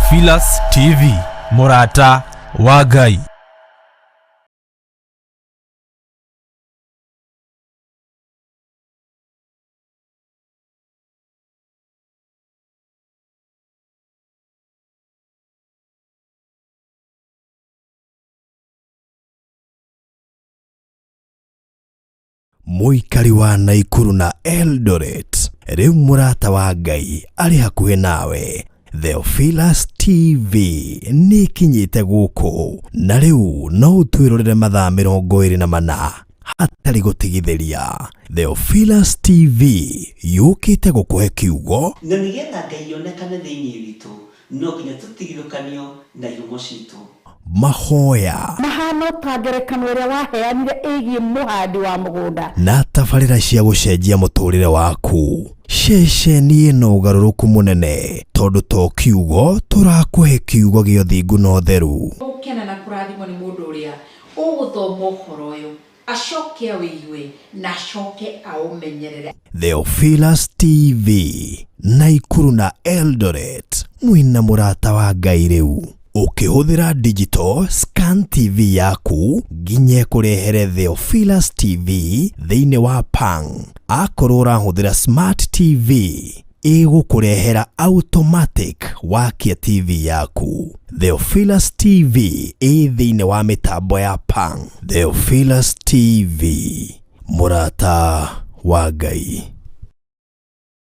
Theophilus TV, mũrata wa Ngai. Mũikari wa Naikuru na Eldoret, rĩu mũrata wa Ngai arĩ hakuhĩ nawe. Theophilus TV nĩ ĩkinyĩte gũkũ na rĩu no ũtwĩrorere mathaa 24 hatarĩ gũtigithĩria. Theophilus TV yũkĩte gũkũhe kiugo Na nĩgetha Ngai onekane thĩinĩ witũ, no nginya tũtigithũkanio na ihumo citũ. Mahoya Mahana ta ngerekano ĩrĩa waheanire ĩgiĩ mũhandi wa mũgũnda. Na tabarĩra cia gũcenjia mũtũrĩre waku. Ceceni ĩno ũgarũrũku mũnene tondũ to kiugo tũrakũhe, kiugo gĩa ũthingu na ũtheru. Gũkena na kũrathimwo nĩ mũndũ ũrĩa ũgũthoma ũhoro ũyũ, acoke awĩigue na acoke aũmenyerere. Theophilus TV, Naikuru na Eldoret, mwĩna mũrata wa Ngai rĩu. Ũkĩhũthĩra digital scan TV yaku nginya ĩkũrehere Theophilus TV thĩinĩ wa Pang. Akorwo ũrahũthĩra smart TV, ĩgũkũrehera automatic wakia TV yaku. Theophilus TV ĩ thĩinĩ wa mĩtambo ya Pang. Theophilus TV, mũrata wa Ngai.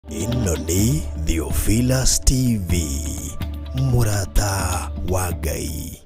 Ĩno nĩ Theophilus TV, mũrata wa Ngai.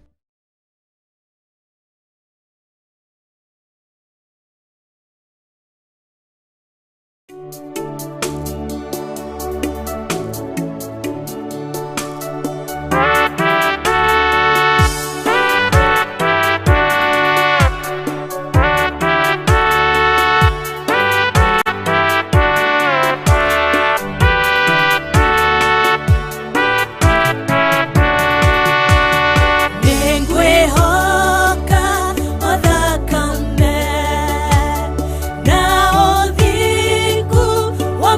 Nĩngwĩhoka o thakame na ũthingu wa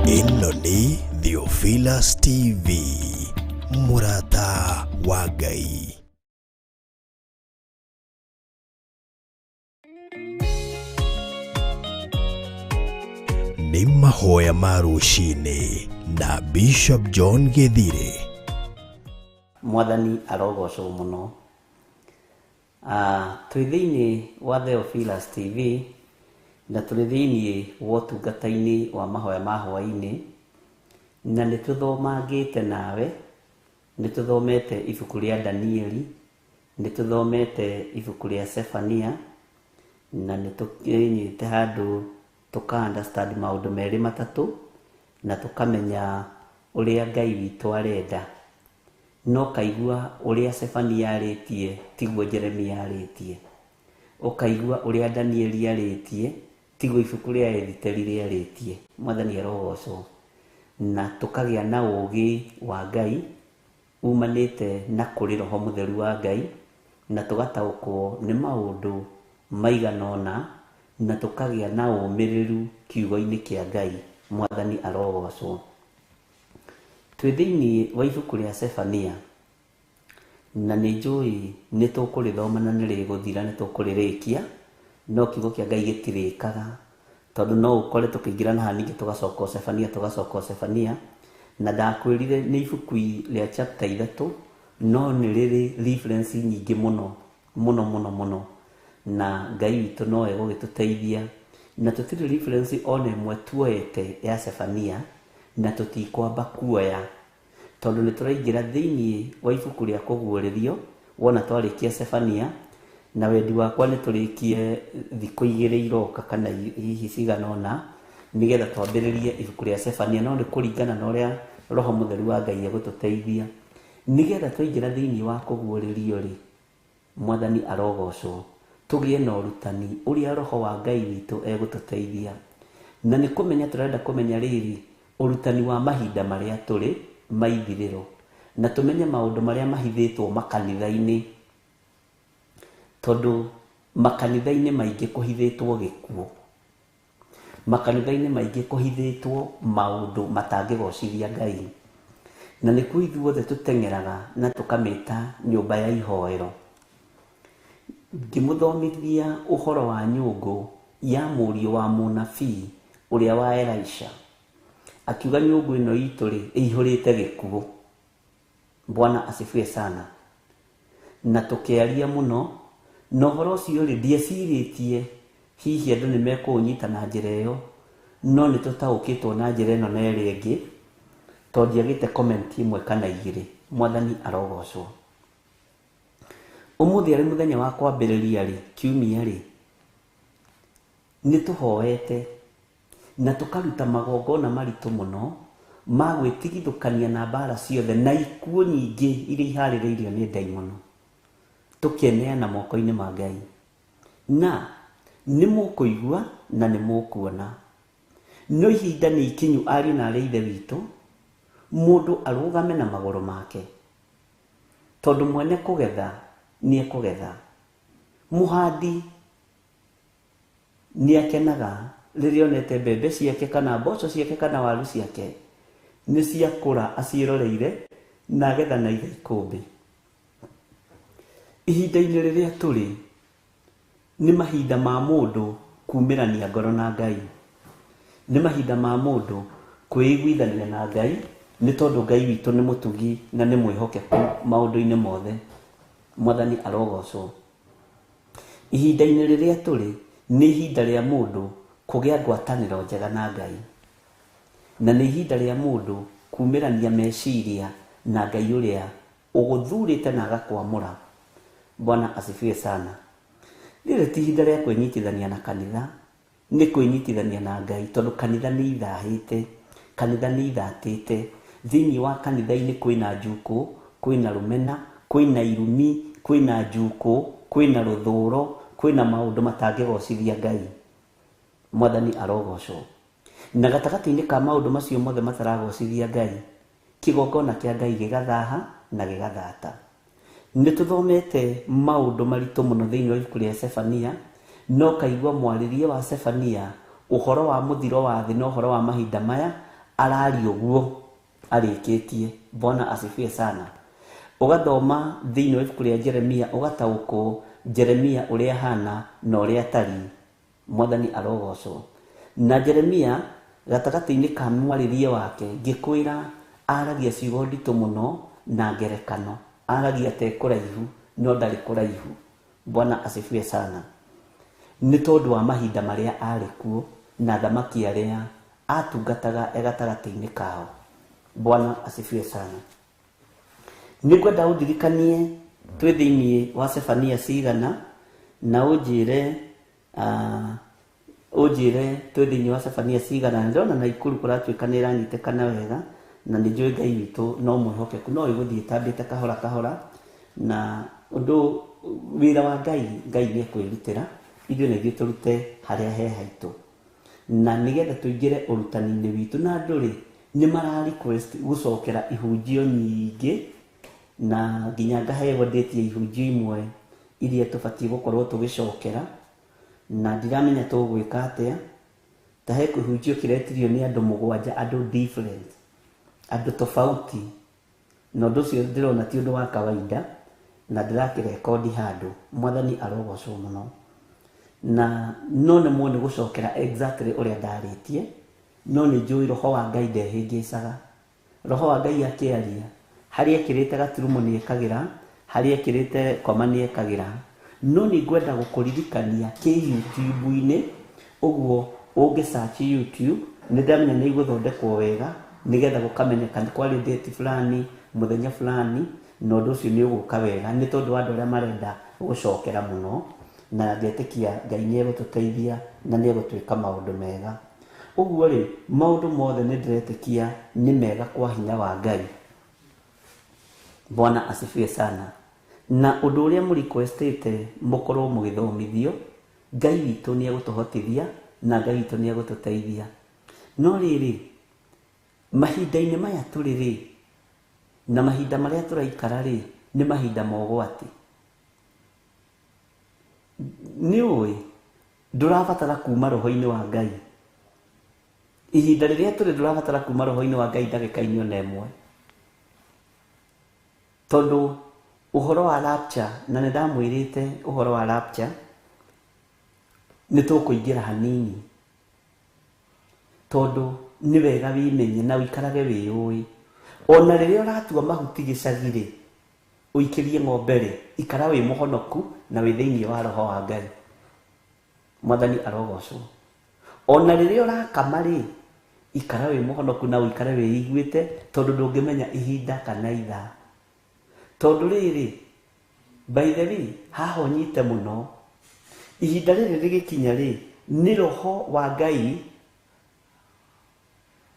Ĩno nĩ Theophilus TV, mũrata wa Ngai. Nĩ mahoya ma rũcinĩ na Bishop John Gĩthirĩ. Mwathani arogocwo mũno. Twĩ thĩinĩ wa Theophilus TV na tũrĩ thĩinĩ wa ũtungata-inĩ wa mahoya ma hwaĩ-inĩ, na nĩ tũthomangĩte nawe, nĩ tũthomete ibuku rĩa Danieli, nĩ tũthomete ibuku rĩa Sefania, na nĩ tũkinyĩte handũ tũka understand maũndũ merĩ matatũ, na tũkamenya ũrĩa Ngai witũ arenda. No kaigua ũrĩa Sefania arĩtie tiguo Jeremia arĩtie, ũkaigua ũrĩa Danieli arĩtie tiguo ibuku rĩa Ethiteri rĩarĩtie. Mwathani arogocwo. Na tũkagĩa na ũũgĩ wa Ngai umanĩte na kũrĩ Roho Mũtheru wa Ngai, na tũgataũkwo nĩ maũndũ maigana ũna, na tũkagĩa na ũmĩrĩru kiugo-inĩ kĩa Ngai. Mwathani arogocwo. Twĩ thĩinĩ wa ibuku rĩa Sefania, na nĩ njũĩ nĩ tũkũrĩthoma na nĩ rĩgũthira, nĩ tũkũrĩrĩkia, no kiugo kĩa Ngai gĩtirĩkaga, tondũ no ũkore tũkĩingĩra na haha ningĩ tũgacoka o Sefania, tũgacoka o Sefania. Na ndakwĩrire nĩ ibuku rĩa chapter 3, no nĩ rĩrĩ reference nyingĩ mũno mũno mũno mũno, na Ngai witũ no egũgĩtũteithia. Na tũtirĩ reference ona ĩmwe tuoete ya Sefania, na tũtikwamba kuoya, tondũ nĩ tũraingĩra thĩinĩ wa ibuku rĩa kũguũrĩrio. Wona twarĩkia Sefania, na wendi wakwa nĩ tũrĩkie thikũ igĩrĩ iroka kana hihi cigana ũna, nĩgetha twambĩrĩrie ibuku rĩa Sefania, no nĩ kũringana na ũrĩa Roho Mũtheru wa Ngai egũtũteithia, nĩgetha twaingĩra thĩinĩ wa kũguũrĩrio rĩ, Mwathani arogocwo, tũgĩe na ũrutani ũrĩa Roho wa Ngai witũ egũtũteithia. Na nĩ kũmenya tũrenda kũmenya rĩrĩ, ũrutani wa mahinda marĩa tũrĩ ma ithirĩro, na tũmenye maũndũ marĩa mahithĩtwo makanitha-inĩ, tondũ makanitha-inĩ maingĩ kũhithĩtwo gĩkuũ, makanitha-inĩ maingĩ kũhithĩtwo maũndũ matangĩgocithia Ngai. Na nĩkuo ithuothe tũteng'eraga na tũkamĩta nyũmba ya ihoero. Ngĩmũthomithia ũhoro wa nyũngũ ya mũriũ wa mũnabii ũrĩa wa Elisha, akiuga nyũngũ ĩno itũ rĩ ĩihũrĩte gĩkuũ. Bwana asifiwe sana. Na tũkĩaria mũno na ũhoro ũcio rĩ, ndiecirĩtie hihi andũ nĩ mekũũnyita na njĩra ĩyo, no nĩ tũtaũkĩtwo na njĩra ĩno na ĩrĩa ĩngĩ, tondũ ndiagĩte comment ĩmwe kana igĩrĩ. Mwathani arogocwo. Ũmũthĩ arĩ mũthenya wa kwambĩrĩria rĩ, kiumia rĩ, nĩ tũhoete na tũkaruta magongona maritũ mũno ma gwĩtigithũkania na mbara ciothe na ikuũ nyingĩ iria iharĩrĩirio nĩ ndaimono, tũkeneana moko-inĩ ma Ngai. Na nĩ mũkũigua na nĩ mũkuona, no ihinda nĩ ikinyu, ariũ na arĩ ithe witũ, mũndũ arũgame na magũrũ make, tondũ mwene kũgetha nĩ ekũgetha. Mũhandi nĩ akenaga rĩrĩa onete mbembe ciake kana mboco ciake kana waru ciake nĩ ciakũra aciĩroreire, na agetha na iga ikũmbĩ. Ihinda-inĩ rĩrĩa tũrĩ nĩ mahinda ma mũndũ kumĩrania ngoro na Ngai, nĩ mahinda ma mũndũ kwĩiguithania na Ngai, nĩ tondũ Ngai witũ nĩ mũtugi na nĩ mwĩhokeku maũndũ-inĩ mothe. Mwathani arogocwo. Ihinda-inĩ rĩrĩa tũrĩ nĩ ihinda rĩa mũndũ kũgĩa ngwatanĩro njega na Ngai, na nĩ ihinda rĩa mũndũ kumĩrania meciria na Ngai ũrĩa ũgũthurĩte na agakwamũra. Bwana asifiwe sana. Rĩrĩ ti ihinda rĩa kwĩnyitithania na kanitha, nĩ kwĩnyitithania na Ngai, tondũ kanitha nĩ ithahĩte, kanitha nĩ ithatĩte. Thĩinĩ wa kanitha-inĩ kwĩna njukũ, kwĩna rũmena, kwĩna irumi, kwĩna njukũ, kwĩna rũthũro, kwĩna maũndũ matangĩgocithia Ngai. Mwathani arogocwo. Na gatagatĩ-inĩ ka maũndũ macio mothe mataragocithia Ngai, kĩgongona kĩa Ngai gĩgathaha na gĩgathata. Nĩ tũthomete maũndũ maritũ mũno thĩinĩ wa ibuku rĩa Sefania, no kaigua mwarĩrie wa Sefania ũhoro wa mũthiro wa thĩ na ũhoro wa mahinda maya Araria ũguo arĩkĩtie. Bwana asifiwe sana. Ũgathoma thĩinĩ wa ibuku rĩa Jeremia ũgataũkwo Jeremia ũrĩa ahana na ũrĩa atariĩ. Mwathani arogocwo. Na Jeremia gatagatĩ-inĩ ka mwarĩrie wake ngĩkwĩra aragia ciugo nditũ mũno na ngerekano. Aragia te kũraihu no ndarĩ kũraihu. Bwana asifiwe sana. Nĩ tondũ wa mahinda marĩa arĩ kuo na thamaki arĩa atungataga e gatagatĩ-inĩ kao. Bwana asifiwe sana. Nĩngwenda ũndirikanie twĩ thĩinĩ wa Sefania cigana na ũnjĩre ũnjĩre twĩ thĩinĩ wa Sefania cigana. Ndĩrona Naikuru kũratuĩka nĩ ĩranyitĩkana wega na nĩ njũĩ Ngai witũ no mwĩhokeku, no ĩgũthiĩ ĩtambĩte kahora kahora, na ũndũ wĩra wa Ngai, Ngai nĩ ekwĩrutĩra ithuĩ na ithuĩ tũrute harĩa he haitũ, na nĩgetha tũingĩre ũrutani-inĩ witũ. Na andũ rĩ nĩ mara request gũcokera ihunjio nyingĩ, na nginya ngaheo date ya ihunjio imwe iria tũbatiĩ gũkorwo tũgĩcokera, na ndiramenya tũgwĩka atĩa. Ta he kĩhunjio kĩretirio nĩ andũ 7, andũ different, andũ tofauti, na ũndũ ũcio ndĩrona ti ũndũ wa kawaida, na ndĩrakĩrekondi handũ. Mwathani arogocwo mũno. Na no nemwo nĩ gũcokera exactly ũrĩa ndarĩtie, no nĩ njũĩ roho wa Ngai ndehĩngĩcaga. Roho wa Ngai akĩaria, harĩa ekĩrĩte gaturumo nĩ ekagĩra, harĩa ekĩrĩte koma nĩ ekagĩra. No nĩ ngwenda gũkũririkania kĩ YouTube-inĩ, ũguo ũngĩ search YouTube nĩ ndamenya nĩ igũthondekwo wega nĩgetha gũkamenyeka nĩ kwarĩ date fulani, mũthenya fulani, na ũndũ ũcio nĩ ũgũka wega nĩ tondũ wa andũ arĩa marenda gũcokera mũno, na ngetĩkia Ngai nĩ egũtũteithia na nĩ egũtwĩka maũndũ mega. Ũguo rĩ, maũndũ mothe nĩ ndĩretĩkia nĩ mega kwa hinya wa Ngai. Bwana asifiwe sana. Na ũndũ ũrĩa mũrequestĩte mũkorwo mũgĩthomithio, Ngai witũ nĩ egũtũhotithia na Ngai witũ nĩ egũtũteithia. No rĩrĩ, mahinda-inĩ maya tũrĩ rĩ, na mahinda marĩa tũraikara rĩ, nĩ mahinda ma ũgwati. Nĩ ũĩ ndũrabatara kuma roho-inĩ wa Ngai. Ihinda rĩrĩa tũrĩ ndũrabatara kuma roho-inĩ wa Ngai ndagĩka-inĩ ona ĩmwe, tondũ ũhoro wa rapture, na nĩ ndamwĩrĩte ũhoro wa rapture, nĩ tũkũingĩra hanini, tondũ nĩ wega wĩmenye na ũikarage wĩyũĩ. Ona rĩrĩa ũratua mahuti gĩcagi rĩ, ũikĩrie ng'ombe rĩ, ikara wĩ mũhonoku na wĩ thĩinĩ wa roho wa Ngai. Mwathani arogocwo. Ona rĩrĩa ũrakama rĩ, ikara wĩ mũhonoku na ũikare wĩiguĩte, tondũ ndũngĩmenya ihinda kana ithaa. Tondũ rĩrĩ, by the way, haha ũnyite mũno, ihinda rĩrĩ rĩgĩkinya rĩ, nĩ roho wa Ngai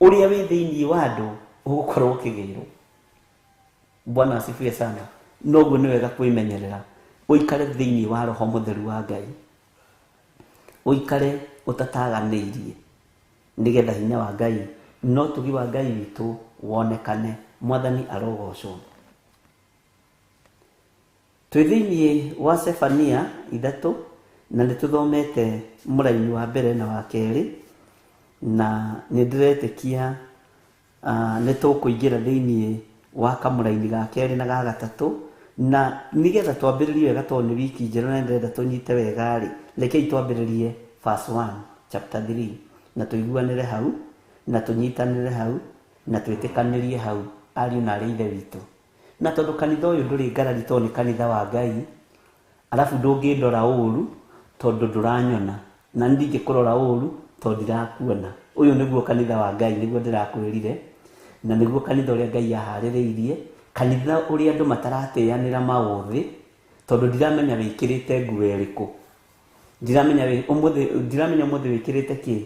ũrĩa wĩ thĩinĩ wa andũ ũgũkorwo ũkĩgĩrwo. Bwana asifiwe sana. Noguo nĩ wega kwĩmenyerera, ũikare thĩinĩ wa roho mũtheru wa Ngai, ũikare ũtataganĩirie, nĩgetha hinya wa Ngai na ũtugi wa Ngai witũ wonekane. Mwathani arogocwo. Twĩ thĩinĩ wa Sefania 3, na nĩ tũthomete mũraini wa mbere na wa kerĩ, na nĩ ndĩretĩkia nĩ tũkũingĩra thĩinĩ wa kamũraini ga kerĩ na ga gatatũ, na nĩgetha twambĩrĩrie wega tondũ nĩ wiki njerũ na ndĩrenda tũnyite wega rĩ, rekei twambĩrĩrie verse 1 chapter 3, na tũiguanĩre hau, na tũnyitanĩre hau, na twĩtĩkanĩrie hau, ariũ na arĩ ithe witũ. Na tondũ kanitha ũyũ ndũrĩ ngarari tondũ nĩ kanitha wa Ngai, arabu ndũngĩndora ũru tondũ ndũranyona, na ndingĩkũrora ũru tondũ ndirakuona. Ũyũ nĩguo kanitha wa Ngai, nĩguo ndĩrakwĩrire, na nĩguo kanitha ũrĩa Ngai aharĩrĩirie, kanitha ũrĩa andũ mataratĩanĩra maũthĩ, tondũ ndiramenya wĩkĩrĩte nguo ĩrĩkũ, ndiramenya ũmũthĩ, ndiramenya ũmũthĩ wĩkĩrĩte kĩ.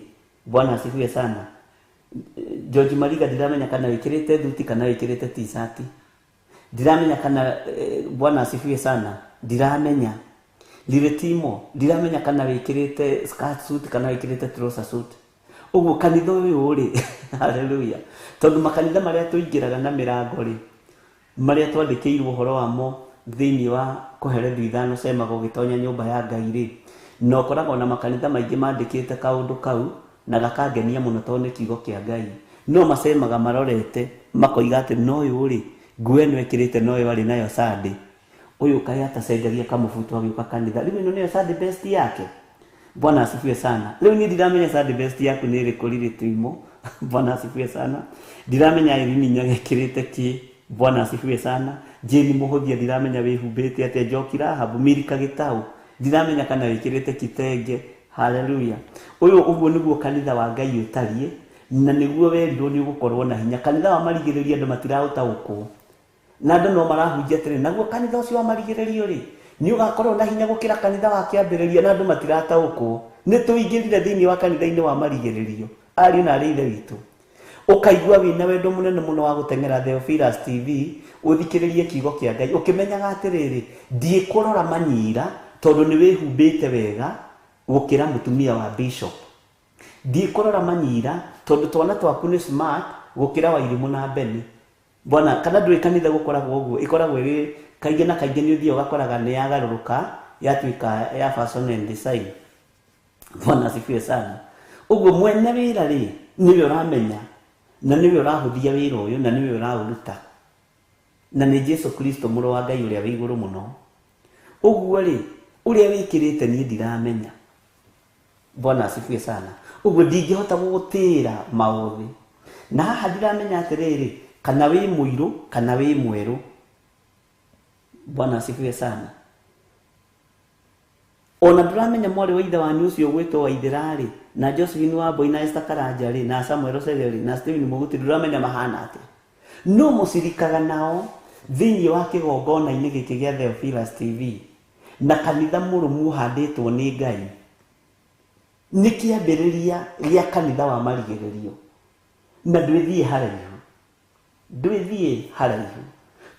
Bwana asifiwe sana. George Mariga ndiramenya kana wĩkĩrĩte thuti kana wĩkĩrĩte t-shirt, ndiramenya kana Bwana asifiwe sana, ndiramenya. Liretimo ndiramenya kana wĩkĩrĩte skirt suit kana wĩkĩrĩte trouser suit. Ũguo kanitha ũyũ rĩ, haleluya, tondũ makanitha marĩa tũingĩraga na mĩrango rĩ, marĩa twandĩkĩirwo ũhoro wamo thĩinĩ wa Kohelethu 5 cemaga ũgĩtonya nyũmba ya Ngai rĩ, na ũkoragwo na makanitha maingĩ mandĩkĩte kaũndũ kau na gakangenia mũno tondũ nĩ kiugo kĩa Ngai. No macemaga marorete makoiga atĩ no ũyũ rĩ, nguo ĩno ĩkĩrĩte no ĩyo arĩ nayo Sunday. Ũyũ kaĩ atacenjagia kamũbuto agĩũka kanitha. Rĩu ĩno nĩyo Sunday best yake. Bwana asifiwe sana. Rĩu niĩ ndiramenya Sunday best yaku nĩ ĩrĩkũ rĩrĩ tuimo. Bwana asifiwe sana. Ndiramenya Irene Nyaga ĩkĩrĩte kĩ. Bwana asifiwe sana. Jane Mũhũthia ndiramenya wĩhumbĩte atĩa. Njoki Rahabu, Milika Gĩtaũ ndiramenya kana wĩkĩrĩte kitenge. Haleluya. Ũyũ ũguo nĩguo kanitha wa Ngai ũtariĩ, na nĩguo werirwo nĩ ũgũkorwo na hinya. Kanitha wa marigĩrĩrio andũ matiraũtaũkwo, na andũ no marahunjia atĩrĩ, naguo kanitha ũcio wa marigĩrĩrio rĩ nĩ ũgakorwo na hinya gũkĩra kanitha wa kĩambĩrĩria, na andũ matirataũkwo. Nĩ tũingĩrire thĩinĩ wa kanitha-inĩ wa marigĩrĩrio, ariũ na arĩ ithe witũ. Ũkaigua wĩna wendo mũnene mũno wa gũteng'era Theophilus TV ũthikĩrĩrie kiugo kĩa Ngai, ũkĩmenyaga atĩrĩrĩ, ndiĩkũrora manyira tondũ nĩ wĩhumbĩte wega gũkĩra mũtumia wa bishop. Ndiĩkũrora manyira tondũ twana twaku nĩ smart gũkĩra Wairimũ na Beni. Bwana, kana ndũĩ kanitha gũkoragwo ũguo, ĩkoragwo ĩrĩ kaingĩ na kaingĩ nĩ ũthiaga ũgakoraga nĩ yagarũrũka yatuĩka ya fashion and design. Bwana asifiwe sana. Ũguo mwene wĩra rĩ nĩwe ũramenya, na nĩwe ũrahũthia wĩra ũyũ, na nĩwe ũraũruta, na nĩ Jesu Kristo mũrũ wa Ngai ũrĩa wĩ igũrũ mũno. Ũguo rĩ, ũrĩa wĩkĩrĩte niĩ ndiramenya. Bwana asifiwe sana. Ũguo ndingĩhota gũgũtĩĩra maũthĩ. Na haha ndiramenya atĩrĩrĩ, kana wĩ mũirũ kana wĩ mwerũ. Bwana asifiwe sana. Ona ndũramenya mwarĩ wa ithe wanyu ũcio ũgwĩtwo Waithĩra rĩ, na Josephine Wambui na Esther Karanja rĩ, na Samuel Oseria rĩ, na Stephen Mũguti, ndũramenya mahana atĩa. No mũcirikaga nao thĩinĩ wa kĩgongona-inĩ gĩkĩ gĩa Theophilus TV, na kanitha mũrũmu ũhandĩtwo nĩ Ngai. Nĩ kĩambĩrĩria gĩa kanitha wa marigĩrĩrio, na ndwĩthiĩ haraihu, ndwĩthiĩ haraihu,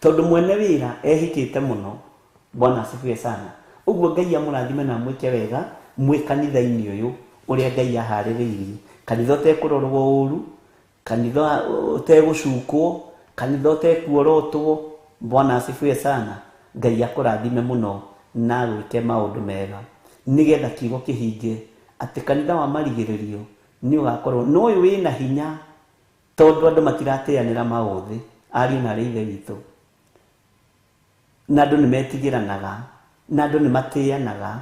tondũ mwene wĩra ehĩkĩte mũno. Bwana asifiwe sana. Ũguo Ngai amũrathime na amwĩke wega mwĩ kanitha-inĩ ũyũ ũrĩa Ngai aharĩrĩirie. Kanitha ũtekũrorwo ũru, kanitha ũtegũcukwo, kanitha ũtekuorotwo. Bwana asifiwe sana. Ngai akũrathime mũno na agwĩke maũndũ mega, nĩgetha kiugo kĩhinge atĩ kanitha wa marigĩrĩrio nĩ ũgakorwo no ũyũ wĩna hinya, tondũ andũ matiratĩanĩra maũthĩ, ariũ na arĩ ithe witũ, na andũ nĩ metigĩranaga, na andũ nĩ matĩanaga,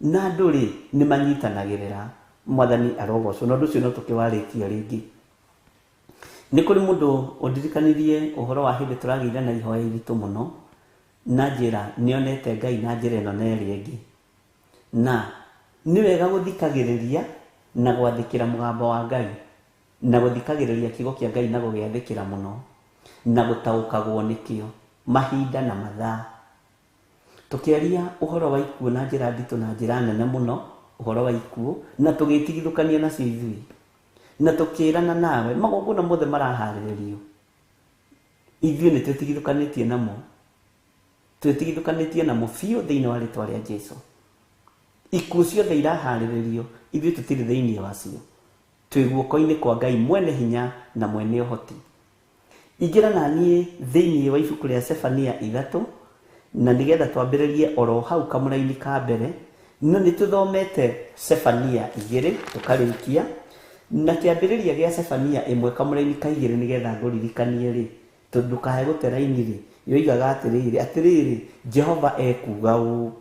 na andũ rĩ nĩ manyitanagĩrĩra. Mwathani arogocwo. Na ũndũ ũcio no tũkĩwarĩkia rĩngĩ. Nĩ kũrĩ mũndũ ũndirikanirie ũhoro wa hĩndĩ tũragĩire na ihoya iritũ mũno, na njĩra nĩonete Ngai na njĩra ĩno na ĩrĩa ĩngĩ. Na nĩ wega gũthikagĩrĩria na gwathĩkĩra mũgambo wa Ngai, na gũthikagĩrĩria kiugo kĩa Ngai na gũgĩathĩkĩra mũno, na gũtaũkagwo nĩkĩo mahinda na mathaa. Tũkĩaria ũhoro wa ikuũ na njĩra nditũ na njĩra nene mũno, ũhoro wa ikuũ, na tũgĩtigithũkania nacio ithuĩ, na tũkĩrana nawe magongona mothe maraharĩrĩrio, ithuĩ nĩ twĩtigithũkanĩtie namo, twĩtigithũkanĩtie namo biũ thĩinĩ wa rĩtwa rĩa Jesu. Ikuũ ciothe iraharĩrĩrio, ithuĩ tũtirĩ thĩinĩ wacio, twĩ guoko-inĩ kwa Ngai mwene hinya na mwene ũhoti. Ingĩra na niĩ thĩinĩ wa ibuku rĩa Sefania 3, na nĩgetha twambĩrĩrie oro hau kamũraini ka mbere, no nĩ tũthomete Sefania 2 tũkarĩkia, na kĩambĩrĩria gĩa Sefania 1 kamũraini ka 2, nĩgetha ngũririkanie rĩ, tondũ ndũkae gũte raini rĩ, yoigaga atĩrĩrĩ, atĩrĩrĩ, Jehova ekuuga ũũ,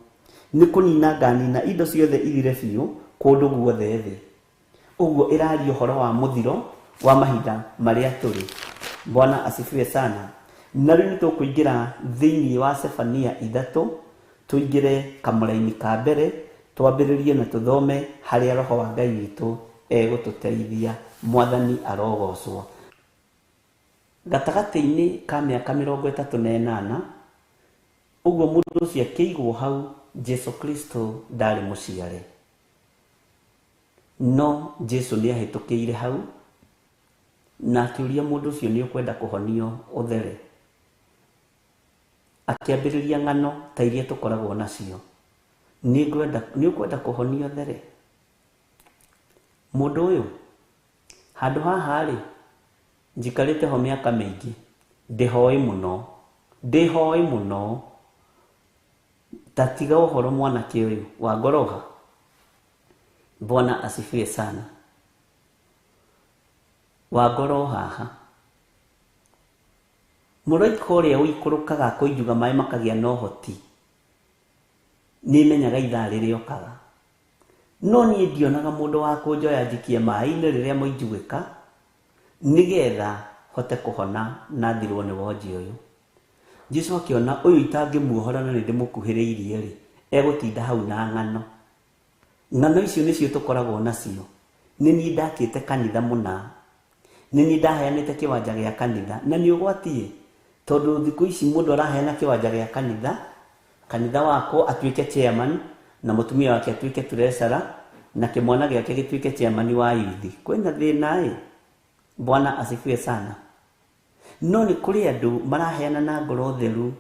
nĩ kũnina nganina indo ciothe ithire biũ kũndũ guothe thĩ. Ũguo ĩraria ũhoro wa mũthiro wa mahinda marĩa tũrĩ. Bwana asifiwe sana. Na rĩu nĩ tũkũingĩra thĩinĩ wa Sefania 3, tũingĩre kamũraini ka mbere, twambĩrĩrie na tũthome harĩa Roho wa Ngai witũ egũtũteithia. Mwathani arogocwo. Gatagatĩ-inĩ ka mĩaka 38, ũguo mũndũ ũcio akĩigwo hau, Jesu Kristo ndarĩ mũciare, no Jesu nĩ ahĩtũkĩire hau na akĩũria mũndũ ũcio, nĩ ũkwenda kũhonio ũthere? Akĩambĩrĩria ng'ano ta iria tũkoragwo nacio, nĩ ũkwenda kũhonio ũthere? Mũndũ ũyũ handũ haha rĩ, njikarĩte ho mĩaka mĩingĩ, ndĩhoĩ mũno, ndĩhoĩ mũno, ta tiga ũhoro mwanake ũyũ wa ngoroha. Bwana asifiwe sana. Wa ngoro haha. Mũraika ũrĩa ũikũrũkaga akũinjuga maĩ makagĩa na ũhoti nĩmenyaga ithaa rĩrĩa okaga. No niĩ ndionaga mũndũ wa kũnjoya njikie maĩ-inĩ rĩrĩa moinjugĩka nĩgetha hote kũhona na thirwo nĩ wonje ũyũ. Jesu akĩona ũyũ itangĩmuohora na nĩndĩmũkuhĩrĩirie rĩ, egũtinda hau na ng'ano. Ng'ano icio nĩcio tũkoragwo nacio. Nĩ niĩ ndakĩte kanitha mũna, nĩ niĩ ndaheanĩte kĩwanja gĩa kanitha, na nĩ ũgwati tondũ thikũ ici mũndũ araheana kĩwanja gĩa kanitha, kanitha wakwo atuĩke chairman na mũtumia wake atuĩke treasurer na kĩmwana gĩake gĩtuĩke chairman wa youth. Kwĩna thĩna ĩ. Bwana asifiwe sana. No nĩ kũrĩ andũ maraheana na ngoro theru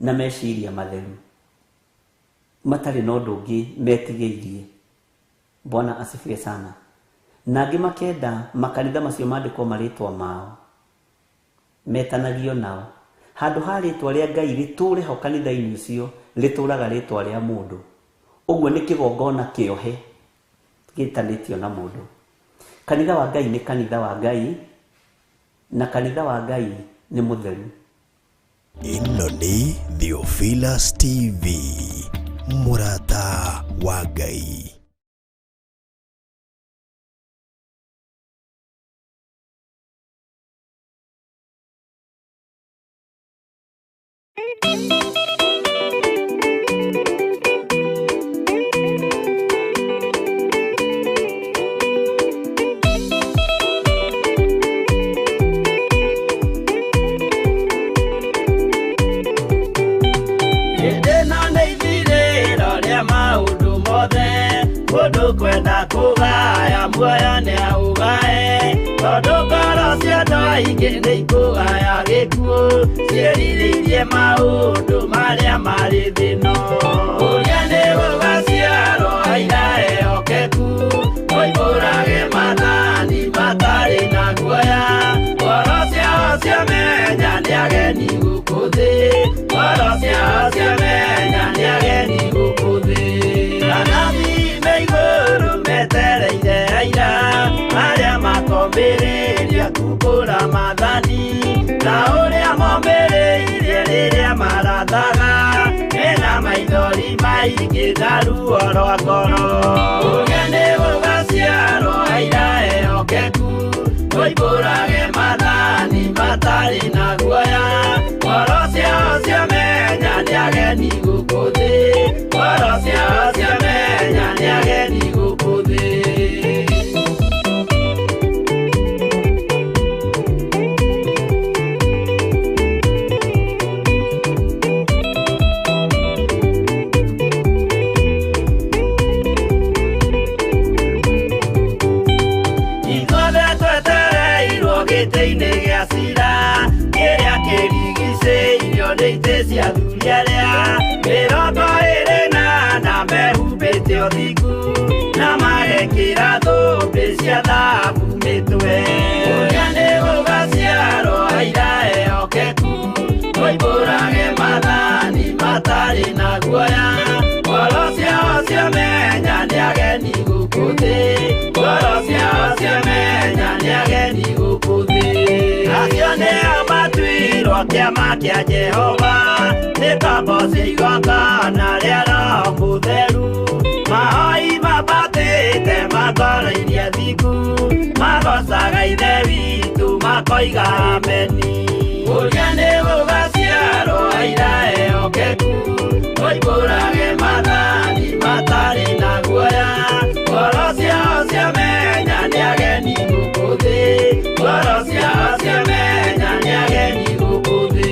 na meciria matheru matarĩ na ũndũ ũngĩ metigĩirie. Bwana asifiwe sana. Na angĩ makenda makanitha macio mandĩkwo marĩtwa mao metanagio nao. Handũ ha rĩtwa rĩa Ngai rĩtũre ho kanitha-inĩ ũcio, rĩtũraga rĩtwa rĩa mũndũ. Ũguo nĩ kĩgongona kĩohe gĩtanĩtio na mũndũ. Kanitha wa Ngai nĩ kanitha wa Ngai, na kanitha wa Ngai nĩ mũtheru. Ĩno nĩ Theophilus TV, mũrata wa Ngai. Kwenda kugaya muoyo nĩ augae tondũ ngoro cia andũ aingĩ nĩ ikũgaya gĩkuũ ciĩrirĩirie maũndũ marĩa marĩ thĩ-ĩno. Ũrĩa nĩ gũgaciarwo aira ehokeku moimbũrage maathani matarĩ na guoya. Ngoro ciao ciamenya nĩ ageni gũkũ thĩ, ngoro ciao ciamenya nĩ ageni gũkũ thĩ. Anabii me igũrũ metereire aira arĩa makombĩrĩria kumbũra maathani ta ũrĩa mombĩrĩirie rĩrĩa marathaga mena maithori maingĩ na ruo rwa ngoro. Ũrĩa nĩ gũgaciarwo aira ehokeku moimbũrage maathani matarĩ na guoya. Ngoro ciao ciamenya nĩ ageni gũkũ thĩ, ngoro ciao ciamenya nĩ ageni gũkũ thĩ. Ithuothe twetereirwo gĩtĩ-inĩ gĩa cira kĩrĩa kĩrigicĩirio nĩ itĩ cia athuri arĩa 24 mehumbĩte ũthingu na magekĩra thũmbĩ cia thahabu mĩtwe. Ũrĩa nĩ gũgaciarwo aira ehokeku moimbũrage maathani matarĩ na guoya. Ngoro ciao ciamenya nĩ ageni gũkũ thĩ, ngoro ciao ciamenya nĩ ageni gũkũ thĩ. Acio nĩo matuirwo kĩama kĩa Jehova nĩ ngombo cia igongona rĩa Roho Mũtheru. Mahoi mambatĩte makoroirie thingu magocaga Ithe witũ makoiga ameni. Ũrĩa nĩ gũgaciarwo aira ehokeku moimbũrage maathani matarĩ na guoya. Ngoro ciao ciamenya nĩ ageni gũkũ thĩ, ngoro ciao ciamenya nĩ ageni gũkũ thĩ.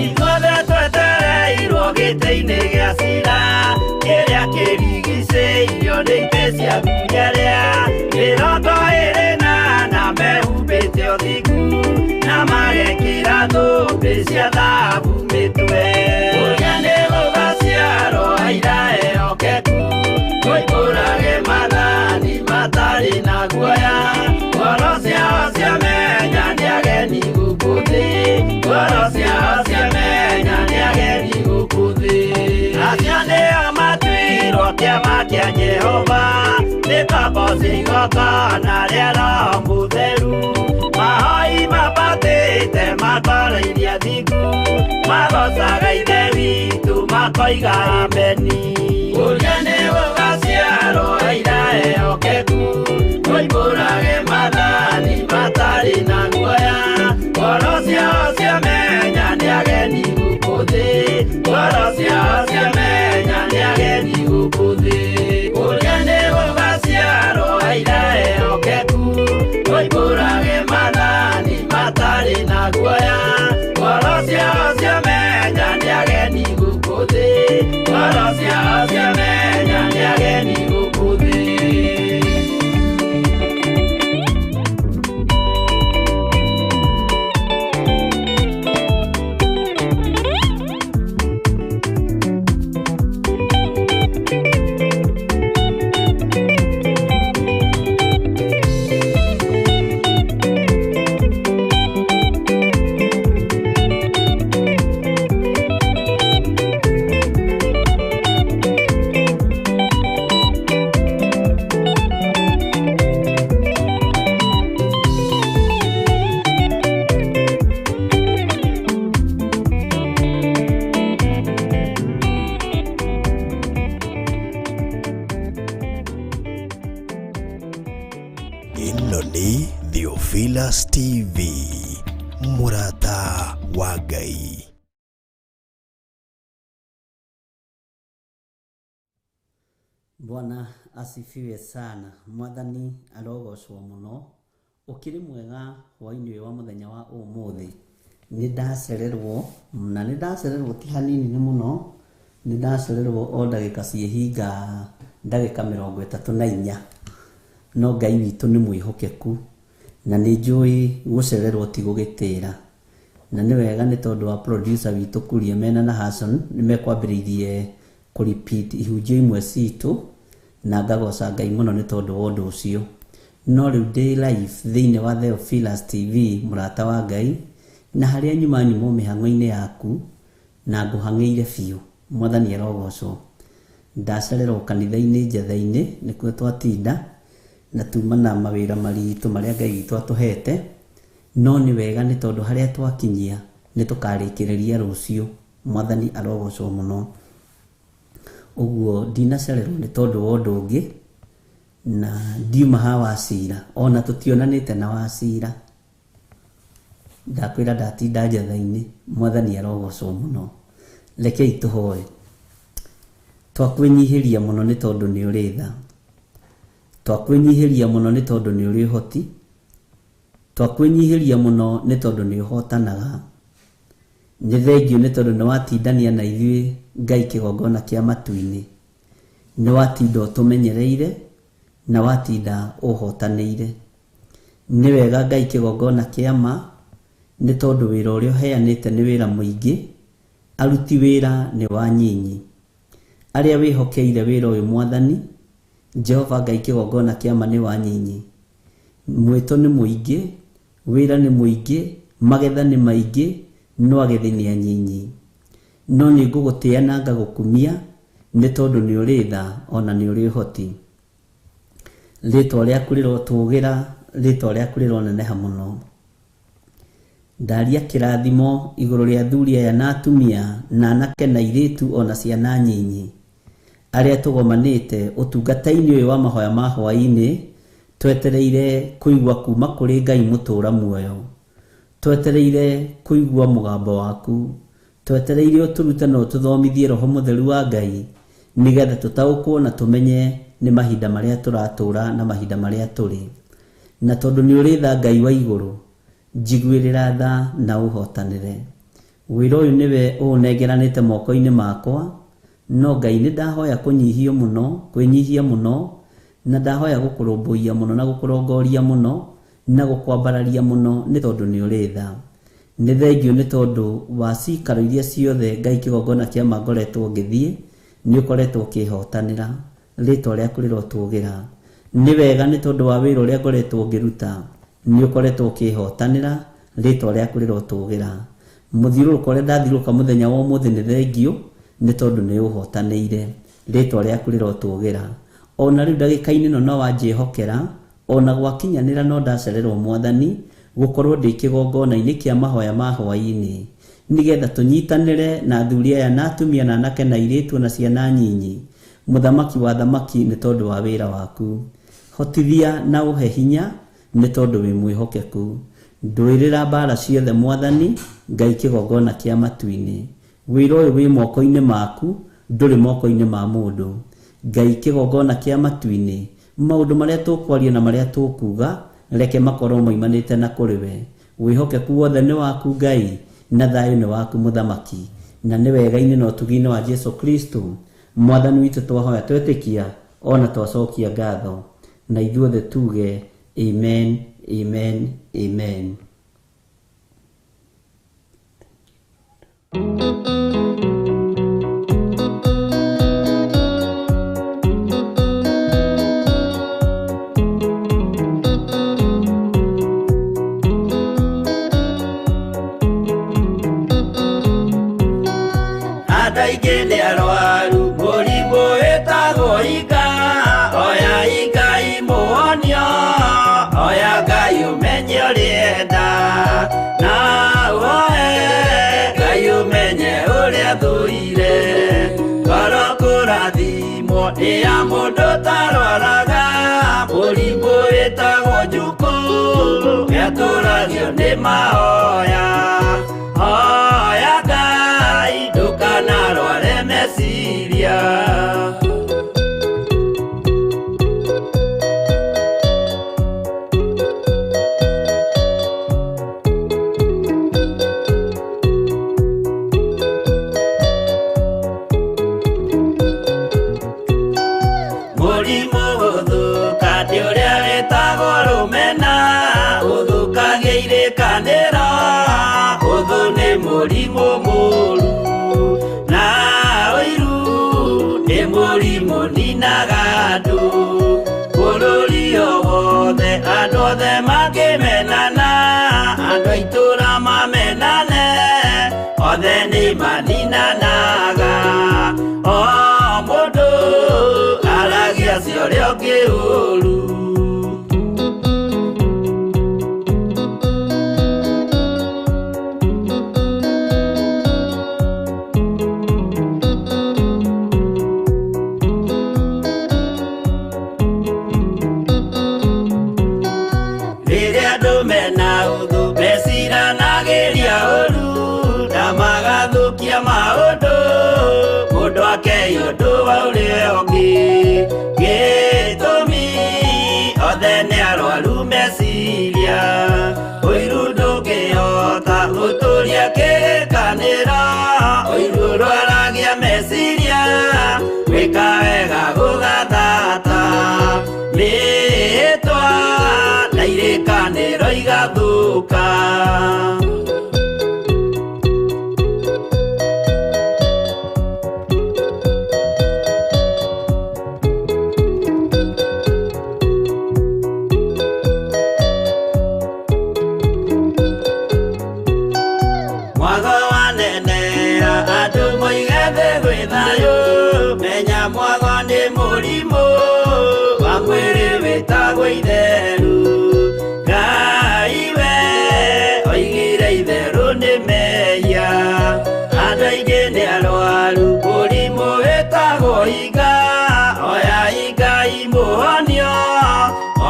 Ithuothe twetereirwo gĩtĩ-inĩ gĩa cira kĩrĩa kĩrigicĩirio nĩ itĩ cia athuri arĩa 24 mehumbĩte ũthingu na magekĩra thũmbĩ cia thahabu mĩtwe. Ũrĩa nĩ gũgaciarwo aira ehokeku moimbũrage maathani matarĩ na guoya. Ngoro ciamenya nĩ ageni gũkũ thĩ, ngoro ciao ciamenya nĩ ageni gũkũ thĩ. Acio nĩo matuirwo kĩama kĩa Jehova, nĩ ngombo cia igongona rĩa Roho Mũtheru. Mahoi mabatĩte makoro iria thingu, magocaga Ithe witũ makoiga ameni. Ũrĩa nĩ gũgaciarwo aira ehokeku, moimbũrage maathani matarĩ na guoya. Ngoro ciao ciamenya nĩ ageni gũkũ thĩ, ngoro ciao ciamenya nĩ ageni gũkũ thĩ. Ũrĩa nĩ gũgaciarwo aira ehokeku, moimbũrage maathani matarĩ na guoya. Ngoro ciao ciamenya nĩ ageni gũkũ thĩ, ngoro ciao ciamenya nĩ ageni gũkũ thĩ. Ĩno nĩ Theophilus TV, mũrata wa Ngai. Bwana asifiwe sana. Mwathani arogocwo mũno. Ũkĩrĩ mwega hwaĩ-inĩ ũyũ wa mũthenya wa ũmũthĩ. Nĩ ndacererwo, na nĩ ndacererwo ti hanini nĩ mũno, nĩ ndacererwo o ndagĩka ciĩhinga ndagĩka 34. No Ngai witũ nĩ mwĩhokeku, na nĩ njũĩ gũcererwo ti gũgĩtĩra. Na nĩ wega nĩ tondũ wa producer witũ Kuria mena na Hassan nĩ mekwambĩrĩirie kũ repeat ihunjio imwe citũ, na ngagoca Ngai mũno nĩ tondũ wa ũndũ ũcio. No rĩu ndĩ live thĩinĩ wa Theophilus TV, mũrata wa Ngai, na harĩa nyuma nyuma mĩhang'o-inĩ yaku, na ngũhang'ĩire biũ. Mwathani arogocwo. Ndacererwo kanitha-inĩ njetha-inĩ, nĩkuo twatinda, na tuma na mawĩra maritũ marĩa Ngai witũ atũhete. No nĩ wega nĩ tondũ harĩa twakinyia nĩ tũkarĩkĩrĩria rũciũ. Mwathani arogocwo mũno. Ũguo ndinacererwo nĩ tondũ wa ũndũ ũngĩ, na ndiuma ha Wacira, ona tũtionanĩte na Wacira. Ndakwĩra ndatinda njetha-inĩ. Mwathani arogocwo mũno. Rekei tũhoe. Twakwĩnyihĩria mũno nĩ tondũ nĩ ũrĩ tha. Twakwĩnyihĩria mũno nĩ tondũ nĩ ũrĩ ũhoti. Twakwĩnyihĩria mũno nĩ tondũ nĩ ũhotanaga. Nĩ thengio nĩ tondũ nĩ watindania na ithuĩ Ngai kĩgongona kĩa matu-inĩ. Nĩ watinda ũtũmenyereire na watinda ũhotanĩire. Nĩ wega Ngai kĩgongona kĩa ma, nĩ tondũ wĩra ũrĩa ũheanĩte nĩ wĩra mũingĩ, aruti wĩra nĩ wanyinyi. Arĩa wĩhokeire wĩra ũyũ Mwathani, Jehova Ngai kĩgongona kĩa ma nĩ wanyinyi. Mwĩto nĩ mũingĩ, wĩra nĩ mũingĩ, magetha nĩ maingĩ, no agethi nĩ anyinyi. No nĩ ngũgũtĩa na ngagũkumia nĩ tondũ nĩ ũrĩ tha ona nĩ ũrĩ ũhoti. Rĩtwa rĩaku rĩrotũgĩra, rĩtwa rĩaku rĩroneneha mũno. Ndaria kĩrathimo igũrũ rĩa athuri aya na atumia, na anake na airĩtu ona ciana nyinyi, arĩa tũgomanĩte ũtungata-inĩ ũyũ wa mahoya ma hwaĩ-inĩ, twetereire kũigua kuma kũrĩ Ngai mũtũũra muoyo. Twetereire kũigua mũgambo waku. Twetereire ũtũrute na ũtũthomithie Roho Mũtheru wa Ngai, nĩgetha tũtaũkwo na tũmenye nĩ mahinda marĩa tũratũũra na mahinda marĩa tũrĩ. Na tondũ nĩ ũrĩ tha Ngai wa igũrũ, njiguĩrĩra tha na ũhotanĩre. Wĩra ũyũ nĩwe ũũnengeranĩte moko-inĩ makwa, no Ngai nĩ ndahoya kũnyihio mũno, kwĩnyihia mũno, na ndahoya gũkũrũmbũiya mũno na gũkũrongoria mũno, na gũkwambararia mũno nĩ tondũ nĩ ũrĩ tha. Nĩ thengio nĩ tondũ wa cikaro iria ciothe Ngai kĩgongona kĩa ma ngoretwo ngĩthiĩ, nĩ ũkoretwo ũkĩhotanĩra. Rĩtwa rĩaku rĩrotũgĩra. Nĩ wega nĩ tondũ wa wĩra ũrĩa ngoretwo ngĩruta. Nĩ ũkoretwo ũkĩhotanĩra, rĩtwa rĩaku rĩrotũgĩra. Mũthiũrũrũko ũrĩa ndathiũrũrũka mũthenya wa ũmũthĩ nĩ thengio, nĩ tondũ nĩ ũhotanĩire, rĩtwa rĩaku rĩrotũgĩra. Ona rĩu ndagĩka-inĩ ĩno no wanjĩhokera, ona gwakinyanĩra no ndacererwo Mwathani, gũkorwo ndĩ kĩgongona-inĩ kĩa mahoya ma hwaĩ-inĩ, nĩgetha tũnyitanĩre na athuri aya na atumia na anake na airĩtu na ciana nyinyi. Mũthamaki wa thamaki, nĩ tondũ wa wĩra waku. Hotithia na ũhe hinya, nĩ tondũ wĩ mwĩhokeku. Ndũĩrĩra mbara ciothe Mwathani, Ngai kĩgongona kĩa matu-inĩ. Wĩra ũyũ wĩ moko-inĩ maku, ndũrĩ moko-inĩ ma mũndũ. Ngai kĩgongona kĩa matu-inĩ, maũndũ marĩa tũkwaria na marĩa tũkuga, reke makorwo moimanĩte na kũrĩ we. Wĩhokeku wothe nĩ waku Ngai, na thayũ nĩ waku Mũthamaki. Na nĩ wega-inĩ na ũtugi-inĩ wa Jesu Kristo, Mwathani witũ twahoya twetĩkia, ona twacokia ngatho. Na ithuothe tuge amen, amen, amen. Andũ aingĩ nĩ arwaru mũrimũ wĩtagwo ika, oya Ngai mũhonio, oya Ngai ũmenye ũrĩa enda, na ũhoe Ngai ũmenye ũrĩa thũire. Ngoro kũrathimwo nĩ ya mũndũ ũtarwaraga, mũrimũ wĩtagwo njukũ, nĩatũragio nĩ mahoya. Hoya Ngai ndũkanarware meciria. Mũrimũ gũthũka nĩ ũrĩa wĩtagwo rũmena, ũthũkagia irĩkanĩro, ũthũ nĩ mũrimũ mũũru, na ũiru nĩ mũrimũ ninaga andũ. Bũrũri o wothe andũ othe mangĩmenana, andũ a itũũra mamenane, othe nĩ maninanaga. O mũndũ aragia cia ũrĩa ũngĩ ũũru. Rĩrĩa andũ mena ũthũ meciranagĩria ũũru, na magathũkia maũndũ, mũndũ akei ũndũ wa ũrĩa ũngĩ. Gĩtũmi othe nĩ arwaru meciria, ũiru ndũngĩhota gũtũria kĩrĩkanĩro, ũiru ũrwaragia meciria, gwĩka wega gũgathata. Mĩĩtwa na irĩkanĩro igathũka. Mwago wanenera andũ moige thĩ gwĩ thayũ, menya mwago nĩ mũrimũ wa mwĩrĩ wĩtagwo itheru. Ngai we oigire itherũ nĩ mehia, andũ aingĩ nĩ arwaru mũrimũ wĩtagwo iga, oya Ngai mũhonio,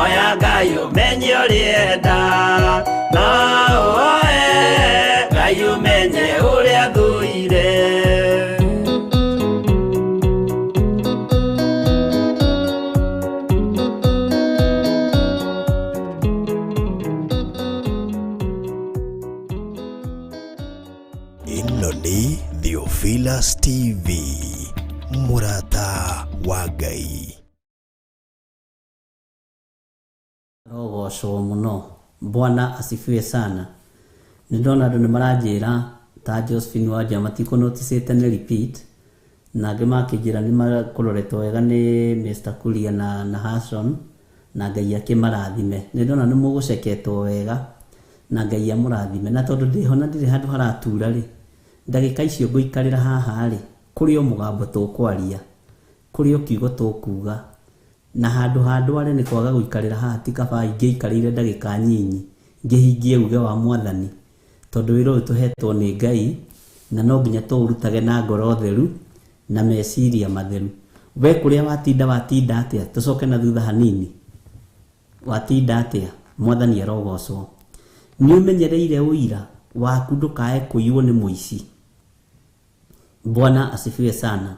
oya Ngai ũmenye ũrĩa enda, na ũhoe Ngai ũmenye ũrĩa thũire. Ĩno nĩ Theophilus TV, mũrata wa Ngai. Rogocwo mũno. Bwana asifiwe sana. Nĩ ndona andũ nĩ maranjĩra ta Josephine Wanja matikũnoticĩte nĩ repeat, na angĩ makĩnjĩra nĩ makũroretwo wega nĩ Mr. Kuria na Hassan Na Ngai akĩmarathime. Nĩ ndona nĩ mũgũceketwo wega na Ngai amũrathime. Na tondũ ndĩho na ndirĩ handũ haratura rĩ, ndagĩka icio ngũikarĩra haha rĩ, kũrĩ o mũgambo tũkwaria, kũrĩ o kiugo tũkuga, na handũ ha ndware nĩ kwaga gũikarĩra haha ti kaba ingĩikarĩire ndagĩka nyinyi ngĩhingie uge wa Mwathani, tondũ wĩra ũyũ tũhetwo nĩ Ngai na no nginya tũũrutage na ngoro theru na meciria matheru. We kũrĩa watinda watinda atĩa? Tũcoke na thutha hanini. Watinda atĩa? Mwathani arogocwo. Nĩ ũmenyereire ũira waku ndũkae kũiywo nĩ mũici. Bwana asifiwe sana.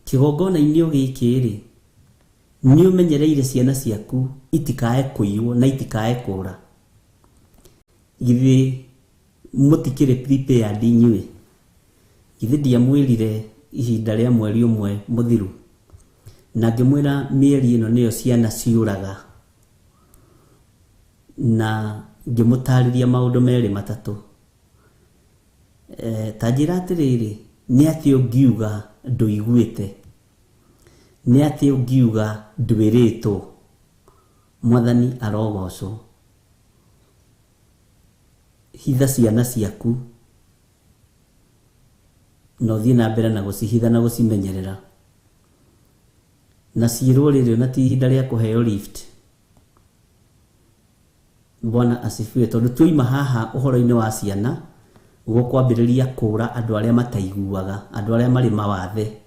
Kĩgongona-inĩ o gĩkĩ rĩ, nĩ ũmenyereire ciana ciaku itikae kũiywo na itikae kũra. Githĩ mũtikĩrĩ prepared inyuĩ? Githĩ ndiamwĩrire ihinda rĩa mweri ũmwe mũthiru na ngĩmwĩra mĩeri ĩno nĩyo ciana ciũraga, na ngĩmũtarĩria maũndũ merĩ matatũ. Ta njĩra atĩrĩrĩ, nĩ atĩa ũngiuga ndũiguĩte? Nĩ atĩa ũngiuga ndwĩrĩtwo? Mwathani arogocwo. Hitha ciana ciaku na ũthiĩ na mbere na gũcihitha na gũcimenyerera, na ciĩrwo rĩrĩ ona ti ihinda rĩa kũheo lift. Bwana asifiwe. Tondũ tuoima haha ũhoro-inĩ wa ciana, gũkwambĩrĩria kũra andũ arĩa mataiguaga, andũ arĩa marĩ mawathe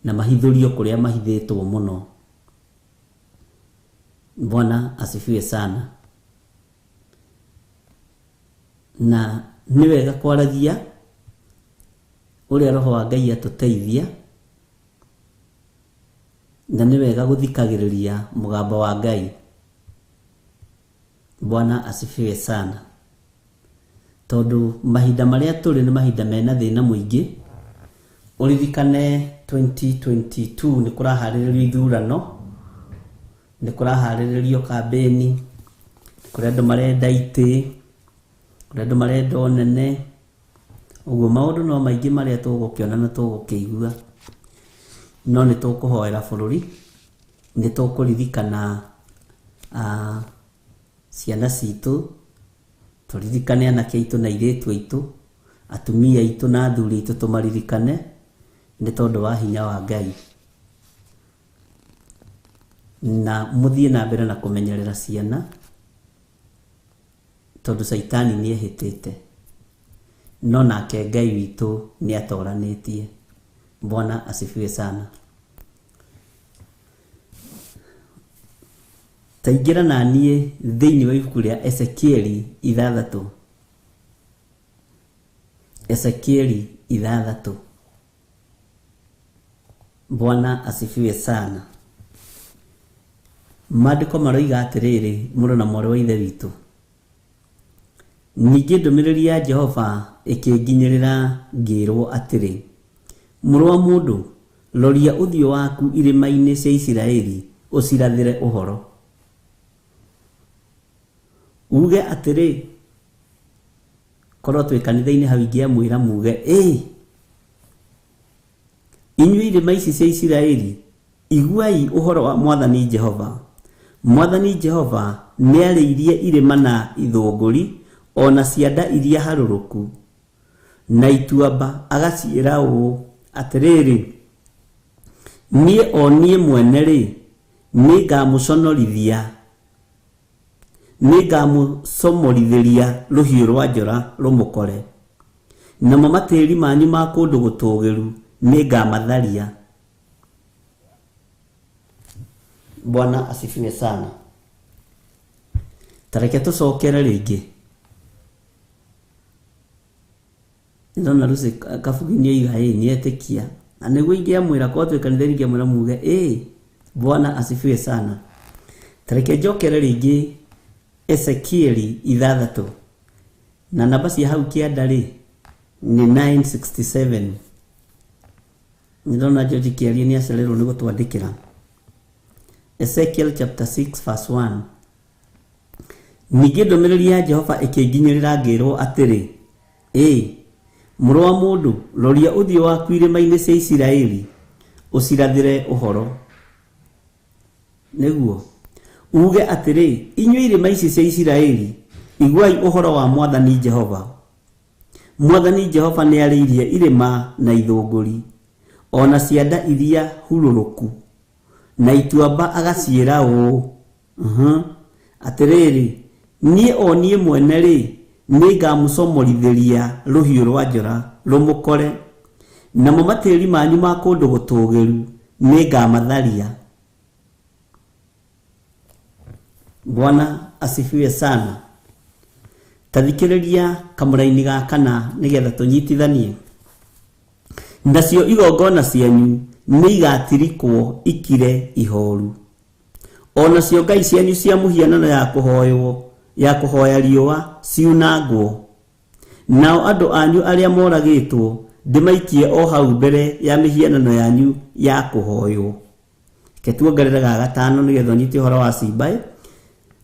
na mahithũrio kũrĩa mahithĩtwo mũno. Bwana asifiwe sana. Na nĩ wega kwaragia ũrĩa Roho wa Ngai atũteithia, na nĩ wega gũthikagĩrĩria mũgambo wa Ngai. Bwana asifiwe sana. Tondũ mahinda marĩa tũrĩ nĩ mahinda mena thĩna mũingĩ. Ũririkane 2022 nĩ kũraharĩrĩrio ithurano, nĩ kũraharĩrĩrio kambĩni, kũrĩ andũ marenda itĩ, kũrĩ andũ marenda ũnene. Ũguo maũndũ no maingĩ marĩa tũgũkĩona na tũgũkĩigua, no nĩ tũkũhoera bũrũri, nĩ tũkũririkana ciana citũ, tũririkane anake aitũ na airĩtu aitũ, atumia aitũ na athuri aitũ, tũmaririkane nĩ tondũ wa hinya wa Ngai. Na mũthiĩ na mbere na kũmenyerera ciana, tondũ Caitani nĩ ehĩtĩte, no nake Ngai witũ nĩ atoranĩtie. Bwana asifiwe sana. Taingĩra na niĩ thĩinĩ wa ibuku rĩa Ezekieli 6. Ezekieli 6. Bwana asifiwe sana. Maandĩko maroiga atĩrĩrĩ, mũrũ na mwarĩ wa Ithe witũ, ningĩ ndũmĩrĩri ya Jehova ĩkĩnginyĩrĩra ngĩĩrwo atĩrĩ, mũrũ wa mũndũ, roria ũthiũ waku irĩma-inĩ cia Isiraeli ũcirathĩre ũhoro. Uge atĩrĩ, korwo twĩ kanitha-inĩ hau ingĩamwĩra muge, ĩ inyuĩ irĩma ici cia Isiraeli, iguai ũhoro wa Mwathani Jehova. Mwathani Jehova nĩarĩirie irĩma na ithũngũri, ona cianda iria harũrũku na ituamba, agaciĩra ũũ atĩrĩrĩ, niĩ o niĩ mwene rĩ, nĩngamũconorithia, nĩngamũcomorithĩria rũhiũ rwa njora rũmũkore, namo matĩri manyu ma kũndũ gũtũũgĩru nĩngamatharia. Bwana asifiwe sana. Tareke tũcokere rĩngĩ. Ndona Lucy Kabugi nĩoiga ĩ nĩetĩkia, na nĩguo ingĩamwĩra korwo twĩ kanitha ingĩamwĩra muge ĩ Bwana asifiwe sana. Tareke njokere rĩngĩ Ezekieli 6, na namba cia hau kĩanda rĩ nĩ 967. Nĩndona George Kĩarie nĩ acereirwo nĩ gũtwandĩkĩra. Ezekiel chapter 6 verse 1. Ningĩ ndũmĩrĩri ya Jehova ĩkĩnginyĩrĩra ngĩĩrwo atĩrĩ, ĩ mũrũ wa mũndũ, roria ũthiũ waku irĩma-inĩ cia Isiraeli ũcirathĩre ũhoro. Nĩguo uge atĩrĩ, inyuĩ irĩma ici cia Isiraeli, iguai ũhoro wa Mwathani Jehova. Mwathani Jehova nĩarĩirie irĩma na ithũngũri, o na cianda iria hurũrũku, na ituamba agaciĩra ũũ, atĩrĩrĩ, niĩ o niĩ mwene-rĩ, nĩngamũcomorithĩria rũhiũ rwa njora rũmũkore, namo matĩri manyu ma kũndũ gũtũũgĩru nĩngamatharia. Bwana asifiwe sana. Ta thikĩrĩria kamũraini ga kana nĩgetha tũnyitithanie. Nacio igongona cianyu nĩigatirikwo ikire ihoru, o nacio ngai cianyu cia mũhianano ya kũhoywo ya kũhoya riũa ciunangwo, nao andũ anyu arĩa moragĩtwo ndĩmaikie o hau mbere ya mĩhianano yanyu ya kũhoywo. Reke tuongerere ga gatano nĩgetha ũnyite ũhoro wa cimba.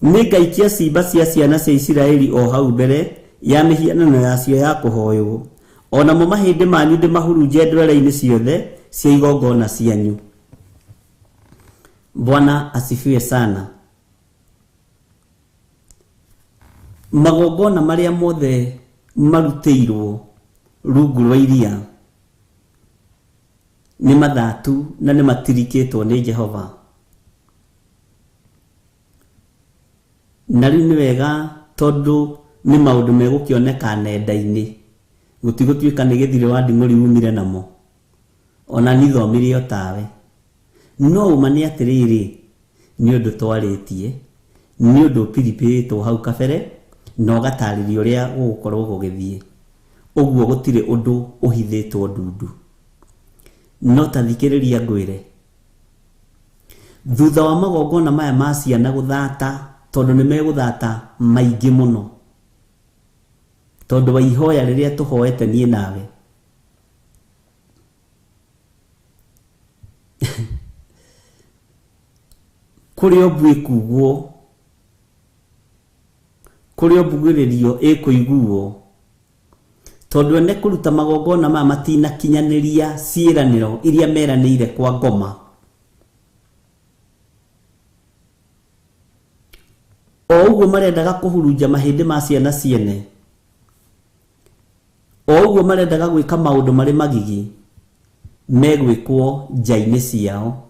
Nĩngaikia cimba cia ciana cia Isiraeli o hau mbere ya mĩhianano yacio ya kũhoywo, o namo mahĩndĩ manyu ndĩmahurunje ndwere-inĩ ciothe cia igongona cianyu. Bwana asifiwe sana. Magongona marĩa mothe marutĩirwo rungu rwa iria nĩ mathatu na nĩ matirikĩtwo nĩ Jehova. Na rĩu nĩ wega tondũ nĩ maũndũ megũkĩoneka nenda-inĩ, gũtigũtuĩka nĩ gĩthirĩ wa nding'ũri umire namo, ona nithomire o tawe. No ũma nĩ atĩrĩrĩ, nĩ ũndũ twarĩtie, nĩ ũndũ ũpiripĩtwo hau kabere, na ũgatarĩria ũrĩa gũgũkorwo gũgĩthiĩ. Ũguo gũtirĩ ũndũ ũhithĩtwo ndundu. No ta thikĩrĩria ngwĩre, thutha wa magongona maya ma ciana gũthata, tondũ nĩ megũthata maingĩ mũno, tondũ wa ihoya rĩrĩa tũhoete niĩ nawe, kũrĩ o mbu ĩkugwo, kũrĩ o mbugĩrĩrio ĩkũiguo, tondũ ene kũruta magongona maya matinakinyanĩria ciĩranĩro iria meranĩire kwa ngoma. O ũguo marendaga kũhurunja mahĩndĩ ma ciana ciene, o ũguo marendaga gwĩka maũndũ marĩ magigi, megwĩkwo nja-inĩ ciao,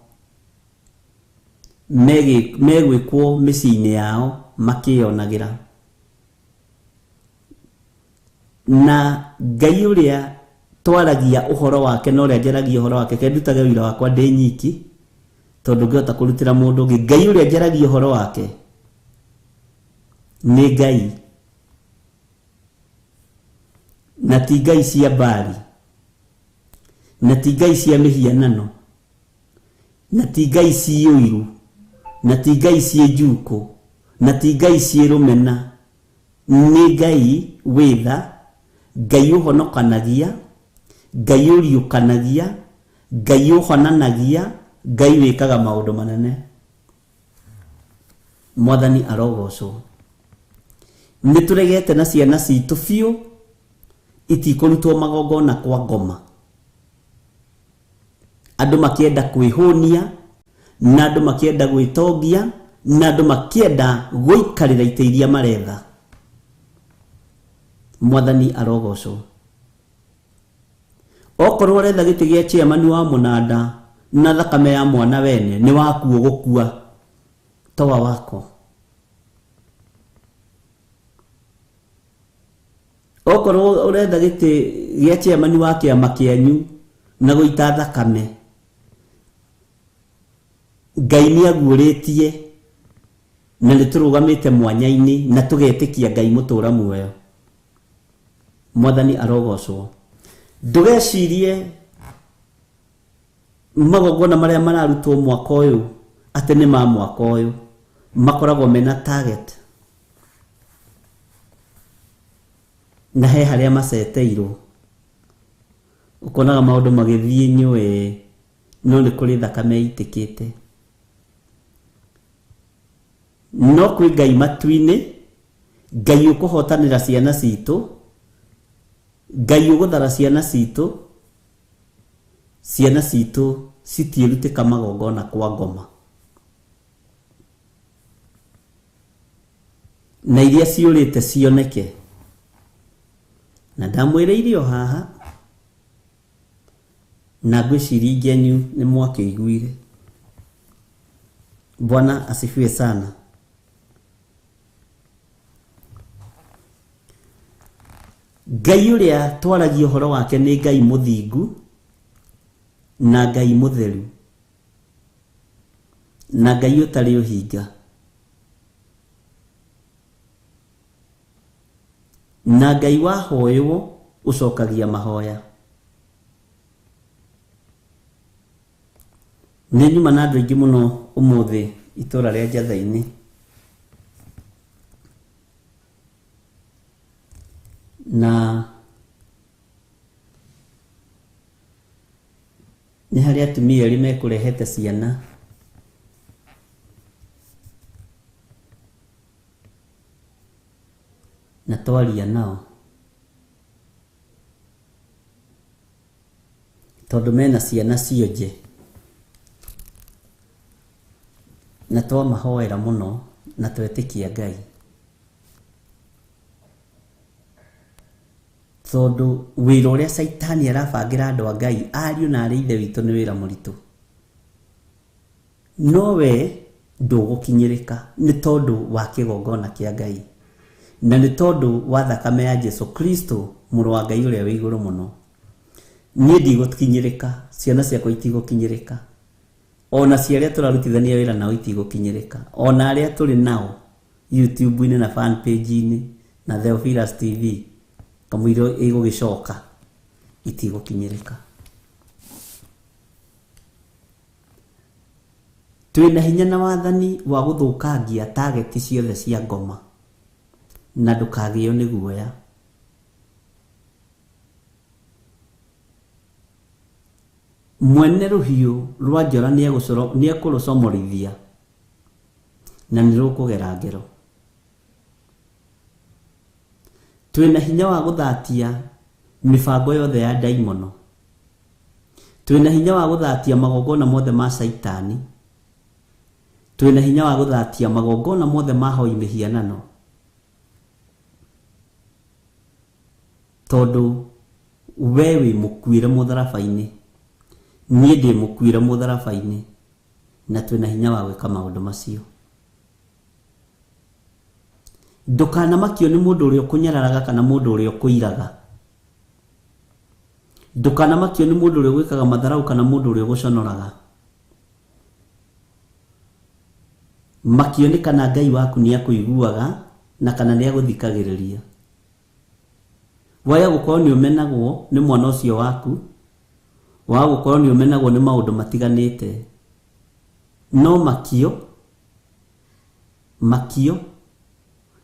megwĩkwo mĩciĩ-inĩ yao makĩyonagĩra. Na Ngai ũrĩa twaragia ũhoro wake na ũrĩa njaragia ũhoro wake, ke ndutage wĩra wakwa ndĩ nyiki, tondũ ngĩhota kũrutĩra mũndũ ũngĩ. Ngai ũrĩa njaragia ũhoro wake nĩ Ngai, na ti ngai cia Baali, na ti ngai cia mĩhianano, na ti ngai ciĩ ũiru, na ti ngai ciĩ njukũ, na ti ngai ciĩ rũmena. Nĩ Ngai wĩ tha, Ngai ũhonokanagia, Ngai ũriũkanagia, Ngai ũhonanagia, Ngai wĩkaga maũndũ manene. Mwathani arogocwo. Nĩ tũregete na ciana citũ biũ, itikũrutwo magongona kwa ngoma. Andũ makĩenda kwĩhũnia, na andũ makĩenda gwĩtongia, na andũ makĩenda gũikarĩra itĩ iria maretha. Mwathani arogocwo. Okorwo ũretha gĩtĩ gĩa chairman wa mũnanda na thakame ya mwana wene, nĩ waku ũgũkua, toa wako. Okorwo ũretha gĩtĩ gĩa chairman wa kĩama kĩanyu na gũita thakame, Ngai nĩ aguũrĩtie na nĩ tũrũgamĩte mwanya-inĩ na tũgetĩkia Ngai mũtũra muoyo. Mwathani arogocwo. Ndũgecirie magongona marĩa mararutwo mwaka ũyũ atĩ nĩ ma mwaka ũyũ, makoragwo mena target na he harĩa maceteirwo. Ũkonaga maũndũ magĩthiĩ nyũĩ, no nĩ kũrĩ thakame ĩitĩkĩte. No kwĩ Ngai matu-inĩ, Ngai ũkũhotanĩra ciana citũ, Ngai ũgũthara ciana citũ, ciana citũ citiĩrutĩka magongona kwa ngoma. Na iria ciũrĩte cioneke. Na ndamwĩrĩire o haha na ngwĩciria ingĩ anyu nĩ mwakĩiguire. Bwana asifiwe sana. Ngai ũrĩa twaragia ũhoro wake nĩ Ngai mũthingu na Ngai mũtheru na Ngai ũtarĩ ũhinga na Ngai wahoywo ũcokagia mahoya. Nĩ nyuma na andũ aingĩ mũno ũmũthĩ itũra rĩa Njatha-inĩ na nĩ harĩ atumia erĩ mekũrehete ciana na twaria nao tondũ mena ciana cionje na twamahoera mũno na twetĩkia Ngai tondũ wĩra ũrĩa Caitani arabangĩra andũ a Ngai ariũ na arĩ ithe witũ nĩ wĩra mũritũ no we ndũgũkinyĩrĩka nĩ tondũ wa kĩgongona kĩa Ngai na nĩ tondũ wa thakame ya Jesu Kristo mũrũ wa Ngai ũrĩa wĩ igũrũ mũno. Niĩ ndigũkinyĩrĩka, ciana ciakwa itigũkinyĩrĩka, ona cia arĩa tũrarutithania wĩra nao itigũkinyĩrĩka, ona arĩa tũrĩ nao YouTube-inĩ na fan page-inĩ na Theophilus TV kamũira ĩgũgĩcoka itigũkinyĩrĩka. Twĩna hinya na wathani wa gũthũkangia tageti ciothe cia ngoma na ndũkagĩo nĩ guoya. Mwene rũhiũ rwa njora nĩekũrũcomorithia na nĩ rũkũgera ngero. Twĩna hinya wa gũthatia mĩbango yothe ya ndaimono. Twĩna hinya wa gũthatia magongona mothe ma Caitani. Twĩna hinya wa gũthatia magongona mothe ma hoi mĩhianano tondũ we wĩ mũkuĩre mũtharaba-inĩ, niĩ ndĩ mũkuĩre mũtharaba-inĩ, na twĩna hinya wa gwĩka maũndũ macio. Ndũkanamakio nĩ mũndũ ũrĩa ũkũnyararaga kana mũndũ ũrĩa ũkũiraga. Ndũkanamakio nĩ mũndũ ũrĩa ũgwĩkaga matharau kana mũndũ ũrĩa ũgũconoraga. Makio nĩ kana Ngai waku nĩ akũiguaga na kana nĩ agũthikagĩrĩria. Waya gũkorwo nĩ ũmenagwo nĩ mwana ũcio waku, waga gũkorwo nĩ ũmenagwo nĩ maũndũ matiganĩte, no makio makio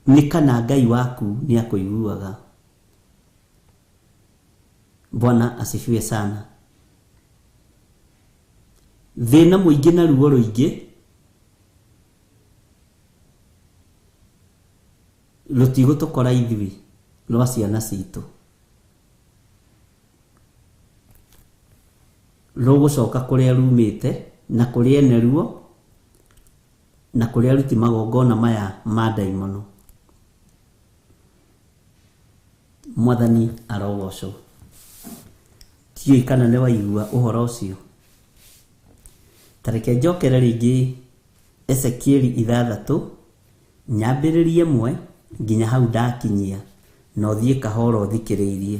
nĩ kana Ngai waku nĩ akũiguaga. Bwana asifiwe sana. Thĩna mũingĩ na ruo rũingĩ rũtigũtũkora ithuĩ rwa ciana citũ, rũgũcoka kũrĩa rumĩte na kũrĩa ene ruo na kũrĩa aruti magongona maya ma ndaimono. Mwathani arogocwo. Tiũĩ kana nĩ waigua ũhoro ũcio. Ta reke njokere rĩngĩ Ezekieli 6 nyambĩrĩrie 1 nginya hau ndakinyia na ũthiĩ kahora ũthikĩrĩirie.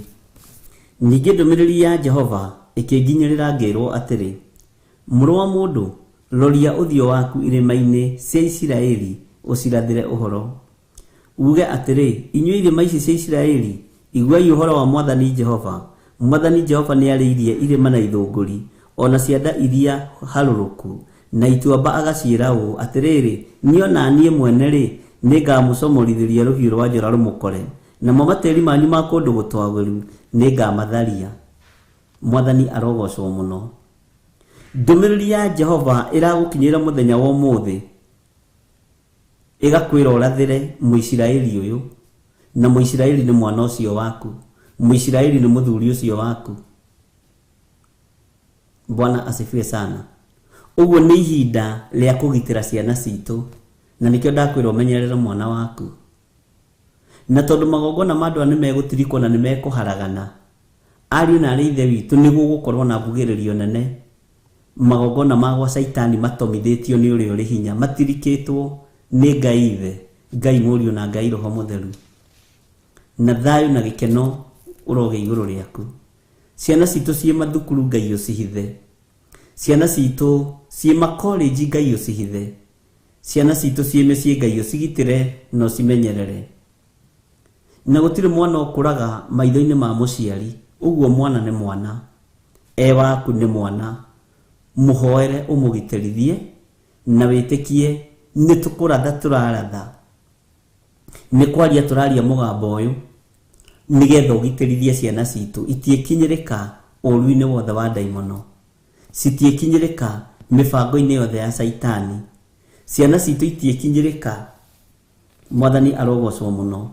Ningĩ ndũmĩrĩri ya Jehova ĩkĩnginyĩrĩra ngĩrwo atĩrĩ, mũrũ wa mũndũ, roria ũthiũ waku irĩma-inĩ cia Isiraeli ũcirathĩre ũhoro. Uge atĩrĩ, inyuĩ irĩma ici cia Isiraeli, iguai ũhoro wa Mwathani Jehova. Mwathani Jehova nĩarĩirie irĩma na ithũngũri ona cianda iria harũrũku na ituamba agaciĩra ũũ, atĩrĩrĩ, niĩ ona niĩ mwene-rĩ, nĩngamũcomorithĩria rũhiũ rwa njora rũmũkore, namo matĩri manyu ma kũndũ gũtwagĩru nĩngamatharia. Mwathani arogocwo mũno. Ndũmĩrĩri ya Jehova ĩragũkinyĩra mũthenya wa ũmũthĩ ĩgakwĩra ũrathĩre Mũisiraeli ũyũ, na Mũisiraeli nĩ mwana ũcio waku, Mũisiraeli nĩ mũthuri ũcio waku. Bwana asifiwe sana. Ũguo nĩ ihinda rĩa kũgitĩra ciana citũ, na nĩkĩo ndakwĩra ũmenyerere mwana waku. Na tondũ magongona ma andũ aya nĩmegũtirikwo na nĩmekũharagana, ariũ na arĩ ithe witũ nĩgũgũkorwo na mbugĩrĩrio nene. Magongona ma gwa Caitani matomithĩtio nĩ ũrĩa ũrĩ hinya, matirikĩtwo nĩ Ngai Ithe, Ngai Mũriũ na Ngai Roho Mũtheru. Na thayũ na gĩkeno ũrogĩa igũrũ rĩaku. Ciana citũ ciĩ mathukuru Ngai ũcihithe. Ciana citũ ciĩ makolenji Ngai ũcihithe. Ciana citũ ciĩ mĩciĩ Ngai ũcigitĩre na ũcimenyerere. Na gũtirĩ mwana ũkũraga maitho-inĩ ma mũciari, ũguo mwana nĩ mwana, e waku nĩ mwana, mũhoere ũmũgitĩrithie na wĩtĩkie nĩ tũkũratha tũraratha, nĩ kwaria tũraria mũgambo ũyũ nĩgetha ũgitĩrithie ciana citũ itiĩkinyĩrĩka ũũru-inĩ wothe wa ndaimono, citiĩkinyĩrĩka mĩbango-inĩ yothe ya Caitani, ciana citũ itiĩkinyĩrĩka, Mwathani arogocwo mũno,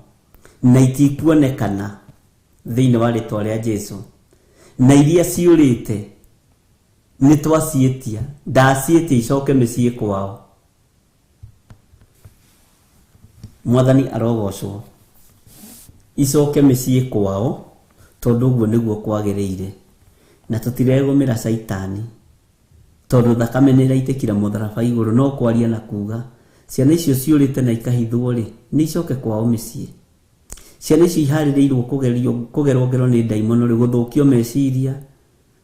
na itikuonekana thĩinĩ wa rĩtwa rĩa Jesu. Na iria ciũrĩte nĩ twaciĩtia, ndaciĩtia icoke mĩciĩ kwao. Mwathani arogocwo, icoke mĩciĩ kwao tondũ ũguo nĩguo kwagĩrĩire. Na tũtiregũmĩra Caitani tondũ thakame nĩ ĩraitĩkire mũtharaba igũrũ, no kwaria na kuga ciana icio ciũrĩte na ikahithwo rĩ, nĩ icoke kwao mĩciĩ. Ciana icio iharĩrĩirwo kũgerwo ngero nĩ ndaimono rĩ, gũthũkio meciria,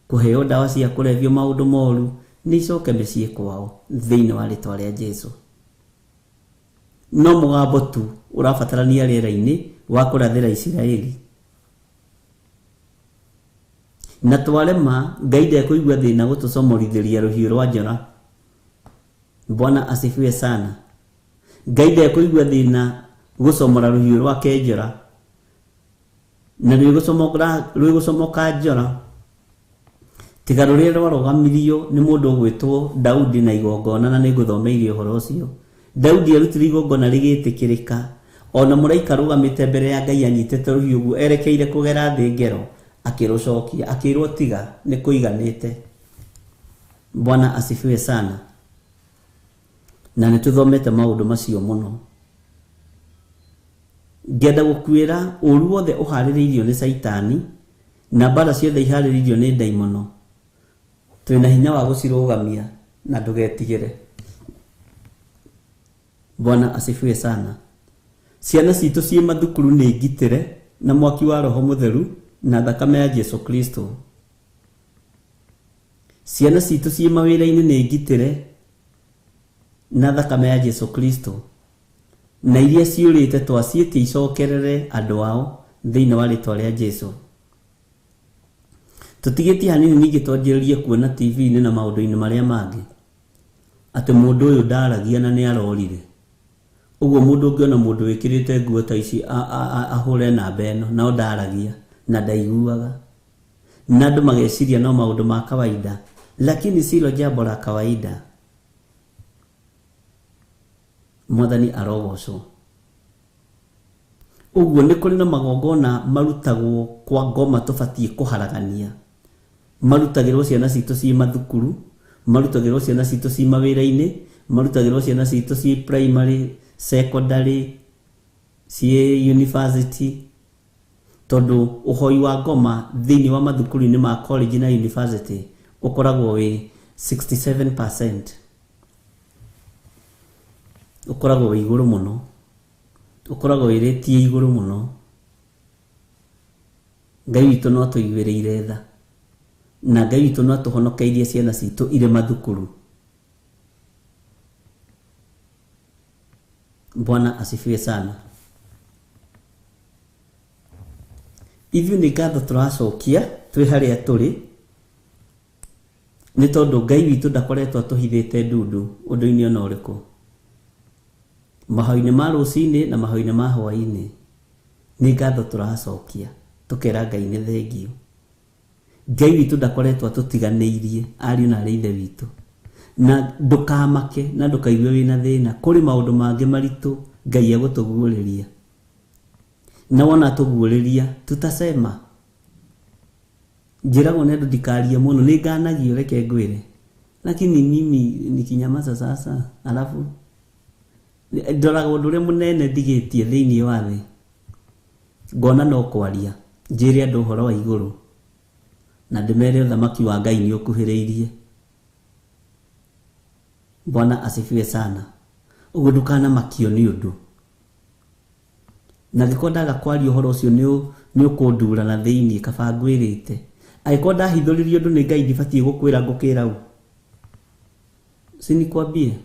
kũheo ndawa cia kũrebio maũndũ moru, nĩ icoke mĩciĩ kwao thĩinĩ wa rĩtwa rĩa Jesu. No mũgambo tu ũrabatarania rĩera-inĩ wa kũrathĩra Isiraeli. Na twarema Ngai ndekũigua thĩna gũtũcomorithĩria rũhiũ rwa njora. Bwana asifiwe sana. Ngai ndekũigua thĩna gũcomora rũhiũ rwake njora, na rwĩgũcomoka njora tiga rũrĩa rwarũgamirio nĩ mũndũ ũgwĩtwo Daudi na igongona, na nĩngũthomeirie ũhoro ũcio. Daudi arutire igongona rĩgĩtĩkĩrĩka, ona mũraika arũgamĩte mbere ya Ngai anyitĩte rũhiũ ũguo erekeire kũgera thĩ ngero, akĩrũcokia akĩrwo tiga nĩ kũiganĩte. Bwana asifiwe sana. Na nĩtũthomete maũndũ macio mũno. Ngenda gũkwĩra ũru wothe ũharĩrĩirio nĩ Caitani na mbara ciothe iharĩrĩirio nĩ ndaimono, twĩna hinya wa gũcirũgamia na ndũgetigĩre. Bwana asifiwe sana. Ciana citũ ciĩ mathukuru nĩ ngitĩre na mwaki wa Roho Mũtheru na thakame ya Jesu Kristo. Ciana citũ ciĩ mawĩra-inĩ nĩ ngitĩre na thakame ya Jesu Kristo. Na iria ciũrĩte twaciĩtie icokerere andũ ao thĩinĩ wa rĩtwa rĩa Jesu. Tũtigĩtie hanini ningĩ twanjĩrĩrie kuona TV-inĩ na maũndũ-inĩ marĩa mangĩ atĩ mũndũ ũyũ ndaragia na nĩ arorire. Ũguo mũndũ ũngĩona mũndũ wĩkĩrĩte nguo ta ici ahũre namba ĩno, nao ndaragia na ndaiguaga, na andũ mageciria no maũndũ ma kawaida, lakini silo jambo la kawaida. Mwathani arogocwo. Ũguo nĩ kũrĩ na magongona marutagwo kwa ngoma tũbatiĩ kũharagania, marutagĩrwo ciana citũ ciĩ mathukuru, marutagĩrwo ciana citũ ciĩ mawĩra-inĩ, marutagĩrwo ciana citũ ciĩ primary, secondary, ciĩ university, tondũ ũhoi wa ngoma thĩinĩ wa mathukuru-inĩ ma college na university ũkoragwo wĩ 67%, ũkoragwo wĩ igũrũ mũno, ũkoragwo wĩrĩtie igũrũ mũno. Ngai witũ no atũiguĩrĩire tha, na Ngai witũ no atũhonokeirie ciana citũ irĩ mathukuru. Bwana asifiwe sana. Ithuĩ nĩ ngatho tũracokia twĩ harĩa tũrĩ, nĩ tondũ Ngai witũ ndakoretwo atũhithĩte ndundu ũndũ-inĩ ona ũrĩkũ. Mahoya-inĩ ma rũcinĩ na mahoya-inĩ ma hwaĩ-inĩ nĩ ngatho tũracokia, tũkera Ngai nĩ thengio. Ngai witũ ndakoretwo atũtiganĩirie ariũ na arĩ ithe witũ. Na ndũkamake na ndũkaigue wĩna thĩna, kũrĩ maũndũ mangĩ maritũ Ngai egũtũguũrĩria. Na wona atũguũrĩria tutasema. Njĩragwo nĩ andũ ndikarie mũno, nĩ nganagio, reke ngwĩre, lakini mimi nikinyamaza sasa, alafu ndoraga ũndũ ũrĩa mũnene ndigĩtie thĩinĩ wa thĩ. Ngona no kwaria njĩre andũ ũhoro wa igũrũ na ndĩmere ũthamaki wa Ngai nĩ ũkuhĩrĩirie. Bwana asifiwe sana. Ũguo ndũkanamakio nĩ ũndũ. Na angĩkorwo ndaga kwaria ũhoro ũcio nĩ ũkũndura na thĩinĩ kaba ngwĩrĩte. Angĩkorwo ndahithũrĩrio ũndũ nĩ Ngai ndibatiĩ gũkwĩra ngũkĩra ũ. Si nikwambie?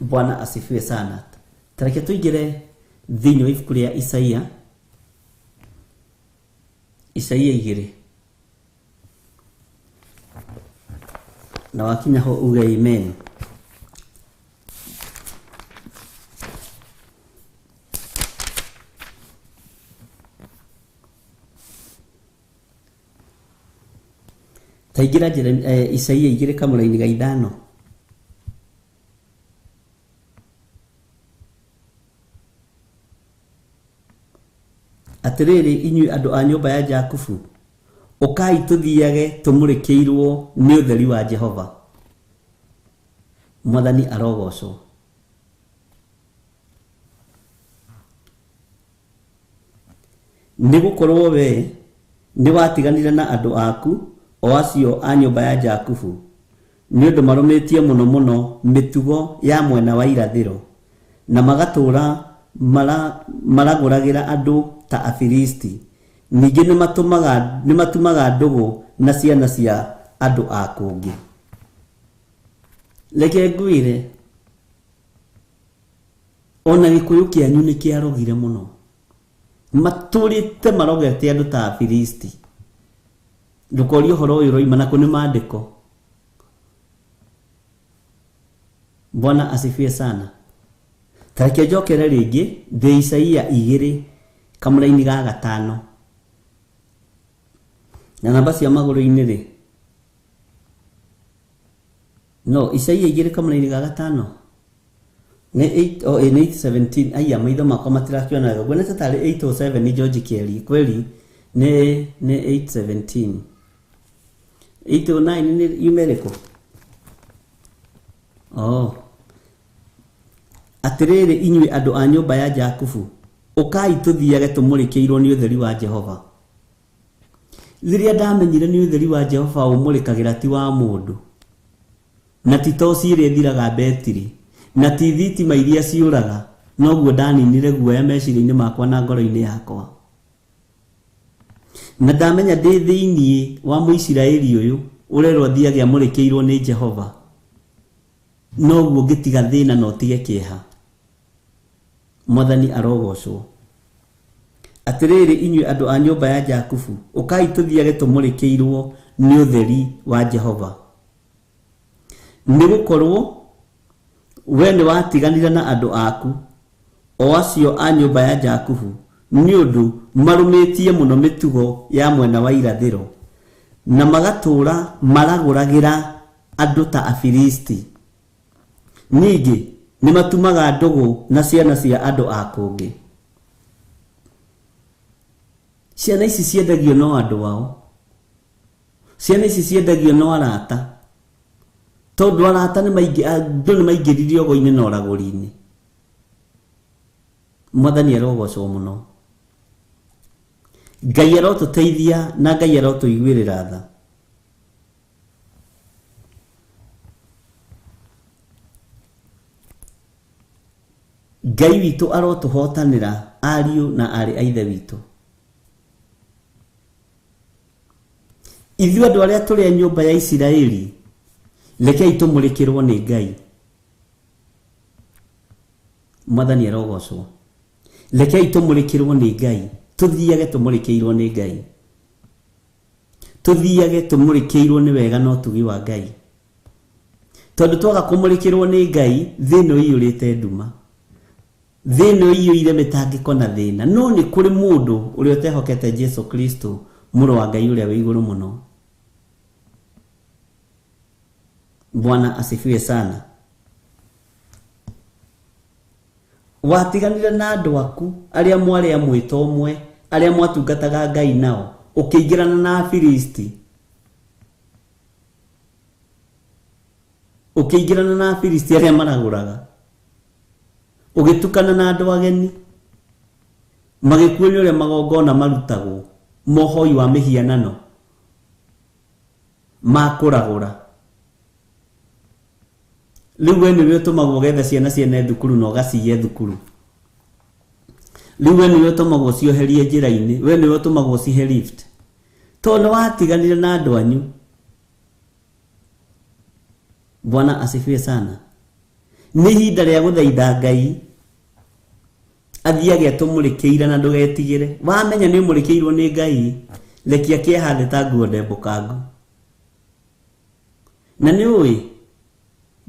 Bwana asifiwe sana. Tareke tuingire thĩinĩ wa ibuku rĩa Isaia. Isaia 2. Na wakinya ho uge amen. Taingĩra Isaia 2 kamũraini ga 5. Atĩrĩrĩ inyuĩ andũ a nyũmba ya Jakubu, ũkai tũthiage tũmũrĩkĩirwo nĩ ũtheri wa Jehova. Mwathani arogocwo. Nĩgũkorwo we nĩwatiganire na andũ aku, o acio a nyũmba ya Jakubu, nĩ ũndũ marũmĩtie mũno mũno mĩtugo ya mwena wa irathĩro, na magatũũra maragũragĩra andũ ta Afilisti. Ningĩ nĩmatumaga ndũgũ na ciana cia andũ a kũngĩ. Reke ngwĩre, ona Gĩkũyũ kĩanyu nĩ kĩarogire mũno. Matũrĩte marogete andũ ta Afilisti. Ndũkorie ũhoro ũyũ ũroima nakũ nĩ maandĩko. Bwana asifiwe sana. Tareke njokere rĩngĩ ndĩ Isaia 2 kamũraini ga 5. Na namba cia magũrũ-inĩ rĩ. No Isaia 2 kamũraini ga 5. Nĩ 8 oh 8:17. Aya maitho makwa matirakiona wega. Nguona ta tarĩ 8:07 nĩ George Kelly. Kweli nĩ 8:17. 8:09 nĩ yume ĩrĩkũ? Oh. Atĩrĩrĩ inyuĩ andũ a nyũmba ya Jakubu, ũkai tũthiage tũmũrĩkĩirwo nĩ ũtheri wa Jehova. Rĩrĩa ndamenyire nĩ ũtheri wa Jehova ũmũrĩkagĩra ti wa mũndũ, na ti toci ĩrĩa ĩthiraga betiri, na ti thitima iria ciũraga, noguo ndaninire guoya meciria-inĩ makwa na ngoro-inĩ yakwa. Na ndamenya ndĩ thĩinĩ wa Mũisiraeli ũyũ ũrerwo athiage amũrĩkĩirwo nĩ Jehova, noguo ngĩtiga thĩna na ũtige kĩeha. Mwathani arogocwo. Atĩrĩrĩ inyuĩ andũ a nyũmba ya Jakubu, ũkai tũthiage tũmũrĩkĩirwo nĩ ũtheri wa Jehova. Nĩgũkorwo we nĩwatiganire na andũ aku, o acio a nyũmba ya Jakubu, nĩ ũndũ marũmĩtie mũno mĩtugo ya mwena wa irathĩro, na magatũũra maragũragĩra andũ ta Afilisti. Ningĩ nĩmatumaga ndũgũ na ciana cia andũ a kũngĩ. Ciana ici ciendagio no andũ ao. Ciana ici ciendagio no arata. Tondũ arata andũ nĩmaingĩririe ũgo-inĩ na ũragũri-inĩ. Mwathani arogocwo mũno. Ngai arotũteithia na Ngai arotũiguĩrĩra tha. Ngai witũ arotũhotanĩra ariũ na aarĩ a ithe witũ. Ithuĩ andũ arĩa tũrĩ a nyũmba ya Isiraeli, rekei tũmũrĩkĩrwo nĩ Ngai. Mwathani arogocwo. Rekei tũmũrĩkĩrwo nĩ Ngai. Tũthiage tũmũrĩkĩirwo nĩ Ngai. Tũthiage tũmũrĩkĩirwo nĩ wega na ũtugi wa Ngai. Tondũ twaga kũmũrĩkĩrwo nĩ Ngai, thĩ ĩno ĩiyũrĩte nduma. Thĩ ĩno ĩiyũire mĩtangĩko na thĩna. No nĩ kũrĩ mũndũ ũrĩa ũtehokete Jesu Kristo, mũrũ wa Ngai ũrĩa wĩ igũrũ mũno. Bwana asifiwe sana. Watiganire na andũ aku arĩa mwarĩ a mwĩto ũmwe, arĩa mwatungataga Ngai nao, ũkĩingĩrana na Afilisti. Ũkĩingĩrana na Afilisti arĩa maragũraga. Ũgĩtukana na andũ ageni. Magĩkuonia ũrĩa magongona marutagwo mohoi wa mĩhianano ma kũragũra. Rĩu we nĩwe ũtũmagwo ũgethe ciana ciene thukuru na ũgaciye thukuru. Rĩu we nĩwe ũtũmagwo cioherie njĩra-inĩ, we nĩwe ũtũmagwo cihe lift. Tondũ nĩwatiganire na andũ anyu. Bwana asifiwe sana. Nĩ ihinda rĩa gũthaitha Ngai athiage atũmũrĩkĩire na ndũgetigĩre. Wamenya nĩ ũmũrĩkĩirwo nĩ Ngai, rekia kĩeha thĩ ta nguo ndembũkangu. Na nĩ ũĩ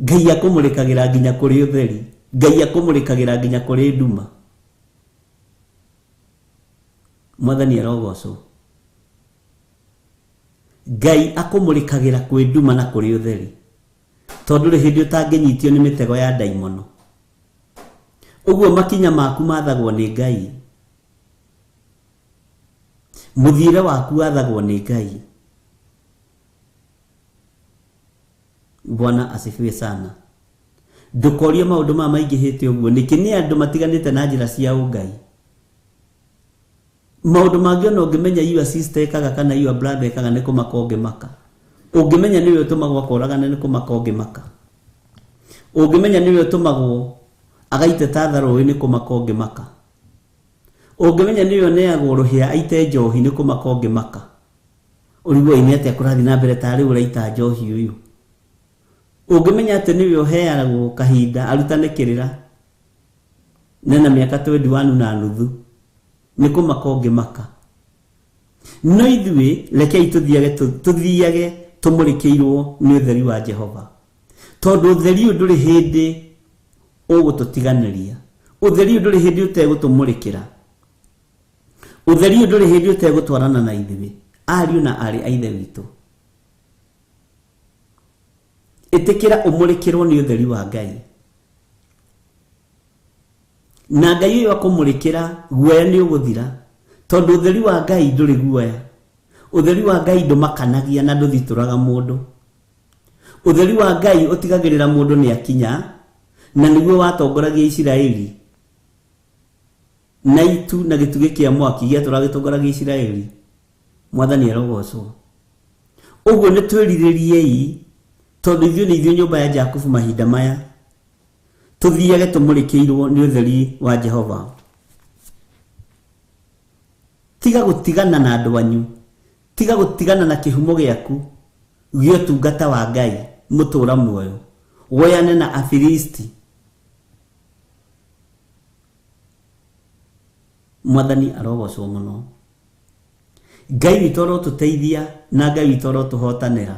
Ngai akũmũrĩkagĩra nginya kũrĩ ũtheri, Ngai akũmũrĩkagĩra nginya kũrĩ nduma. Mwathani arogocwo. Ngai akũmũrĩkagĩra kwĩ nduma na kũrĩ ũtheri. Tondũ rĩ hĩndĩ ũtangĩnyitio nĩ mĩtego ya ndaimono. Ũguo makinya maku mathagwo nĩ Ngai. Mũthiĩre waku wathagwo nĩ Ngai. Bwana asifiwe sana. Ndũkorie maũndũ maya maingĩhĩte ũguo nĩkĩ nĩ andũ matiganĩte na njĩra cia ũngai. Maũndũ mangĩ ona ũngĩmenya your sister ekaga kana your brother ekaga nĩ kũmaka ũngĩmaka. Ũngĩmenya nĩwe ũtũmagwo akoragane nĩ kũmaka ũngĩmaka. Ũngĩmenya nĩwe ũtũmagwo agaite ta tharũĩ nĩ kũmaka ũngĩmaka. Ũngĩmenya nĩwe ũneagwo rũhĩa aite njohi nĩ kũmaka ũngĩmaka. Ũrigwo nĩ atĩa kũrathiĩ na mbere tarĩ ũraita njohi ũyũ. Ũngĩmenya atĩ nĩwe ũheagwo kahinda arutane kĩrĩra nena mĩaka 21 na nuthu nĩ kũmaka ũngĩmaka. No ithuĩ rekei tũthiage tũmũrĩkĩirwo nĩ ũtheri wa Jehova. Tondũ ũtheri ũyũ ndũrĩ hĩndĩ ũgũtũtiganĩria. Ũtheri ũyũ ndũrĩ hĩndĩ ũtegũtũmũrĩkĩra. Ũtheri ũyũ ndũrĩ hĩndĩ ũtegũtwarana na ithuĩ, ariũ na aarĩ a Ithe witũ. Ĩtĩkĩra ũmũrĩkĩrwo nĩ ũtheri wa Ngai. Na Ngai ũyũ akũmũrĩkĩra guoya nĩ ũgũthira. Tondũ ũtheri wa Ngai ndũrĩ guoya. Ũtheri wa Ngai ndũmakanagia na ndũthitũraga mũndũ. Ũtheri wa Ngai ũtigagĩrĩra mũndũ nĩ akinya, na nĩguo watongoragia Isiraeli. Na itu na gĩtugĩ kĩa mwaki gĩatũraga gĩtongoragia Isiraeli. Mwathani arogocwo. Ũguo nĩ twĩrirĩriei, tondũ ithuĩ nĩ ithuĩ nyũmba ya Jakubu mahinda maya. Tũthiage tũmũrĩkĩirwo nĩ ũtheri wa Jehova. Tiga gũtigana na andũ anyu. Tiga gũtigana na kĩhumo gĩaku gĩa ũtungata wa Ngai mũtũra muoyo. Woyane na Afilisti. Mwathani arogocwo mũno. Ngai witũ arotũteithia na Ngai witũ arotũhotanĩra.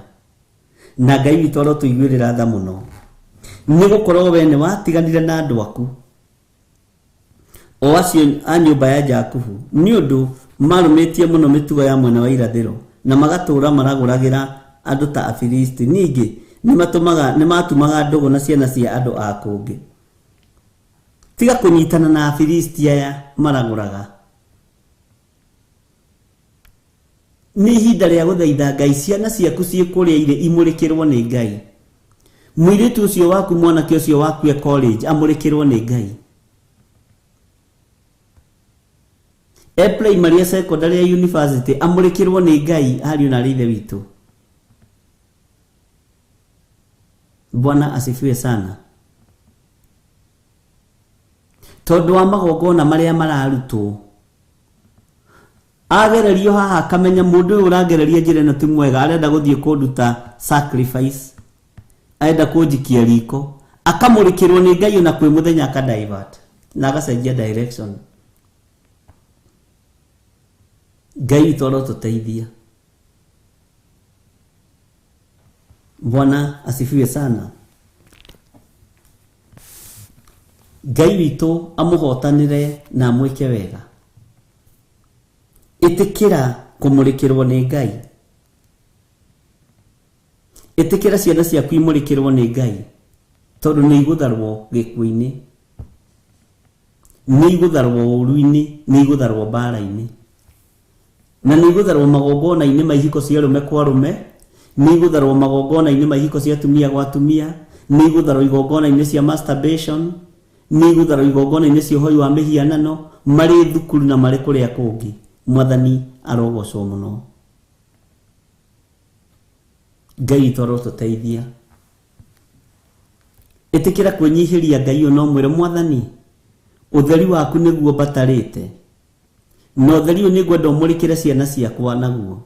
Na Ngai witũ arotũiguĩrĩra tha mũno. Nĩ gũkorwo we nĩ watiganire na andũ aku o acio a nyũmba ya Jakubu, nĩ ũndũ marũmĩtie mũno mĩtugo ya mwena wa irathĩro na magatũũra maragũragĩra andũ ta Afilisti. Ningĩ nĩmatumaga ndũgũ na ciana cia andũ a kũngĩ. Tiga kũnyitana na Afilisti aya maragũraga. Nĩ ihinda rĩa gũthaitha Ngai ciana ciaku ciĩ kũrĩa irĩ imũrĩkĩrwo nĩ Ngai. Mũirĩtu ũcio waku, mwanake ũcio waku e college amũrĩkĩrwo nĩ Ngai. E primary, e secondary, e university amũrĩkĩrwo nĩ Ngai, ariũ na aarĩ a Ithe witũ. Bwana asifiwe sana. Tondũ wa magongona marĩa mararutwo, agererio haha akamenya mũndũ ũyũ ũrangereria njĩra ĩno ti mwega, arenda gũthiĩ kũnduta sacrifice, arenda kũnjikia riko, akamũrĩkĩrwo nĩ Ngai ona kwĩ mũthenya aka divert na agacenjia direction. Ngai witũ arotũteithia. Bwana asifiwe sana. Ngai witũ amũhotanĩre na amwĩke wega. Ĩtĩkĩra kũmũrĩkĩrwo nĩ Ngai. Ĩtĩkĩra ciana ciaku imũrĩkĩrwo nĩ Ngai, tondũ nĩ igũtharwo gĩkuũ-inĩ, nĩ igũtharwo ũũru-inĩ, nĩ igũtharwo mbara-inĩ, na nĩ igũtharwo magongona-inĩ ma ihiko cia arũme kwa arũme, nĩ igũtharwo magongona-inĩ ma ihiko cia atumia gwa atumia, Nĩ igũtharwo igongona-inĩ cia masturbation, nĩ igũtharwo igongona-inĩ cia ũhoi wa mĩhianano, marĩ thukuru na marĩ kũrĩa kũngĩ. Mwathani arogocwo mũno. Ngai witũ arotũteithia. Ĩtĩkĩra kwĩnyihĩria Ngai ũyũ na ũmwĩre, Mwathani, ũtheri waku nĩguo mbatarĩte, na ũtheri ũyũ nĩngwenda ũmũrĩkĩre ciana ciakwa naguo.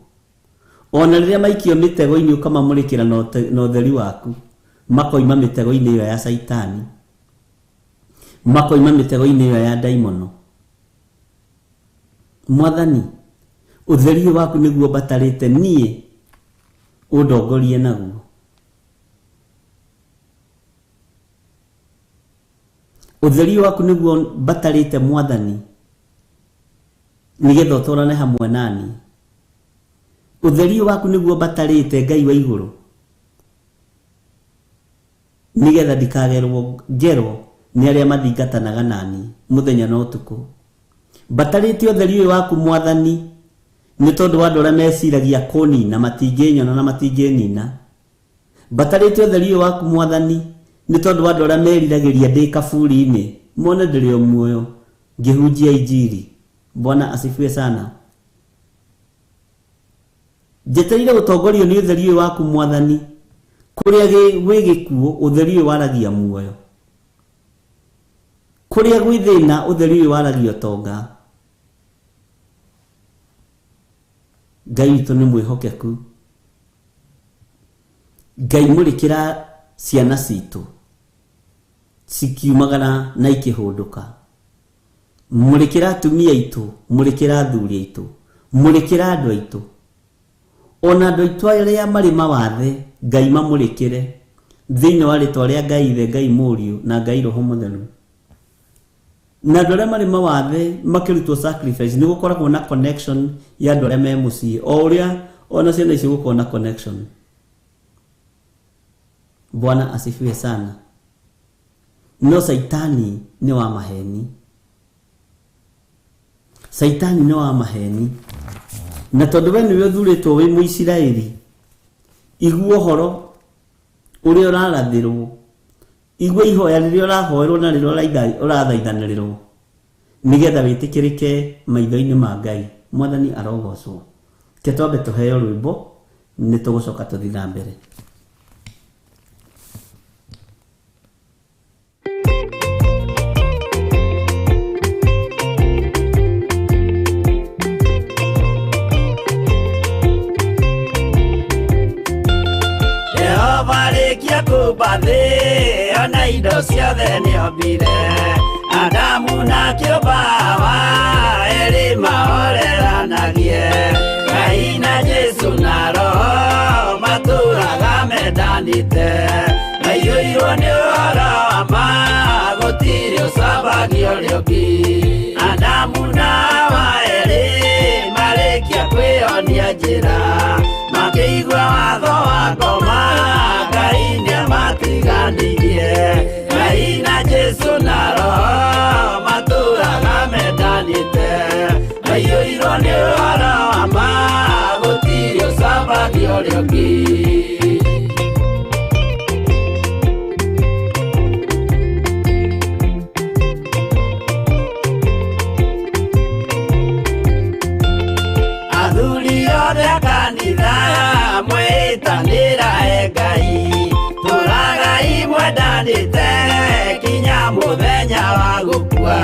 Ona rĩrĩa maikio mĩtego-inĩ ũkamamũrĩkĩra na ũtheri waku, makoima mĩtego-inĩ ĩyo ya Caitani, makoima mĩtego-inĩ ĩyo ya ndaimono. Mwathani, ũtheri ũyũ waku nĩguo mbatarĩte niĩ, ũndongorie naguo. Ũtheri waku nĩguo mbatarĩte Mwathani, nĩgetha ũtwarane hamwe nani. Ũtheri waku nĩguo mbatarĩte Ngai wa igũrũ, nĩgetha ndikagerwo ngero nĩ arĩa mathingatanaga nani mũthenya na ũtukũ. Mbatarĩte ũtheri ũyũ waku Mwathani, nĩ tondũ wa andũ arĩa meciragia kũnina, matingĩnyona na matingĩnina. Mbatarĩte ũtheri ũyũ waku Mwathani, nĩ tondũ wa andũ arĩa meriragĩria ndĩ kaburi-inĩ, mone ndĩrĩ o muoyo ngĩhunjia injiri. Bwana asifiwe sana. Njetereire gũtongorio nĩ ũtheri ũyũ waku Mwathani, kũrĩa gwĩ gĩkuũ ũtheri ũyũ waragia muoyo, kũrĩa gwĩ thĩna ũtheri ũyũ waragia ũtonga. Ngai witũ nĩ mwĩhokeku. Ngai mũrĩkĩra ciana citũ cikiumagara na ikĩhũndũka. Mũrĩkĩra atumia aitũ, mũrĩkĩra athuri aitũ, mũrĩkĩra andũ aitũ, ona andũ aitũ arĩa marĩ mawathe, Ngai mamũrĩkĩre thĩinĩ wa rĩtwa rĩa Ngai Ithe, Ngai Mũriũ na Ngai Roho Mũtheru. Na andũ arĩa marĩ mawathe makĩrutwo sacrifice, nĩ gũkoragwo na connection ya andũ arĩa me mũciĩ, o ũrĩa ona ciana icio gũkorwo na connection. Bwana asifiwe sana. No Saitani nĩ wa maheni. Saitani nĩ wa maheni. Na tondũ we nĩwe ũthurĩtwo wĩ Mũisiraeli, igua ũhoro ũrĩa ũrarathĩrwo, igua ihoya rĩrĩa ũrahoerwo na rĩrĩa ũrathaithanĩrĩrwo, nĩgetha wĩtĩkĩrĩke maitho-inĩ ma Ngai. Mwathani arogocwo. Ke twambe tũheo rwĩmbo, nĩ tũgũcoka tũthiĩ na mbere. Jehova kũmba thĩ, ona indo ciothe nĩombire. Adamu na kĩũmba Hawa, erĩ mahoreranagie. Ngai na Jesũ na Roho matũraga mendanĩte. Maiyũirwo nĩ ũhoro wa ma, gũtirĩ ũcambagia ũrĩa ũngĩ. Adamu na Hawa erĩ marĩkia kwĩyonia njĩra, makĩigua watho wa ngoma, Ngai nĩamatiganirie. Ngai na Jesũ na Roho matũraga mendanĩte. Maiyũirwo nĩ ũhoro wa ma, gũtirĩ ũcambagia ũrĩa ũngĩ. Athuri othe a kanitha mwĩtanĩra e Ngai, tũragai mwendanĩte kinya mũthenya wa gũkua.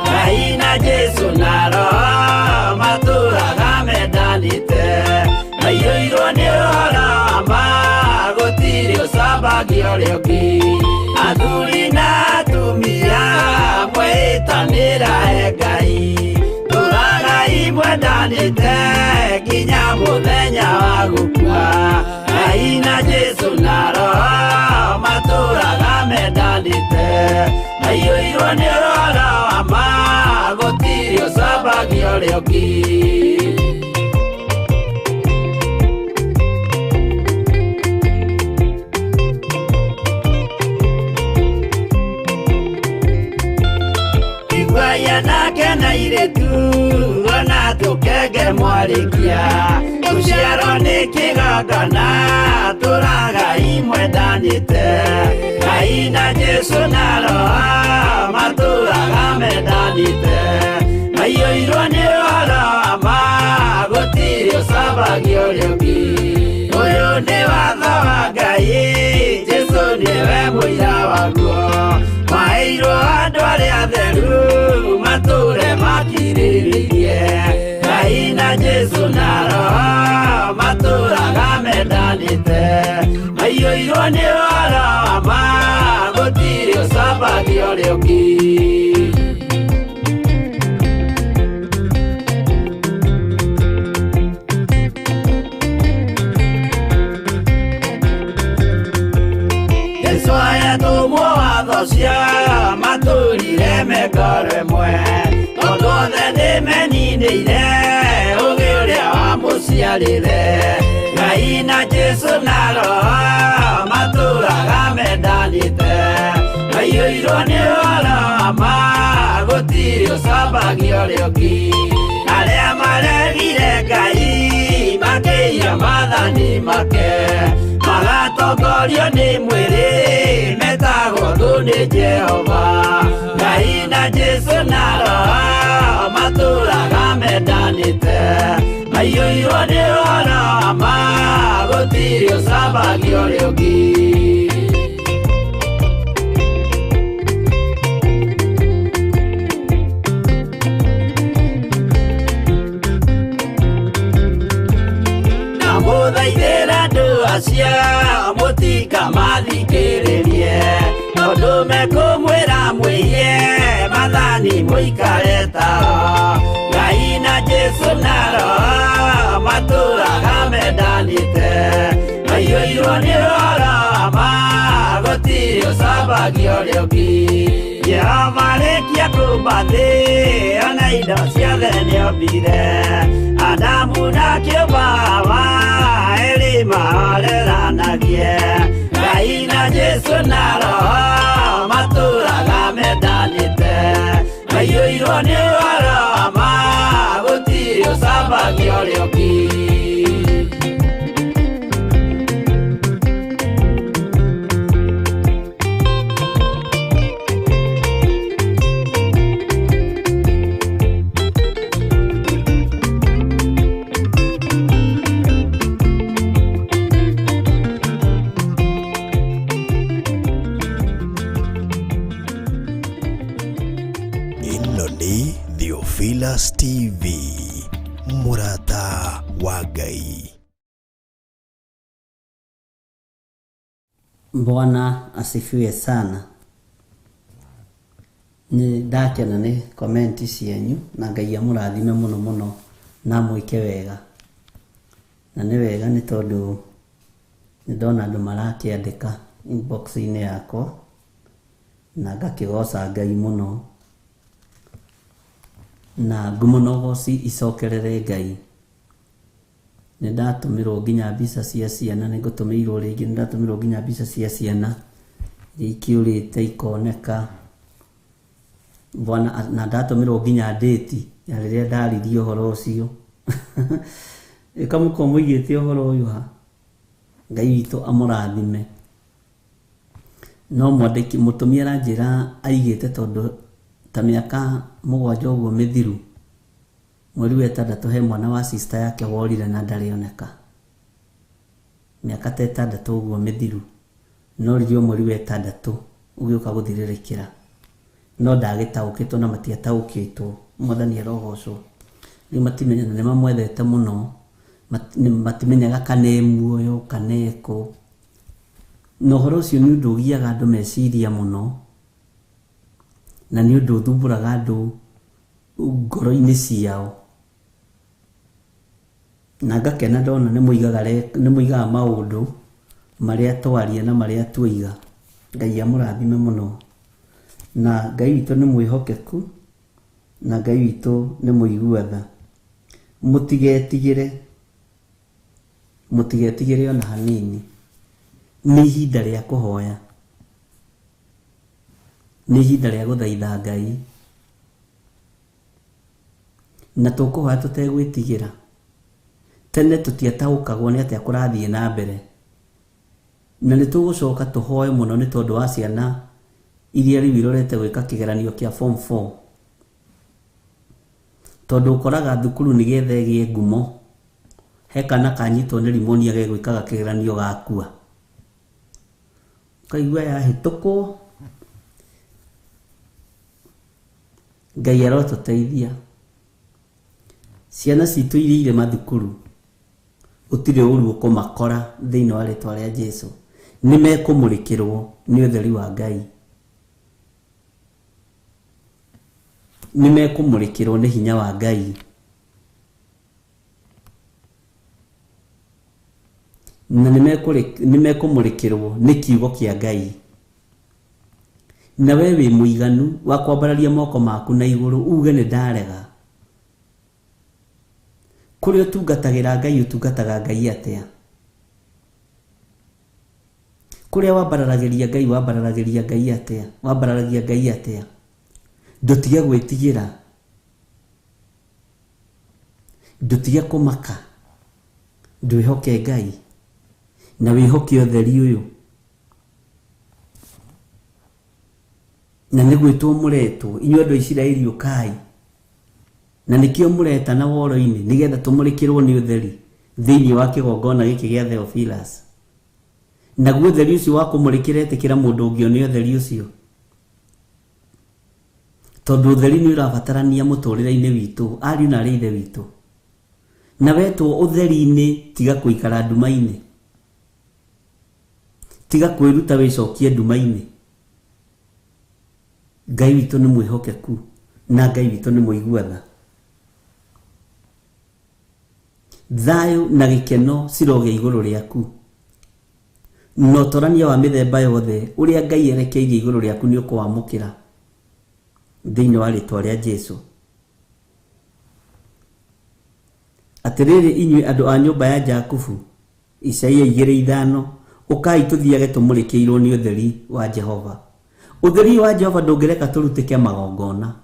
Ngai na Jesũ na Roho matũraga mendanĩte. Maiyũirwo nĩ ũhoro wa ma, gũtirĩ ũcambagia ũrĩa ũngĩ. Athuri na atumia mwĩtanĩra e Ngai, tũragai mwendanĩte kinya mũthenya wa gũkua. Ngai na Jesũ na Roho matũraga mendanĩte. Maiyũirwo nĩ ũhoro wa ma, gũtirĩ ũcambagia ũrĩa ũngĩ. Iguai anake na airĩtu, ona tũkenge mwarĩkia, gũciarwo nĩ kĩgongona, tũragai mwendanĩte. mendanĩte. Ngai na Jesũ na Roho matũraga mendanĩte. Maiyũirwo nĩ ũhoro wa ma, gũtirĩ ũcambagia ũrĩa ũngĩ. Ũyũ nĩ watho wa Ngai, Jesũ nĩwe mũira waguo. Maheirwo andũ arĩa atheru matũre makirĩrĩirie. Ngai na Jesũ na Roho matũraga mendanĩte. Maiyũirwo nĩ ũhoro wa ma, gũtirĩ ũcambagia ũrĩa ũngĩ. Jesũ ayatũmwo watho cia matũrire mekore mwe, tondũ othe nĩmeninĩire ũgĩ ũrĩa wamũciarire. Ngai na Jesũ na Roho matũraga mendanĩte. Maiyũirwo nĩ ũhoro wa ma, gũtirĩ ũcambagia ũrĩa ũngĩ. Arĩa maregire Ngai makĩiya maathani make, magatongorio nĩ mwĩrĩ metagwo thũ nĩ Jehova. Ngai na Jesũ na Roho matũraga mendanĩte. Maiyũirwo nĩ ũhoro wa ma, gũtirĩ ũcambagia ũrĩa ũngĩ. Ndamũthaithĩra andũ acio mũtikamathikĩrĩrie, tondũ mekũmwĩra mwĩhie maathani mũikare tao. Ngai na Jesũ na Roho matũraga mendanĩte. Maiyũirwo nĩ ũhoro wa ma, gũtirĩ ũcambagia ũrĩa ũngĩ. Jehova arĩkia kũũmba thĩ, ona indo ciothe nĩombire. Adamu na kĩũmba Hawa, erĩ mahoreranagie. Ngai na Jesũ na Roho matũraga mendanĩte. Maiyũirwo nĩ ũhoro wa ma, gũtirĩ ũcambagia ũrĩa ũngĩ. Ĩno nĩ Theophilus TV, mũrata wa Ngai. Bwana asifiwe sana. Nĩ ndakena nĩ komenti cianyu na Ngai amũrathime mũno mũno na amwĩke wega. Na nĩ wega nĩ tondũ nĩ ndona andũ marakĩandĩka inbox-inĩ yakwa na ngakĩgoca Ngai mũno, na ngumo na ũgoci icokerere Ngai. Nĩ ndatũmĩrwo nginya mbica cia ciana, nĩ ngũtũmĩirwo rĩngĩ, nĩ ndatũmĩrwo nginya mbica cia ciana iria ikĩũrĩte ikoneka. Bwana, na ndatũmĩrwo nginya ndĩti ya rĩrĩa ndaririe ũhoro ũcio. Ĩkamũkorwo mũigĩte ũhoro ũyũ ha, Ngai witũ amũrathime. No mwandĩki mũtũmi aranjĩra aigĩte tondũ ta mĩaka 7 ũguo mĩthiru, mweri wa 6 he mwana wa sister yake worire na ndarĩoneka. Mĩaka ta 6 ũguo mĩthiru, no ririo mweri wa 6 ũgĩũka gũthirĩrĩkĩra, no ndagĩtaũkĩtwo na matiataũkĩtwo. Mwathani arogocwo. Rĩu matimenya, na nĩmamwethete mũno, matimenyaga kana e muoyo kana ekũ. Na ũhoro ũcio nĩ ũndũ ũgiaga andũ meciria mũno, na nĩ ũndũ ũthumbũraga andũ ngoro-inĩ ciao. Na ngakena ndona nĩ mũigaga maũndũ marĩa twaria na marĩa tuiga. Ngai amũrathime mũno. Na Ngai witũ nĩ mwĩhokeku, na Ngai witũ nĩ mũigua tha. Mũtigetigĩre, mũtigetigĩre ona hanini. Nĩ ihinda rĩa kũhoya, nĩ ihinda rĩa gũthaitha Ngai, na tũkũhoya tũtegwĩtigĩra. Tene tũtiataũkagwo nĩ atĩa kũrathiĩ na mbere, Na nĩ tũgũcoka tũhoe mũno nĩ tondũ wa ciana iria rĩu irorete gwĩka kĩgeranio kĩa form 4, tondũ ũkoraga thukuru nĩgetha ĩgĩe ngumo, he kana kanyitwo nĩ rimonia gegwĩkaga kĩgeranio gakua, ũkaigua yahĩtũkwo. Ngai arotũteithia. Ciana citũ iria irĩ mathukuru gũtirĩ ũru ũkũmakora thĩinĩ wa rĩtwa rĩa Jesu. Nĩ mekũmũrĩkĩrwo nĩ ũtheri wa Ngai, nĩ mekũmũrĩkĩrwo nĩ hinya wa Ngai, na nĩ mekũmũrĩkĩrwo nĩ kiugo kĩa Ngai. Na we wĩ mũiganu wa kwambararia moko maku na igũrũ uge nĩ ndarega. Kũrĩa ũtungatagĩra Ngai, ũtungataga Ngai atĩa? Kũrĩa wambararagĩria Ngai, wambararagĩria Ngai atĩa? Wambararagia Ngai atĩa? Ndũtige gwĩtigĩra, ndũtige kũmaka, ndwĩhoke Ngai na wĩhoke ũtheri ũyũ. Na nĩ gwĩtwo mũretwo, inyuĩ andũ a Isiraeli ũkai. Na nĩkĩo mũretana woro-inĩ, nĩgetha tũmũrĩkĩrwo nĩ ũtheri thĩinĩ wa kĩgongona gĩkĩ gĩa Theophilus. Naguo ũtheri ũcio wa kũmũrĩkĩra, ĩtĩkĩra mũndũ ũngĩone ũtheri ũcio, tondũ ũtheri nĩ ũrabatarania mũtũrĩre-inĩ witũ, ariũ na arĩ ithe witũ. Na wetwo ũtheri-inĩ, tiga kũikara nduma-inĩ, tiga kwĩruta wĩcokie nduma-inĩ. Ngai witũ nĩ mwĩhokeku na Ngai witũ nĩ mũigua tha. Thayũ na gĩkeno cirogĩa igũrũ rĩaku, na ũtorania wa mĩthemba yothe ũrĩa Ngai erekeirie igũrũ rĩaku nĩ ũkũwamũkĩra thĩinĩ wa rĩtwa rĩa Jesu. Atĩrĩrĩ inyuĩ andũ a nyũmba ya Jakubu, Isaia 2:5, ũkai tũthiage tũmũrĩkĩirwo nĩ ũtheri wa Jehova. Ũtheri wa Jehova ndũngĩreka tũrutĩke magongona.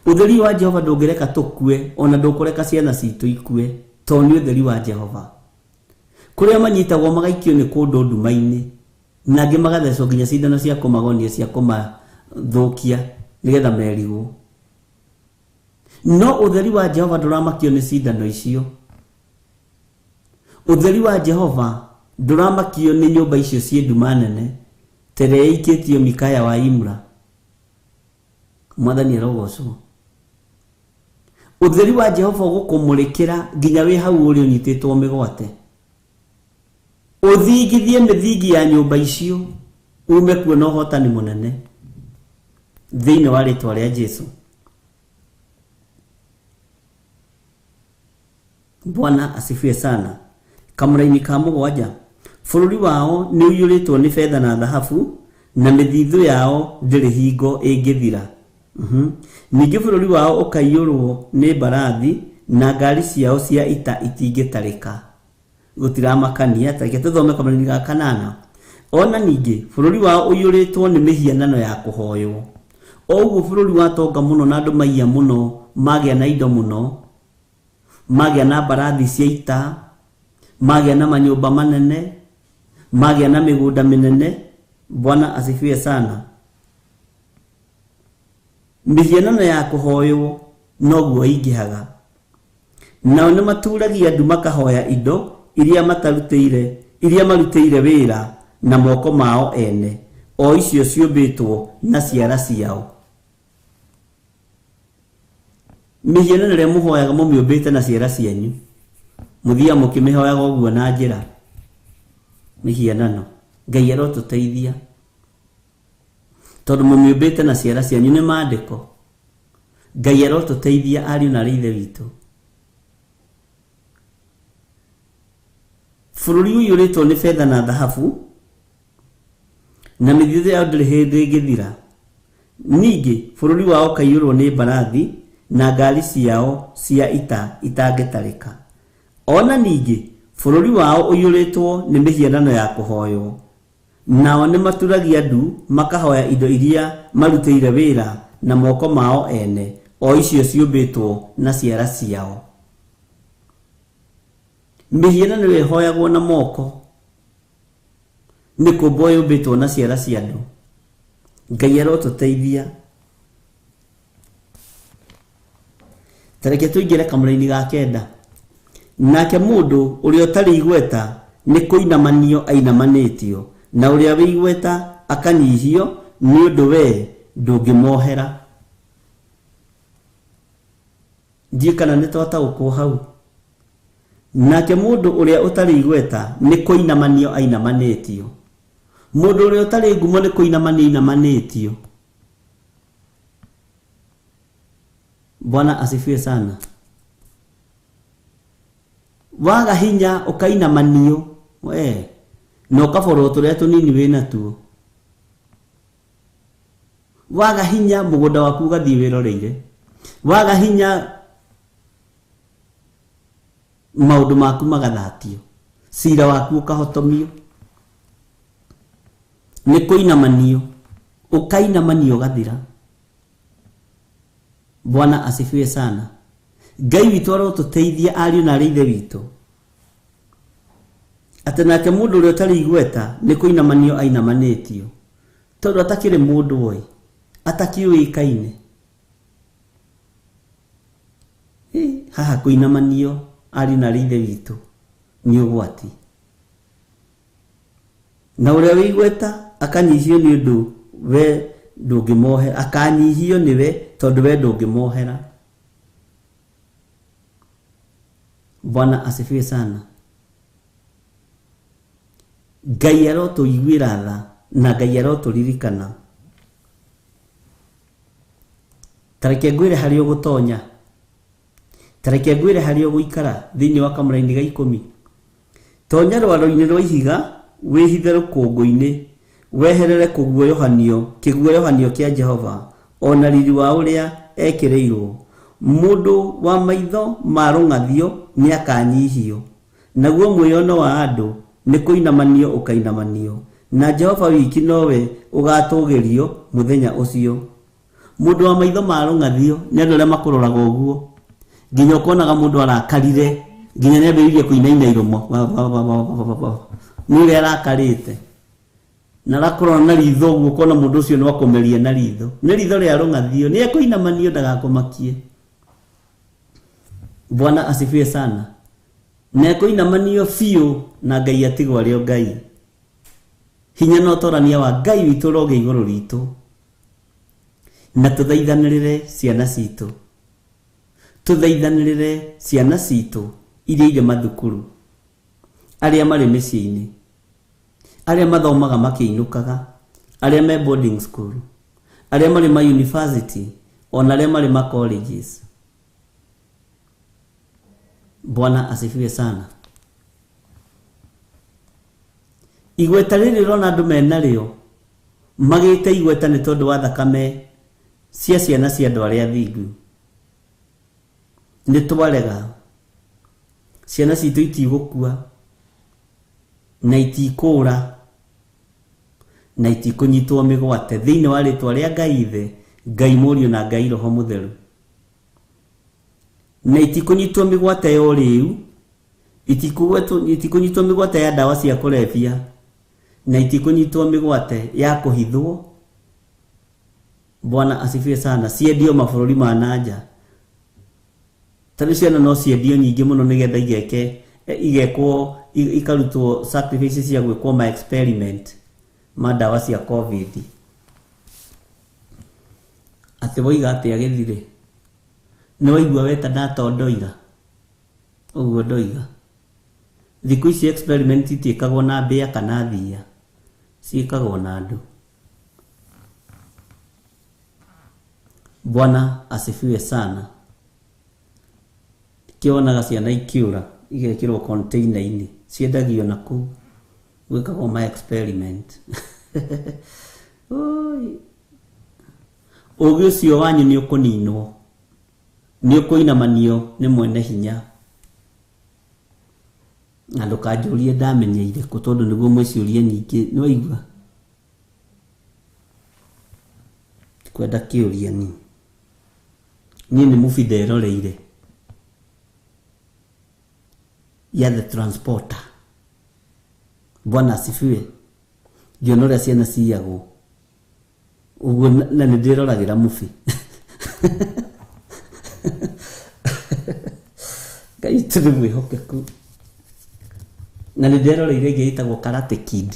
Ũtheri wa Jehova ndũngĩreka tũkue, ona ndũkũreka ciana citũ ikue, tondũ nĩ ũtheri wa Jehova. Kũrĩa manyitagwo magaikio nĩ kũndũ nduma-inĩ, na angĩ magathecwo nginya cindano cia kũmagonia cia kũmathũkia nĩgetha merigwo. No ũtheri wa Jehova ndũramakio nĩ cindano icio. Ũtheri wa Jehova ndũramakio nĩ nyũmba icio ciĩ nduma nene, ta ĩrĩa ĩikĩtio Mikaya wa Imra. Mwathani arogocwo. Ũtheri wa Jehova ũgũkũmũrĩkĩra nginya wĩ hau ũrĩ ũnyitĩtwo mĩgwate. Ũthingithie mĩthingi ya nyũmba icio, ume kuo na ũhotani mũnene thĩinĩ wa rĩtwa rĩa Jesu. Bwana asifiwe sana. Kamũraini ka 7, bũrũri wao nĩ ũiyũrĩtwo nĩ betha na thahabu, na mĩthithũ yao ndĩrĩ hingo ĩngĩthira. Ningĩ bũrũri wao ũkaiyũrwo nĩ mbarathi, na ngari ciao cia ita itingĩtarĩka. Gũtiramakania. Ta reke tũthome kamũraini ga 8. Ona ningĩ bũrũri wao ũiyũrĩtwo nĩ mĩhianano ya kũhoywo. O ũguo bũrũri watonga mũno na andũ maiya mũno, magĩa na indo mũno, magĩa na mbarathi cia ita, magĩa na manyũmba manene, magĩa na mĩgũnda mĩnene. Bwana asifiwe sana. Mĩhianano ya kũhoywo noguo ĩingĩhaga. Nao nĩ maturagia andũ makahoya indo iria matarutĩire, iria marutĩire wĩra na moko mao ene, o icio ciũmbĩtwo na ciara ciao. Mĩhianano ĩrĩa mũhoyaga mũmĩũmbĩte na ciara cianyu, mũthiaga mũkĩmĩhoyaga ũguo na njĩra mĩhianano. Ngai arotũteithia, tondũ mũmĩũmbĩte na ciara cianyu nĩ maandĩko. Ngai arotũteithia ariũ na arĩ ithe witũ. Bũrũri ũiyũrĩtwo nĩ betha na thahabu, na mĩthithũ yao ndĩrĩ hĩndĩ ĩngĩthira. Ningĩ bũrũri wao ũkaiyũrwo nĩ mbarathi, na ngari ciao cia ita itangĩtarĩka. Ona ningĩ bũrũri wao ũiyũrĩtwo nĩ mĩhianano ya kũhoywo. Nao nĩ maturagia ndu makahoya indo iria marutĩire wĩra na moko mao ene, o icio ciũmbĩtwo na ciara ciao. Mĩhianano ĩyo ĩhoyagwo na moko Nĩ kũmbwo yũmbĩtwo na ciara cia andũ. Ngai arotũteithia. Ta reke tũingĩre kamũra-inĩ ga kenda. Nake mũndũ ũrĩa ũtarĩ igweta nĩ kũinamanio ainamanĩtio, na ũrĩa wĩ igweta akanyihio, nĩ ũndũ we ndũngĩmohera. Ndiũĩ kana nĩ twataũkwo hau. Nake mũndũ ũrĩa ũtarĩ igweta nĩ kũinamanio ainamanĩtio. Mũndũ ũrĩa ũtarĩ ngumo nĩ kũinamanio ainamanĩtio. Bwana asifiwe sana. Waga hinya ũkainamanio, we, na ũkaborwo tũrĩa tũnini wĩnatuo. Waga hinya mũgũnda waku ũgathiĩ wĩroreire. Waga hinya maũndũ maku magathatio, cira waku ũkahotomio. Nĩ kũinamanio, ũkainamanio ũgathira. Bwana asifiwe sana. Ngai witũ arotũteithia ariũ na arĩ ithe witũ. Atĩ nake mũndũ ũrĩa ũtarĩ igweta nĩ kũinamanio ainamanĩtio, tondũ atakĩrĩ mũndũ oi, atakĩũĩkaine. Haha kũinamanio ariũ na arĩ ithe witũ nĩ ũgwati. Na ũrĩa wĩ igweta akanyihio nĩ ũndũ we ndũngĩmohera, akanyihio nĩwe tondũ we ndũngĩmohera. Bwana asifiwe sana. Ngai arotũiguĩra tha na Ngai arotũririkana. Ta reke ngwĩre harĩa ũgũtonya, ta reke ngwĩre harĩa ũgũikara thĩinĩ wa kamũra-inĩ ga ikũmi. Tonya rwaro-inĩ rwa ihiga, wĩhithe rũkũngũ-inĩ, weherere kũguoyohanio, kĩguoyohanio kĩa Jehova, ona riri wa ũrĩa ekĩrĩirwo. Mũndũ wa maitho ma rũng'athio nĩ akanyihio, naguo mwĩono wa andũ nĩ kũinamanio ũkainamanio, na Jehova wiki nowe ũgatũgĩrio mũthenya ũcio. Mũndũ wa maitho ma rũng'athio nĩ andũ arĩa makũroraga ũguo, nginya ũkonaga mũndũ arakarire, nginya nĩ ambĩrĩirie kũinaina iromo nĩ ũrĩa arakarĩte, na arakũrora na ritho ũguo, ũkona mũndũ ũcio no akũmerie na ritho. Nĩ ritho rĩa rũng'athio, nĩ ekũinamanio ndagakũmakie. Bwana asifiwe sana. Na ekũinamanio biũ na Ngai atigwo arĩ o Ngai. Hinya na ũtorania wa Ngai witũ ũrogĩa igũrũ ritũ, na tũthaithanĩrĩre ciana citũ, tũthaithanĩrĩre ciana citũ iria irĩ mathukuru, arĩa marĩ mĩciĩ-inĩ, arĩa mathomaga makĩinũkaga, arĩa me boarding school, arĩa marĩ ma university, ona arĩa marĩ ma colleges. Bwana asifiwe sana. Igweta rĩrĩ ũrona andũ menarĩo magĩte igweta nĩ tondũ wa thakame cia ciana cia andũ arĩa athingu. Nĩ twarega, ciana citũ itigũkua na itikũra na itikũnyitwo mĩgwate thĩinĩ wa rĩtwa rĩa Ngai Ithe, Ngai Mũriũ na Ngai Roho Mũtheru. Na itikũnyitwo mĩgwate ya ũrĩu, itikũnyitwo mĩgwate ya ndawa cia kũrebia, na itikũnyitwo mĩgwate ya kũhithwo. Bwana asifiwe sana. Ciendio mabũrũri ma nanja. Tarĩu ciana no ciendio nyingĩ mũno nĩgetha igekwo ikarutwo sacrifices cia gwĩkwo ma experiment ma ndawa cia COVID. Atĩ woiga atĩa gĩthirĩ? Nĩ waigua weta ndatondoira? Ũguo ndoiga. Thikũ ici experiment itiĩkagwo na mbĩa kana thia, ciĩkagwo na andũ. Bwana asifiwe sana. Kĩonaga ciana ikĩũra igekĩrwo container-inĩ, ciendagio na kũu, gwĩkagwo ma experiment. Oi. Ũgĩ ũcio wanyu nĩ ũkũninwo, nĩ ũkũinamanio nĩ mwene hinya. Na ndũkanjũrie ndamenyeire kũ, tondũ nĩguo mwĩciũrie nyingĩ. Nĩ waigua? Ndikwenda kĩũria niĩ. Niĩ nĩ movie nderoreire ya The Transporter. Bwana asifiwe. Ngĩona ũrĩa ciana ciyagwo ũguo, na nĩ ndĩroragĩra movie. Ngai witũ nĩ mwĩhokeku. Na nĩ ndĩroreire ĩngĩ ĩtagwo Karate Kid,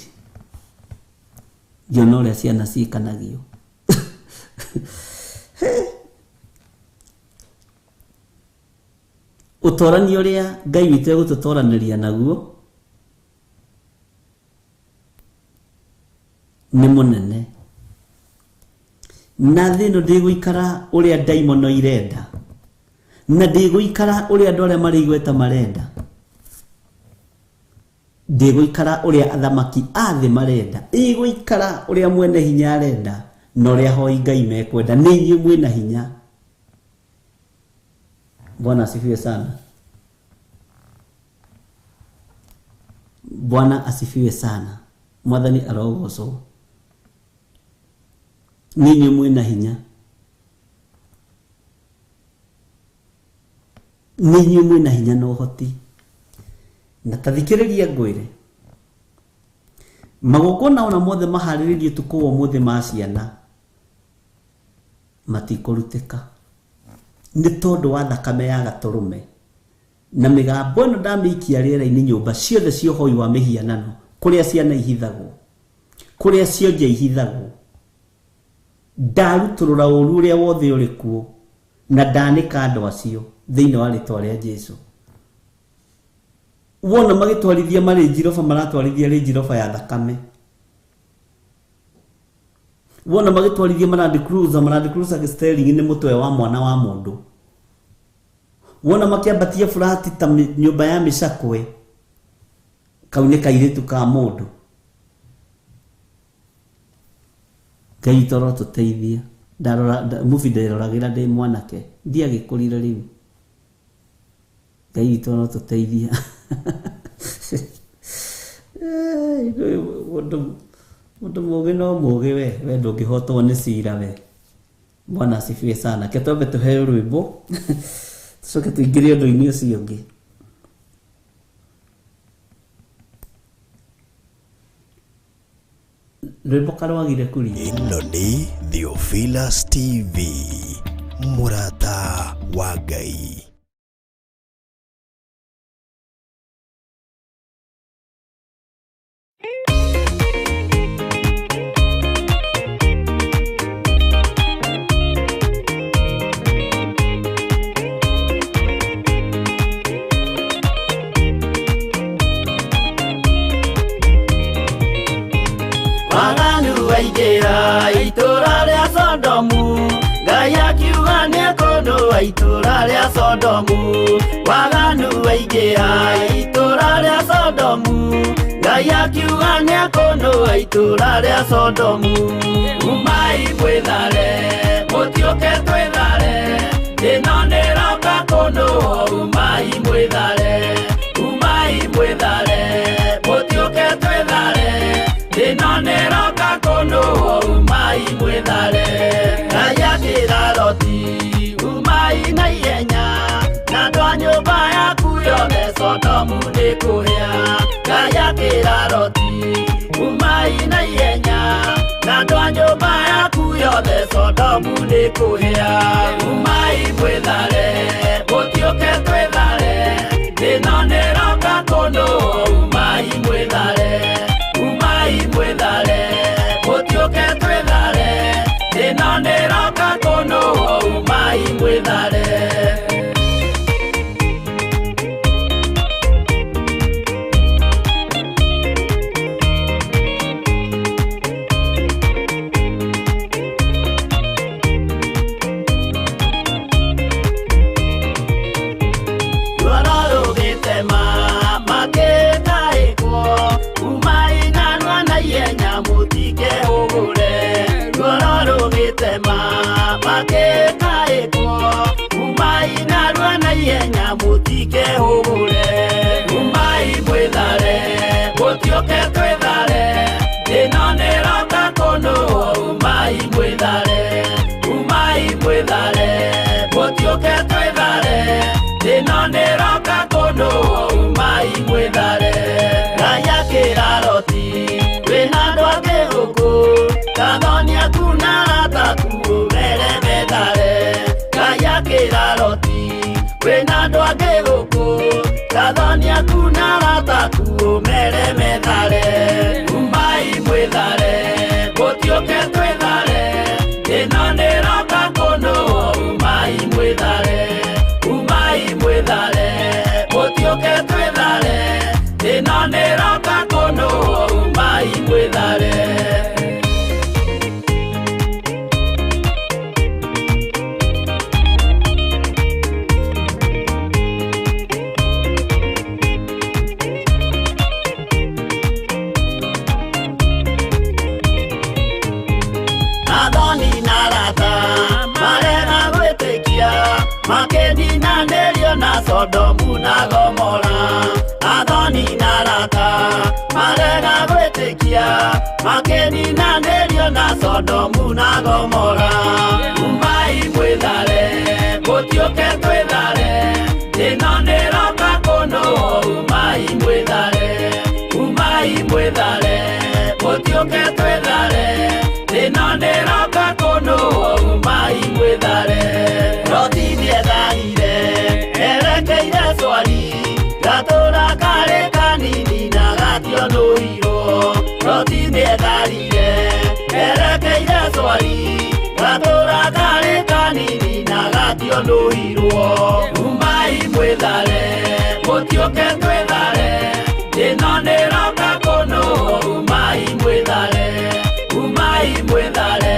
ngĩona ũrĩa ciana ciĩkanagio. Ũtorania ũrĩa Ngai witũ egũtũtoranĩria naguo nĩ mũnene, na thĩ ĩno ndĩgũikara ũrĩa ndaimono irenda, na ndĩgũikara ũrĩa andũ arĩa marĩ igweta marenda, ndĩgũikara ũrĩa athamaki a thĩ marenda, ĩgũikara ũrĩa mwene hinya arenda na ũrĩa hoi Ngai mekwenda. Nĩ inyuĩ mwĩna hinya. Bwana asifiwe sana. Bwana asifiwe sana. Mwathani arogocwo. Nĩ inyuĩ mwĩna hinya, nĩ inyuĩ mwĩna hinya na ũhoti. Na ta thikĩrĩria ngwĩre, magongona ona mothe maharĩrĩirio ũtukũ wa ũmũthĩ ma ciana matikũrutĩka, nĩ tondũ wa thakame ya gatũrũme na mĩgambo ĩno ndamĩikia rĩera-inĩ. Nyũmba ciothe cia ũhoi wa mĩhianano, kũrĩa ciana ihithagwo, kũrĩa cionje ihithagwo, ndarutũrũra ũru ũrĩa wothe ũrĩ kuo na ndanĩka andũ acio thĩinĩ wa rĩtwa rĩa Jesu. Wona magĩtwarithia marĩ njiroba, maratwarithia rĩ njiroba ya thakame. Wona magĩtwarithia ma Land Cruiser, ma Land Cruiser steering nĩ mũtwe wa mwana wa mũndũ. Wona makĩambatia furati ta nyũmba ya mĩcakwe, kau nĩ kairĩtu ka mũndũ. Ngai toro tũteithia. Ndarora movie nderoragĩra ndĩ mwanake, ndiagĩkũrire rĩu. Ngai witũ arotũteithia. Mũndũ mũgĩ no mũgĩ, we ndũngĩhotwo nĩ cira we. Bwana asifiwe sana. Ke twambe tũheo rwĩmbo, tũcoke tũingĩre ũndũ-inĩ ũcio ũngĩ. Rwĩmbo karwagire kuri. Ĩno nĩ Theophilus TV, mũrata wa Ngai. Waganu waingĩra itũra rĩa Sodomu, Ngai akiuga nĩekũnũa itũra rĩa Sodomu. Waganu waingĩra itũra rĩa Sodomu, Ngai akiuga nĩekũnũa itũra rĩa Sodomu. Umai mwĩthare, mũtiũke twĩthare, ĩno nĩroka kũnũo. Umai mwĩthare, umai mwĩthare, mũtiũke twĩthare, ĩno nĩroka kũnũo. Umai mwĩthare. Ngai akĩra Loti, umai na ihenya, na andũ a nyũmba yaku yothe, Sodomu nĩ kũhĩa. Ngai akĩra Loti, umai na ihenya, na andũ a nyũmba yaku yothe, Sodomu nĩ kũhĩa. Umai mwĩthare, mũtiũke twĩthare, ĩno nĩroka kũnũo. Umai mwĩthare, umai mwĩthare, mũtiũke twĩthare, ĩno nĩroka kũnũo. Umai mwĩthare. Ruoro rũgĩtema makĩtaĩkwo, umai narua na ihenya mũtikehũgũre. Ruoro rũgĩtema makĩtaĩkwo, umai narua na ihenya mũtikehũgũre. Umai mwĩthare, mũtiũke twĩthare, ĩno nĩroka kũnũo. Umai mwĩthare, umai mwĩthare, mũtiũke twĩthare, ĩno nĩroka kũnũo. Umai mwĩthare. Ngai akĩra Loti, wĩna andũ angĩ angĩ gũkũ Gathoni aku na arata aku ũmere methare Umai mwĩthare gũtiũke twĩthare Ĩno nĩroka kũndũ umai mwĩthare Umai mwĩthare gũtiũke twĩthare Ĩno nĩroka kũndũ umai mwĩthare. Athoni na arata marega gwĩtĩkia makĩninanĩrio na Sodomu na Gomora. Athoni na arata marega gwĩtĩkia makĩninanĩrio na Sodomu na Gomora. Umai mwĩthare gũtiũke twĩthare Ĩno nĩroka kũndũ umai mwĩthare Umai mwĩthare gũtiũke twĩthare Ĩno nĩroka kũndũ umai mwĩthare. Loti nĩethahire erekeire Swari gatũra karĩ kanini na gationũirwo. Loti nĩetharire erekeire Swari gatũra karĩ kanini na gationũirwo. Umai mwĩthare gũtiũke twĩthare Ĩno nĩroka kũndũ umai mwĩthare Umai mwĩthare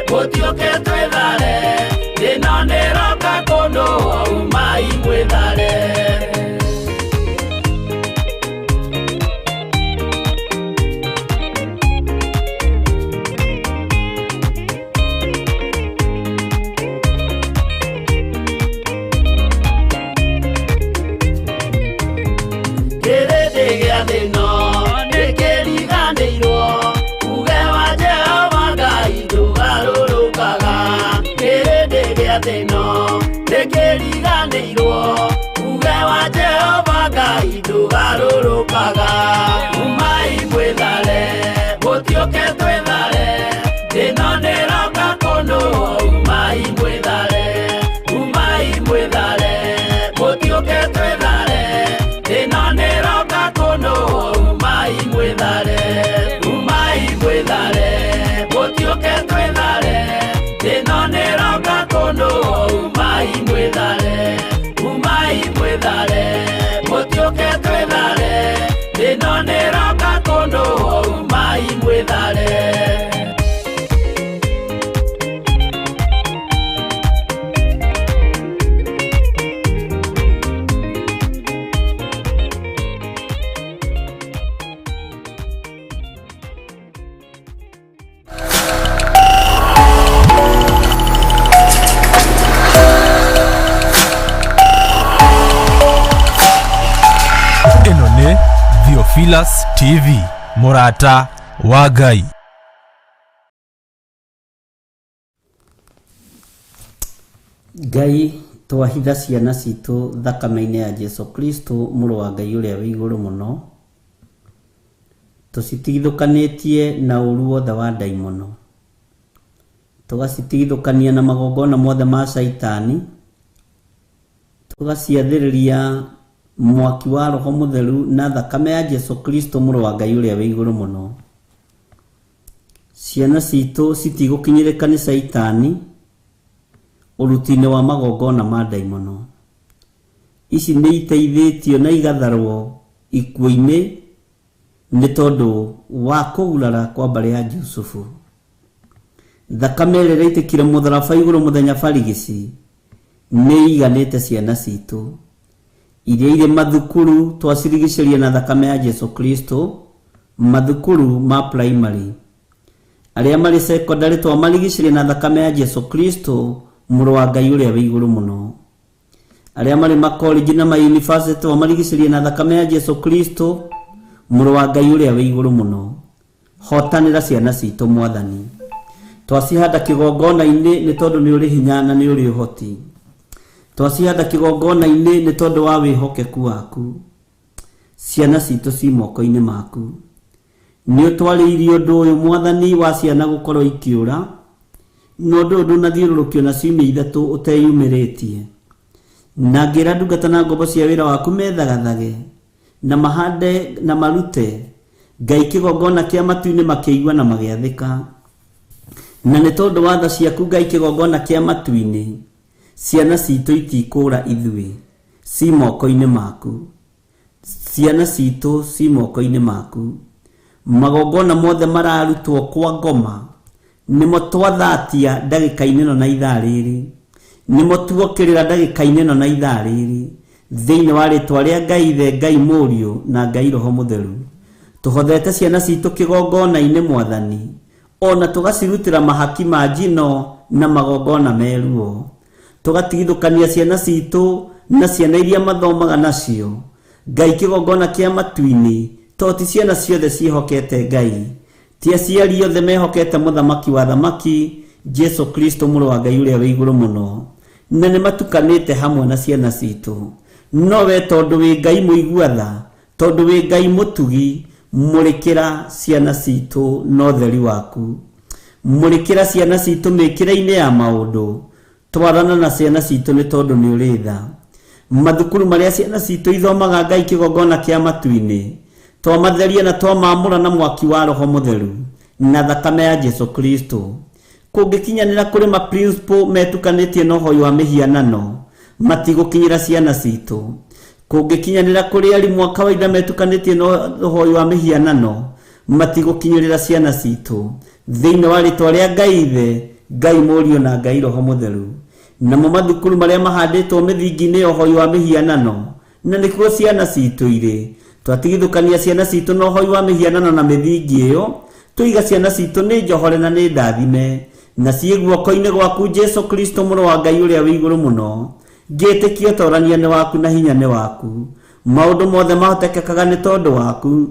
gũtiũke twĩthare Ĩno nĩroka kũndũ umai mwĩthare. Kĩrĩndĩ gĩa thĩ ĩno nĩkĩriganĩirwo uge wa Jehova Ngai ndũgarũrũkaga. Kĩrĩndĩ gĩa thĩ ĩno nĩkĩriganĩirwo uge wa Jehova Ngai ndũgarũrũkaga. Umai mwĩthare gũtiũke twĩthare Ĩno nĩroka kũndũ umai mwĩthare Umai mwĩthare gũtiũke twĩthare Ĩno nĩroka kũndũ umai mwĩthare Umai mwĩthare gũtiũke twĩthare Ĩno nĩroka kũndũ umai mwĩthare Umai mwĩthare gũtiũke twĩthare Ĩno nĩroka kũndũ umai mwĩthare. Ĩno nĩ Theophilus TV mũrata wa Ngai. Ngai twahitha ciana citũ thakame-inĩ ya Jesu Kristo mũrũ wa Ngai ũrĩa wĩ igũrũ mũno tũcitigithũkanĩtie na ũru wothe wa ndaimono tũgacitigithũkania na magongona mothe ma caitani tũgaciathĩrĩria mwaki wa roho mũtheru na thakame ya Jesu Kristo mũrũ wa Ngai ũrĩa wĩ igũrũ mũno. Ciana citũ citigũkinyĩrĩka nĩ caitani ũruti-inĩ wa magongona ma ndaimono. Ici nĩ iteithĩtio na igatharwo ikuũ-inĩ nĩ tondũ wa kũgurara kwa mbarĩ ya Jusufu. Thakame ĩrĩa ĩraitĩkire mũtharaba igũrũ mũthenya barigici nĩ iganĩte ciana citũ iria irĩ mathukuru twacirigicĩria na thakame ya Jesu Kristo mathukuru ma primary arĩa marĩ secondary twamarigicĩria na thakame ya Jesu Kristo mũrũ wa Ngai ũrĩa wĩ igũrũ mũno. Arĩa marĩ makollege na ma university twamarigicĩria na thakame ya Jesu Kristo mũrũ wa Ngai ũrĩa wĩ igũrũ mũno. Hotanĩra ciana citũ Mwathani. Twacihanda kĩgongona-inĩ nĩ tondũ nĩ ũrĩ hinya na nĩ ũrĩ ũhoti. Twacihanda kĩgongona-inĩ nĩ tondũ wa wĩhokeku waku. Ciana citũ ci moko-inĩ maku. Nĩ ũtwarĩirie ũndũ ũyũ Mwathani wa ciana gũkorwo ikĩũra na ũndũ ũyũ ndũnathiũrũrũkio na ciumia ithatũ ũteyumĩrĩtie. Na ngĩra ndungata na ngombo cia wĩra waku methagathage na mahande na marute Ngai kĩgongona kĩa matu-inĩ, makĩigua na magĩathĩka. Na nĩ tondũ wa tha ciaku Ngai kĩgongona kĩa matu-inĩ, ciana citũ itikũra ithuĩ, ci moko-inĩ maku. Ciana citũ ci moko-inĩ maku. Magongona mothe mararutwo kwa ngoma nĩmo twathatia ndagĩka-inĩ ĩno na ithaa rĩrĩ, nĩmo tuokĩrĩra ndagĩka-inĩ ĩno na ithaa rĩrĩ, thĩinĩ wa rĩtwa rĩa Ngai Ithe, Ngai Mũriũ na Ngai Roho Mũtheru. Tũhothete ciana citũ kĩgongona-inĩ Mwathani, ona tũgacirutĩra mahaki ma njino na magongona meruo. Tũgatigithũkania ciana citũ na ciana iria mathomaga nacio. Ngai kĩgongona kĩa matu-inĩ, to ti ciana ciothe ciĩhokete Ngai, ti aciari othe mehokete mũthamaki wa thamaki Jesu Kristo mũrũ wa Ngai ũrĩa wĩ igũrũ mũno, na nĩ matukanĩte hamwe na ciana citũ. No we tondũ wĩ Ngai mũigua tha, tondũ wĩ Ngai mũtugi, mũrĩkĩra ciana citũ na ũtheri waku. Mũrĩkĩra ciana citũ mĩkĩre-inĩ ya maũndũ. Twarana na ciana citũ nĩ tondũ nĩ ũrĩ tha. Mathukuru marĩa ciana citũ ithomaga Ngai kĩgongona kĩa matu-inĩ, twamatheria na twamamũra na mwaki wa Roho Mũtheru na thakame ya Jesu Kristo. Kũngĩkinyanĩra kũrĩ ma principle metukanĩtie na ũhoi wa mĩhianano, matigũkinyĩra ciana citũ. Kũngĩkinyanĩra kũrĩ arimũ a kawaida metukanĩtie na ũhoi wa mĩhianano, matigũkinyĩrĩra ciana citũ. Thĩinĩ wa rĩtwa rĩa Ngai Ithe, Ngai Mũriũ na Ngai Roho Mũtheru. Namo mathukuru marĩa mahandĩtwo mĩthingi-inĩ ya ũhoi wa mĩhianano, na nĩkuo ciana citũ irĩ, twatigithũkania ciana citũ na ũhoi wa mĩhianano na mĩthingi ĩyo, tũiga ciana citũ nĩ njohore na nĩ ndathime, na ciĩ guoko-inĩ gwaku Jesu Kristo mũrũ wa Ngai ũrĩa wĩ igũrũ mũno. Ngĩtĩkia ũtorania nĩ waku na hinya nĩ waku. Maũndũ mothe mahotekekaga nĩ tondũ waku.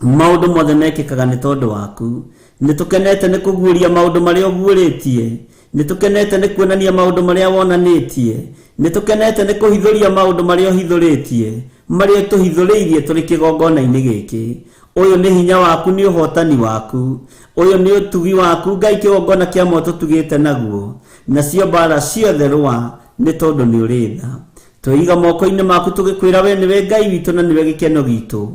Maũndũ mothe mekĩkaga nĩ tondũ waku. Nĩ tũkenete nĩ kũguũria maũndũ marĩa ũguũrĩtie. Nĩ tũkenete nĩ kuonania maũndũ marĩa wonanĩtie. Nĩ tũkenete nĩ kũhithũria maũndũ marĩa ũhithũrĩtie, marĩa tũhithũrĩirie tũrĩ kĩgongona-inĩ gĩkĩ. Ũyũ nĩ hinya waku, nĩ ũhotani waku. Ũyũ nĩ ũtugi waku Ngai kĩgongona kĩa moto tũtugĩte naguo. Nacio mbara ciothe rũa nĩ tondũ nĩ ũrĩ tha. Tweiga moko-inĩ maku tũgĩkwĩra we nĩwe Ngai witũ na nĩwe gĩkeno gitũ.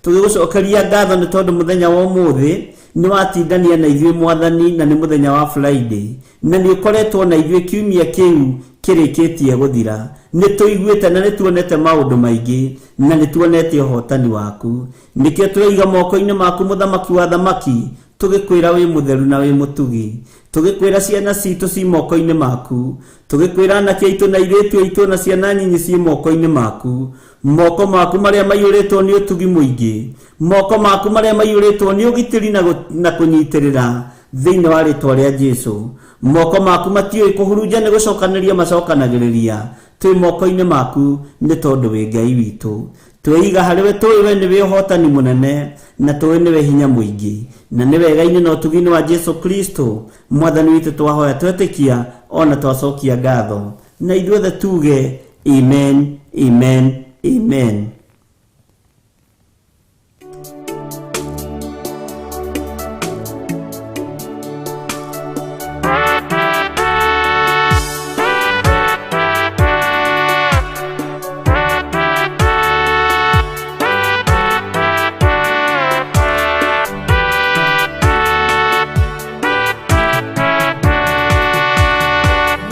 Tũgĩgũcokeria ngatho nĩ tondũ mũthenya wa ũmũthĩ nĩ watindania na ithuĩ Mwathani, na nĩ mũthenya wa Friday, na nĩ ũkoretwo na ithuĩ kiumia kĩu kĩrĩkĩtie gũthira. Nĩ tũiguĩte na nĩ tuonete maũndũ maingĩ, na nĩ tuonete ũhotani waku. Nĩkĩo tweiga moko-inĩ maku mũthamaki wa thamaki, tũgĩkwĩra wĩ mũtheru na wĩ mũtugi. Tũgĩkwĩra ciana citũ ci moko-inĩ maku. Tũgĩkwĩra anake aitũ na airĩtu aitũ na ciana nyinyi ci moko-inĩ maku. Moko maku marĩa maiyũrĩtwo nĩ ũtugi mũingĩ, moko maku marĩa maiyũrĩtwo nĩ ũgitĩri na kũnyitĩrĩra thĩinĩ wa rĩtwa rĩa Jesu. Moko maku matiũĩ kũhurunja nĩ gũcokanĩria macokanagĩrĩria. Twĩ moko-inĩ maku nĩ tondũ wĩ Ngai witũ. Tweiga harĩ we, tũĩ we nĩwe ũhotani mũnene na tũĩ nĩwe hinya mũingĩ, na nĩ wega-inĩ na ũtugi-inĩ wa Jesu Kristo Mwathani witũ twahoya twetĩkia ona twacokia ngatho, na ithuothe tuge amen, amen, amen.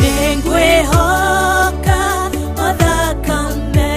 Nĩngwĩhoka o thakame.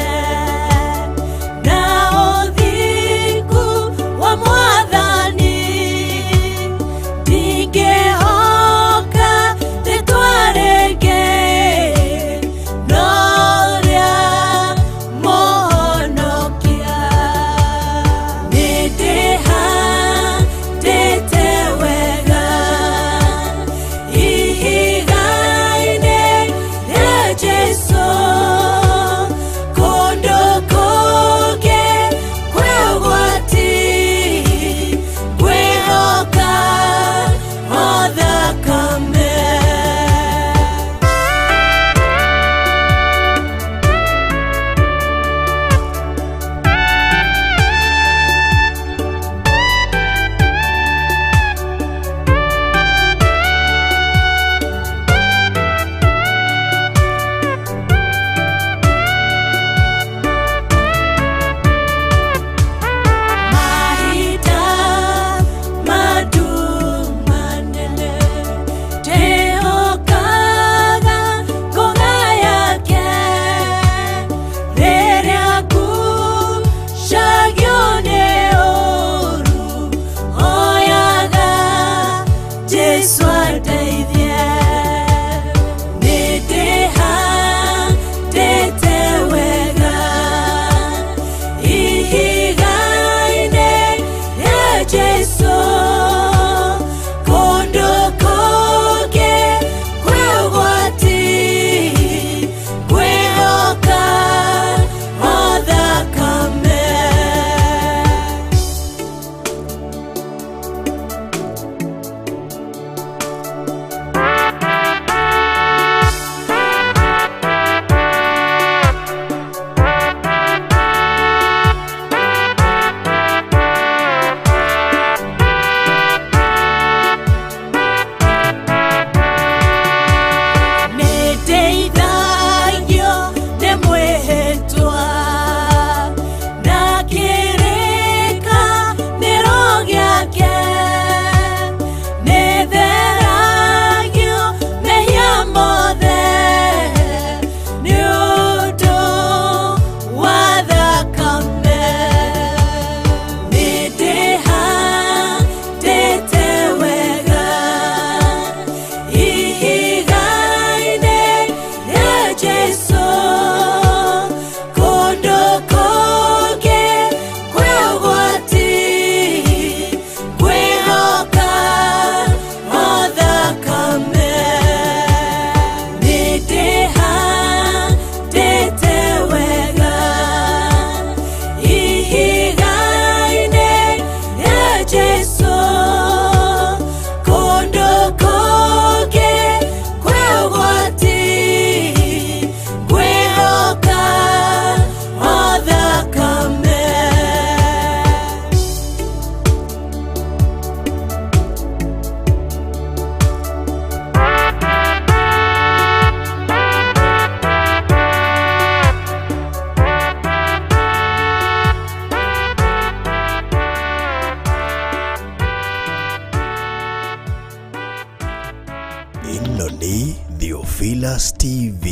Ĩno nĩ Theophilus TV,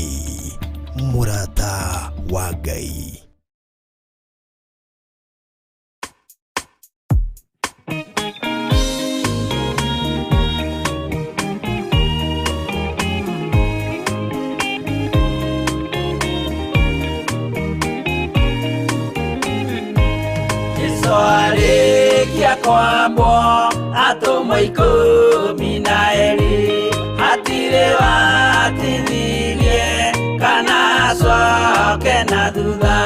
mũrata wa Ngai. Jesu arĩkia kwambwo atũmwo 12 hatirĩ watithirie kana acoke na thutha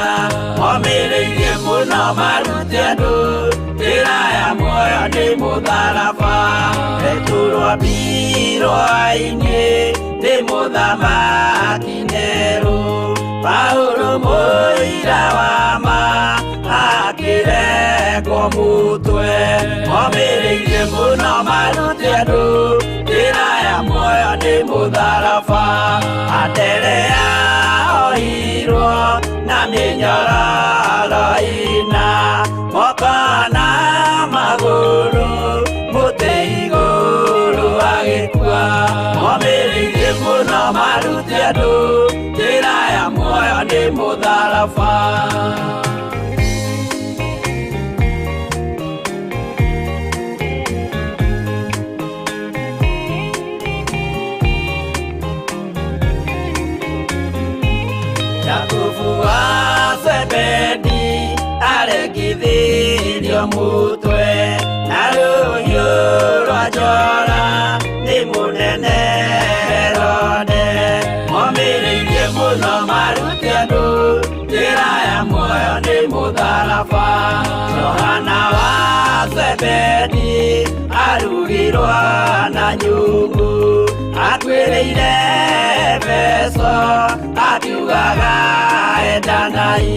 omĩrĩirie mũno marute andũ njĩra ya muoyo nĩ mũtharaba Petero ambirwo-inĩ nĩ mũthamaki Nero Paulo mũira wa ma akĩrekwo mũtwe omĩrĩirie mũno marute andũ njĩra ya muoyo nĩ mũtharaba Anderea ohirwo na mĩnyororo ĩna moko na magũrũ mũtĩ igũrũ agĩkua omĩrĩirie mũno marute andũ njĩra ya muoyo nĩ mũtharaba. Jakubu wa Zebedi aregithirio mutwe na rũhiũ rwa njora nĩ mũnene Herode omĩrĩirie mũno marute andũ njĩra ya muoyo nĩ mũtharaba Johana wa Zebedi arugirwo na nyungu akuĩrĩire Efeso akiugaga endanai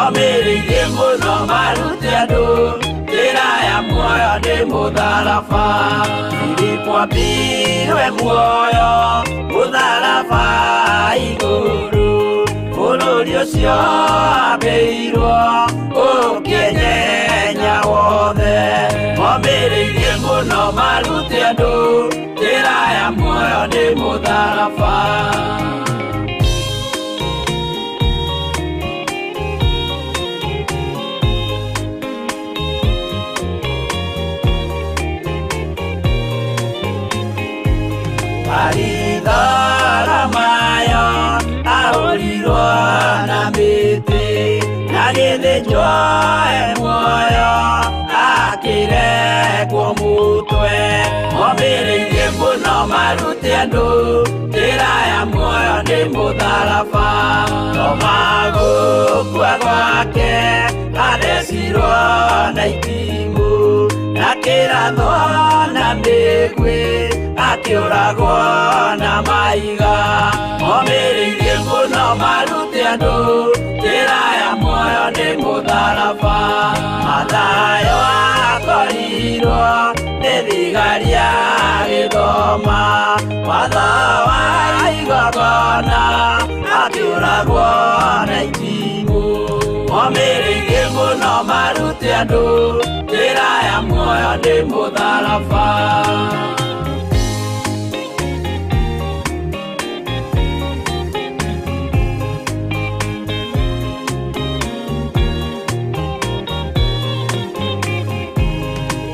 omĩrĩirie mũno marute andũ njĩra ya muoyo nĩ mũtharaba Filipo ambirwe muoyo mũtharaba igũrũ bũrũri ũcio ambĩirwo ũkĩnyenya wothe omĩrĩirie mũno marute andũ njĩra ya muoyo nĩ mũtharaba. Baritholomayo ahũrirwo na mĩtĩ na gĩthĩnjwo e muoyo akĩrekwo mũtwe omĩrĩirie mũno marute andũ njĩra ya muoyo nĩ mũtharaba Toma gũkua gwake athecirwo na itimũ na kĩrathwo na mĩguĩ akĩũragwo na mahiga omĩrĩirie mũno marute andũ njĩra ya muoyo nĩ mũtharaba Mathayo akorirwo nĩ thigari agĩthoma watho wa igongona akĩũragwo na itimũ omĩrĩirie mũno marute andũ njĩra ya muoyo nĩ mũtharaba.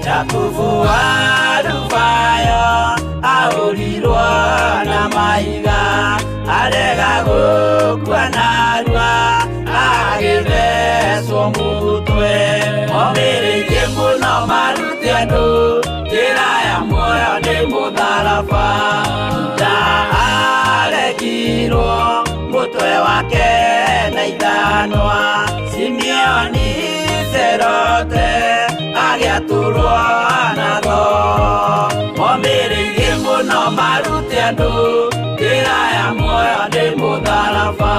Jakubu wa Alufayo ahũrirwo na mahiga arega gũkua narua agĩthecwo mũtwe omĩrĩirie mũno marute andũ njĩra ya muoyo nĩ mũtharaba Juda aregirwo mũtwe wake na ithanwa Simeoni Zerote agĩatũrwo na thoo omĩrĩirie mũno marute andũ njĩra ya muoyo nĩ mũtharaba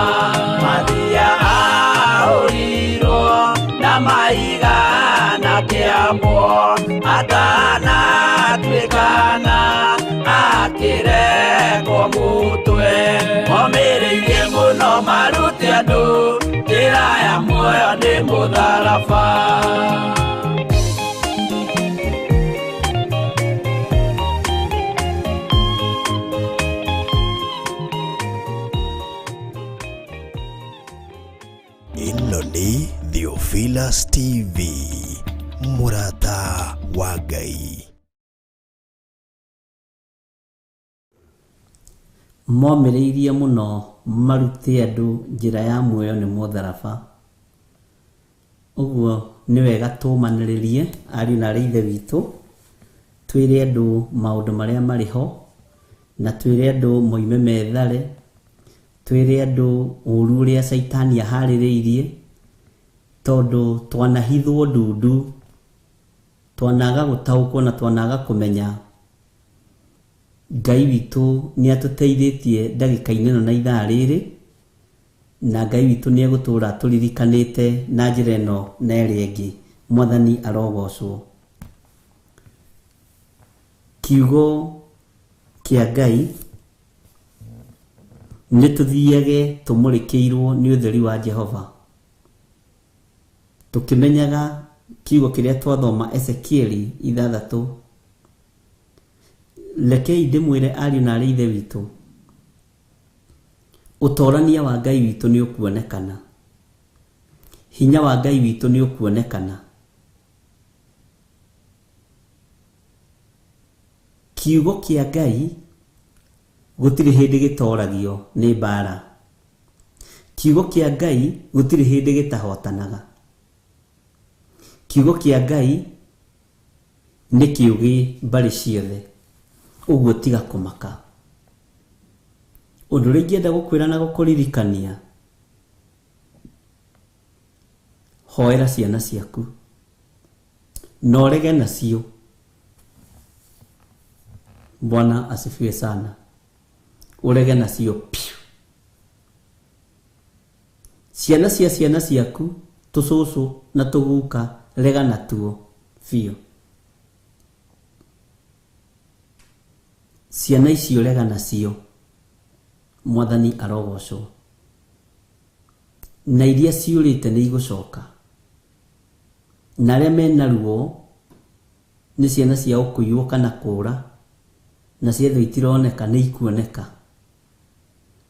Mathia ahũrirwo na mahiga na kĩambwo atanatuĩkana akĩrekwo mũtwe omĩrĩirie mũno marute andũ njĩra ya muoyo nĩ mũtharaba. Theophilus TV, mũrata wa Ngai. Momĩrĩirie mũno marute andũ njĩra ya muoyo nĩ mũtharaba. Ũguo nĩ wega tũmanĩrĩrie ariũ na arĩ ithe witũ, twĩre andũ maũndũ marĩa marĩ ho, na twĩre andũ moime methare, twĩre andũ ũru ũrĩa caitani aharĩrĩirie, tondũ twanahithwo ndundu, twanaga gũtaũkwo na twanaga kũmenya. Ngai witũ nĩ atũteithĩtie ndagĩka-inĩ ĩno na ithaa rĩrĩ, na Ngai witũ nĩ egũtũra tũririkanĩte na njĩra ĩno na ĩrĩa ĩngĩ. Mwathani arogocwo. Kiugo kĩa Ngai nĩ tũthiage tũmũrĩkĩirwo nĩ ũtheri wa Jehova, tũkĩmenyaga kiugo kĩrĩa twathoma Ezekieli 6. Rekei ndĩmwĩre ariũ na arĩ ithe witũ, ũtorania wa Ngai witũ nĩ ũkuonekana, hinya wa Ngai witũ nĩ ũkuonekana. Kiugo kĩa Ngai gũtirĩ hĩndĩ gĩtoragio nĩ mbara. Kiugo kĩa Ngai gũtirĩ hĩndĩ gĩtahotanaga. Kiugo kĩa Ngai nĩ kĩũgĩ mbarĩ ciothe. Ũguo tiga kũmaka. Ũndũ ũrĩa ingĩenda gũkwĩra na gũkũririkania, hoera ciana ciaku na ũrege nacio. Bwana asifiwe sana. Ũrege nacio piu. Ciana cia ciana ciaku, tũcũcũ na tũguka, rega natuo biũ. Ciana icio rega nacio. Mwathani arogocwo. Na iria ciũrĩte nĩ igũcoka. Na arĩa mena ruo nĩ ciana ciao kũiywo kana kũũra, na ciethwo itironeka nĩ ikuoneka.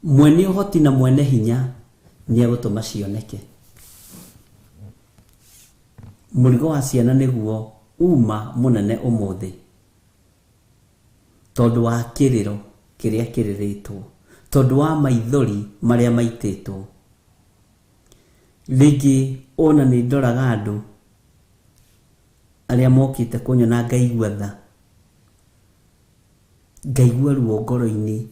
Mwene ũhoti na mwene hinya nĩ egũtũma cioneke. Mũrigo wa ciana nĩguo uma mũnene ũmũthĩ, tondũ wa kĩrĩro kĩrĩa kĩrĩrĩtwo, tondũ wa maithori marĩa maitĩtwo. Rĩngĩ ona nĩ ndoraga andũ arĩa mokĩte kũnyona ngaigua tha, ngaigua ruo ngoro-inĩ.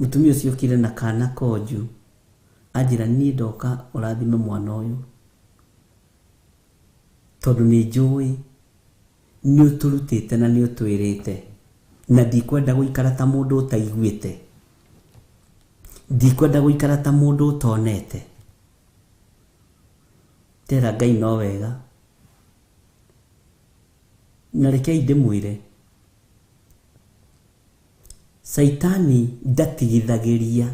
Mũtumia ũcio okire na kana konju, anjĩra niĩ ndoka ũrathime mwana ũyũ, tondũ nĩ njũĩ nĩ ũtũrutĩte na nĩ ũtwĩrĩte, na ndikwenda gũikara ta mũndũ ũtaiguĩte, ndikwenda gũikara ta mũndũ ũtonete. Tera Ngai no wega. Na rekei ndĩmwĩre, Caitani ndatigithagĩria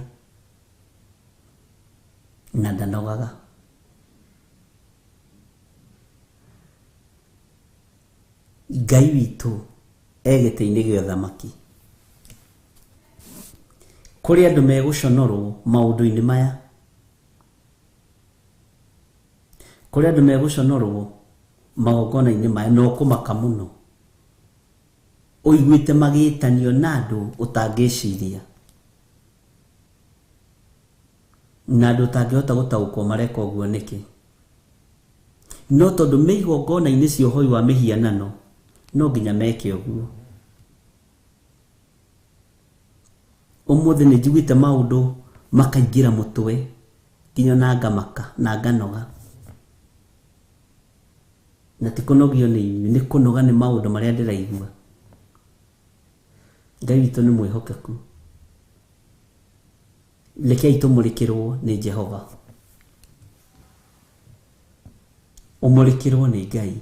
na ndanogaga. Ngai witũ e gĩtĩ-inĩ gĩa ũthamaki. Kũrĩ andũ megũconorwo maũndũ-inĩ maya, kũrĩ andũ megũconorwo magongona-inĩ maya, na ũkũmaka mũno ũiguĩte magĩtanio na andũ ũtangĩciria, na andũ ũtangĩhota gũtaũkwo mareka ũguo nĩkĩ. No tondũ me igongona-inĩ cia ũhoi wa mĩhianano, no nginya meke ũguo. Ũmũthĩ nĩ njiguĩte maũndũ makaingĩra mũtwe nginya na ngamaka na nganoga. Na ti kũnogio nĩ inyuĩ, nĩ kũnoga nĩ maũndũ marĩa ndĩraigua. Ngai witũ nĩ mwĩhokeku. Rekei tũmũrĩkĩrwo nĩ Jehova. Ũmũrĩkĩrwo nĩ Ngai,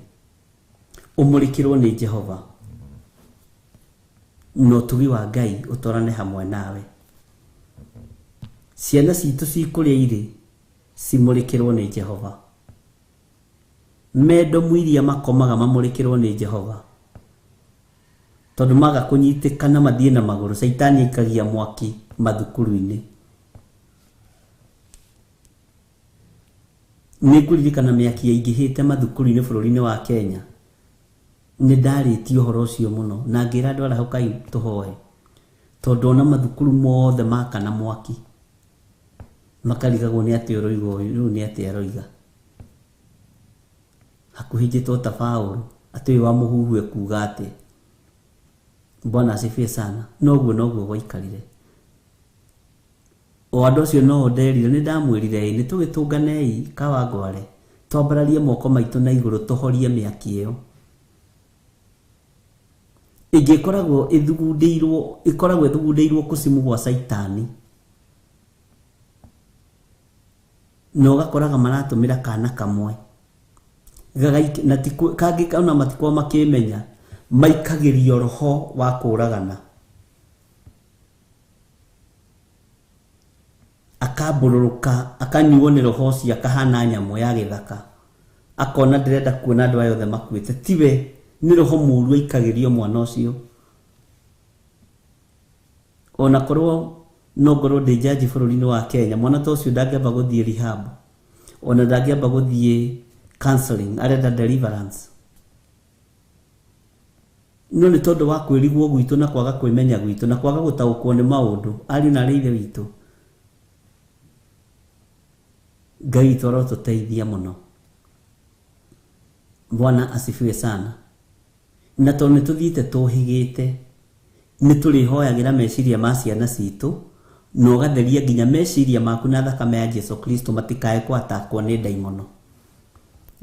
ũmũrĩkĩrwo nĩ Jehova, na ũtugi wa Ngai ũtwarane hamwe nawe. Ciana citũ ci kũrĩa irĩ cimũrĩkĩrwo nĩ Jehova. Mendo iria makomaga mamũrĩkĩrwo nĩ Jehova, tondũ maga kũnyitĩkana mathiĩ na magũrũ, caitani aikagia mwaki mathukuru-inĩ. Nĩ ngũririkana mĩaki yaingĩhĩte mathukuru-inĩ bũrũri-inĩ wa Kenya. Nĩ ndarĩtie ũhoro ũcio mũno na ngĩra andũ arahũkai tũhoe, tondũ ona mathukuru mothe makana mwaki makarigagwo nĩ atĩa ũroiga ũyũ, rĩu nĩ atĩa aroiga. Hakuhĩ njĩtwo ta Paũlũ atĩ ũyũ wa mũhuhu ekuga atĩa. Bwana asifiwe sana. Noguo noguo gwaikarire. O andũ acio no nderire, nĩ ndamwĩrire ĩ nĩ tũgĩtũnganei Kawangware, twambararie moko maitũ na igũrũ tũhorie mĩaki ĩyo. Ĩngĩ ĩkoragwo ĩthugundĩirwo, ĩkoragwo ĩthugundĩirwo kũcimu gwa Caitani. Na ũgakoraga maratũmĩra kana kamwe. Gagaik, na ti kangĩ ona matikoragwo makĩmenya, maikagĩrio roho wa kũragana. Akambũrũrũka, akanyuo nĩ roho ũcio, akahana nyamũ ya gĩthaka. Akona ndĩrenda kuona andũ aya othe makuĩte. Tiwe, nĩ roho mũru aikagĩrio mwana ũcio. Ona korwo no ngorwo ndĩ jaji bũrũri-inĩ wa Kenya, mwana ta ũcio ndangĩamba gũthiĩ rehab, ona ndangĩamba gũthiĩ counseling, arenda deliverance. No nĩ tondũ wa kwĩrigwo gwitũ na kwaga kwĩmenya gwitũ na kwaga gũtaũkwo nĩ maũndũ, ariũ na arĩ ithe witũ, Ngai witũ arotũteithia mũno. Bwana asifiwe sana. Na tondũ nĩ tũthiĩte tũhĩgĩte, nĩ tũrĩhoyagĩra meciria ma ciana citũ, na ũgatheria nginya meciria maku na thakame ya Jesu Kristo matikae kwatakwo nĩ ndaimono.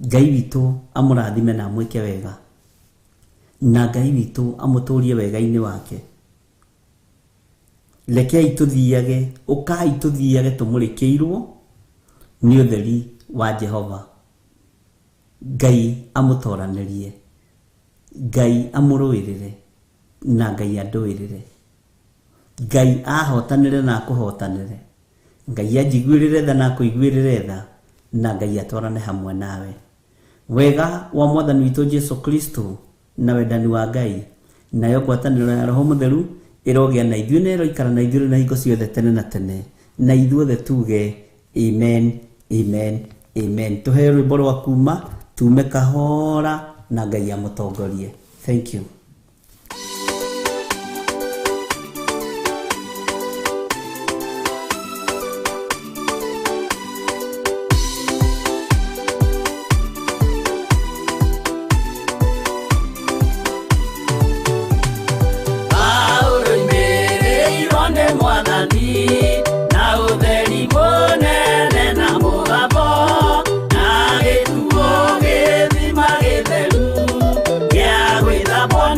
Ngai witũ amũrathime na amwĩke wega, na Ngai witũ amũtũrie wega-inĩ wake. Rekei tũthiage, ũkai tũthiage tũmũrĩkĩirwo nĩ ũtheri wa Jehova. Ngai amũtoranĩrie, Ngai amũrũĩrĩre, na Ngai andũĩrĩre. Ngai ahotanĩre na akũhotanĩre. Ngai anjiguĩrĩre tha na akũiguĩrĩre tha, na Ngai atwarane hamwe nawe. Wega wa Mwathani witũ Jesu Kristo na wendani wa Ngai, nayo ngwatanĩro ya Roho Mũtheru ĩrogĩa na ithuĩ na ĩroikara na ithuĩ na hingo ciothe tene na tene. Na ithuothe tuge amen, amen, amen. Tũheo rwĩmbo rwa kuma, tume kahora na Ngai amũtongorie. Thank you. Gĩthima gĩtheru gĩa gwĩthambwo.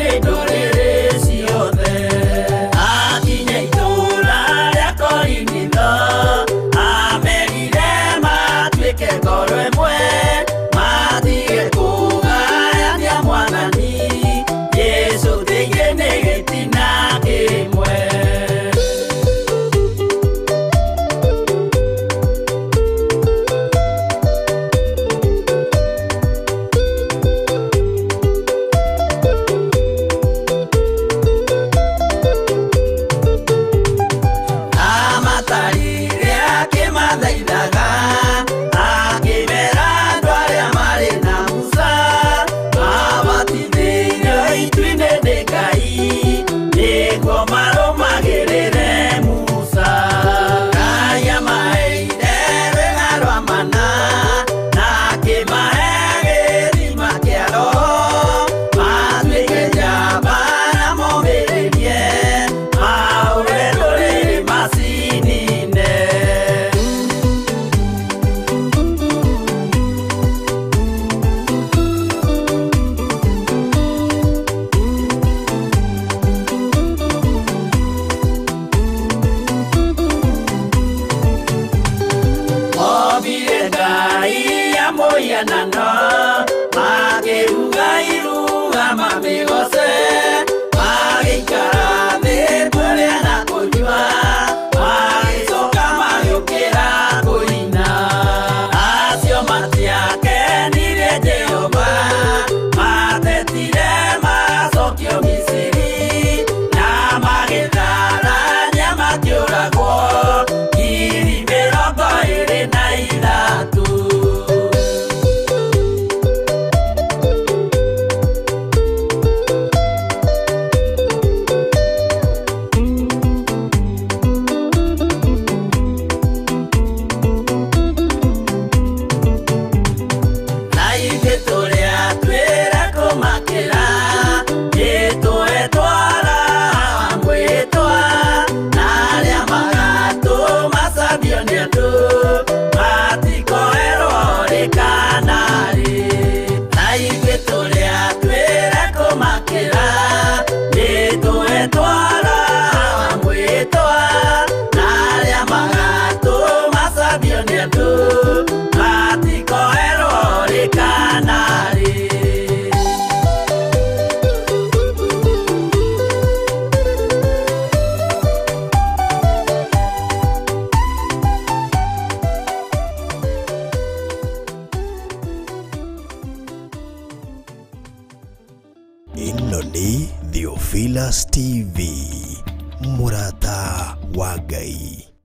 Ĩno nĩ Theophilus TV, mũrata wa Ngai.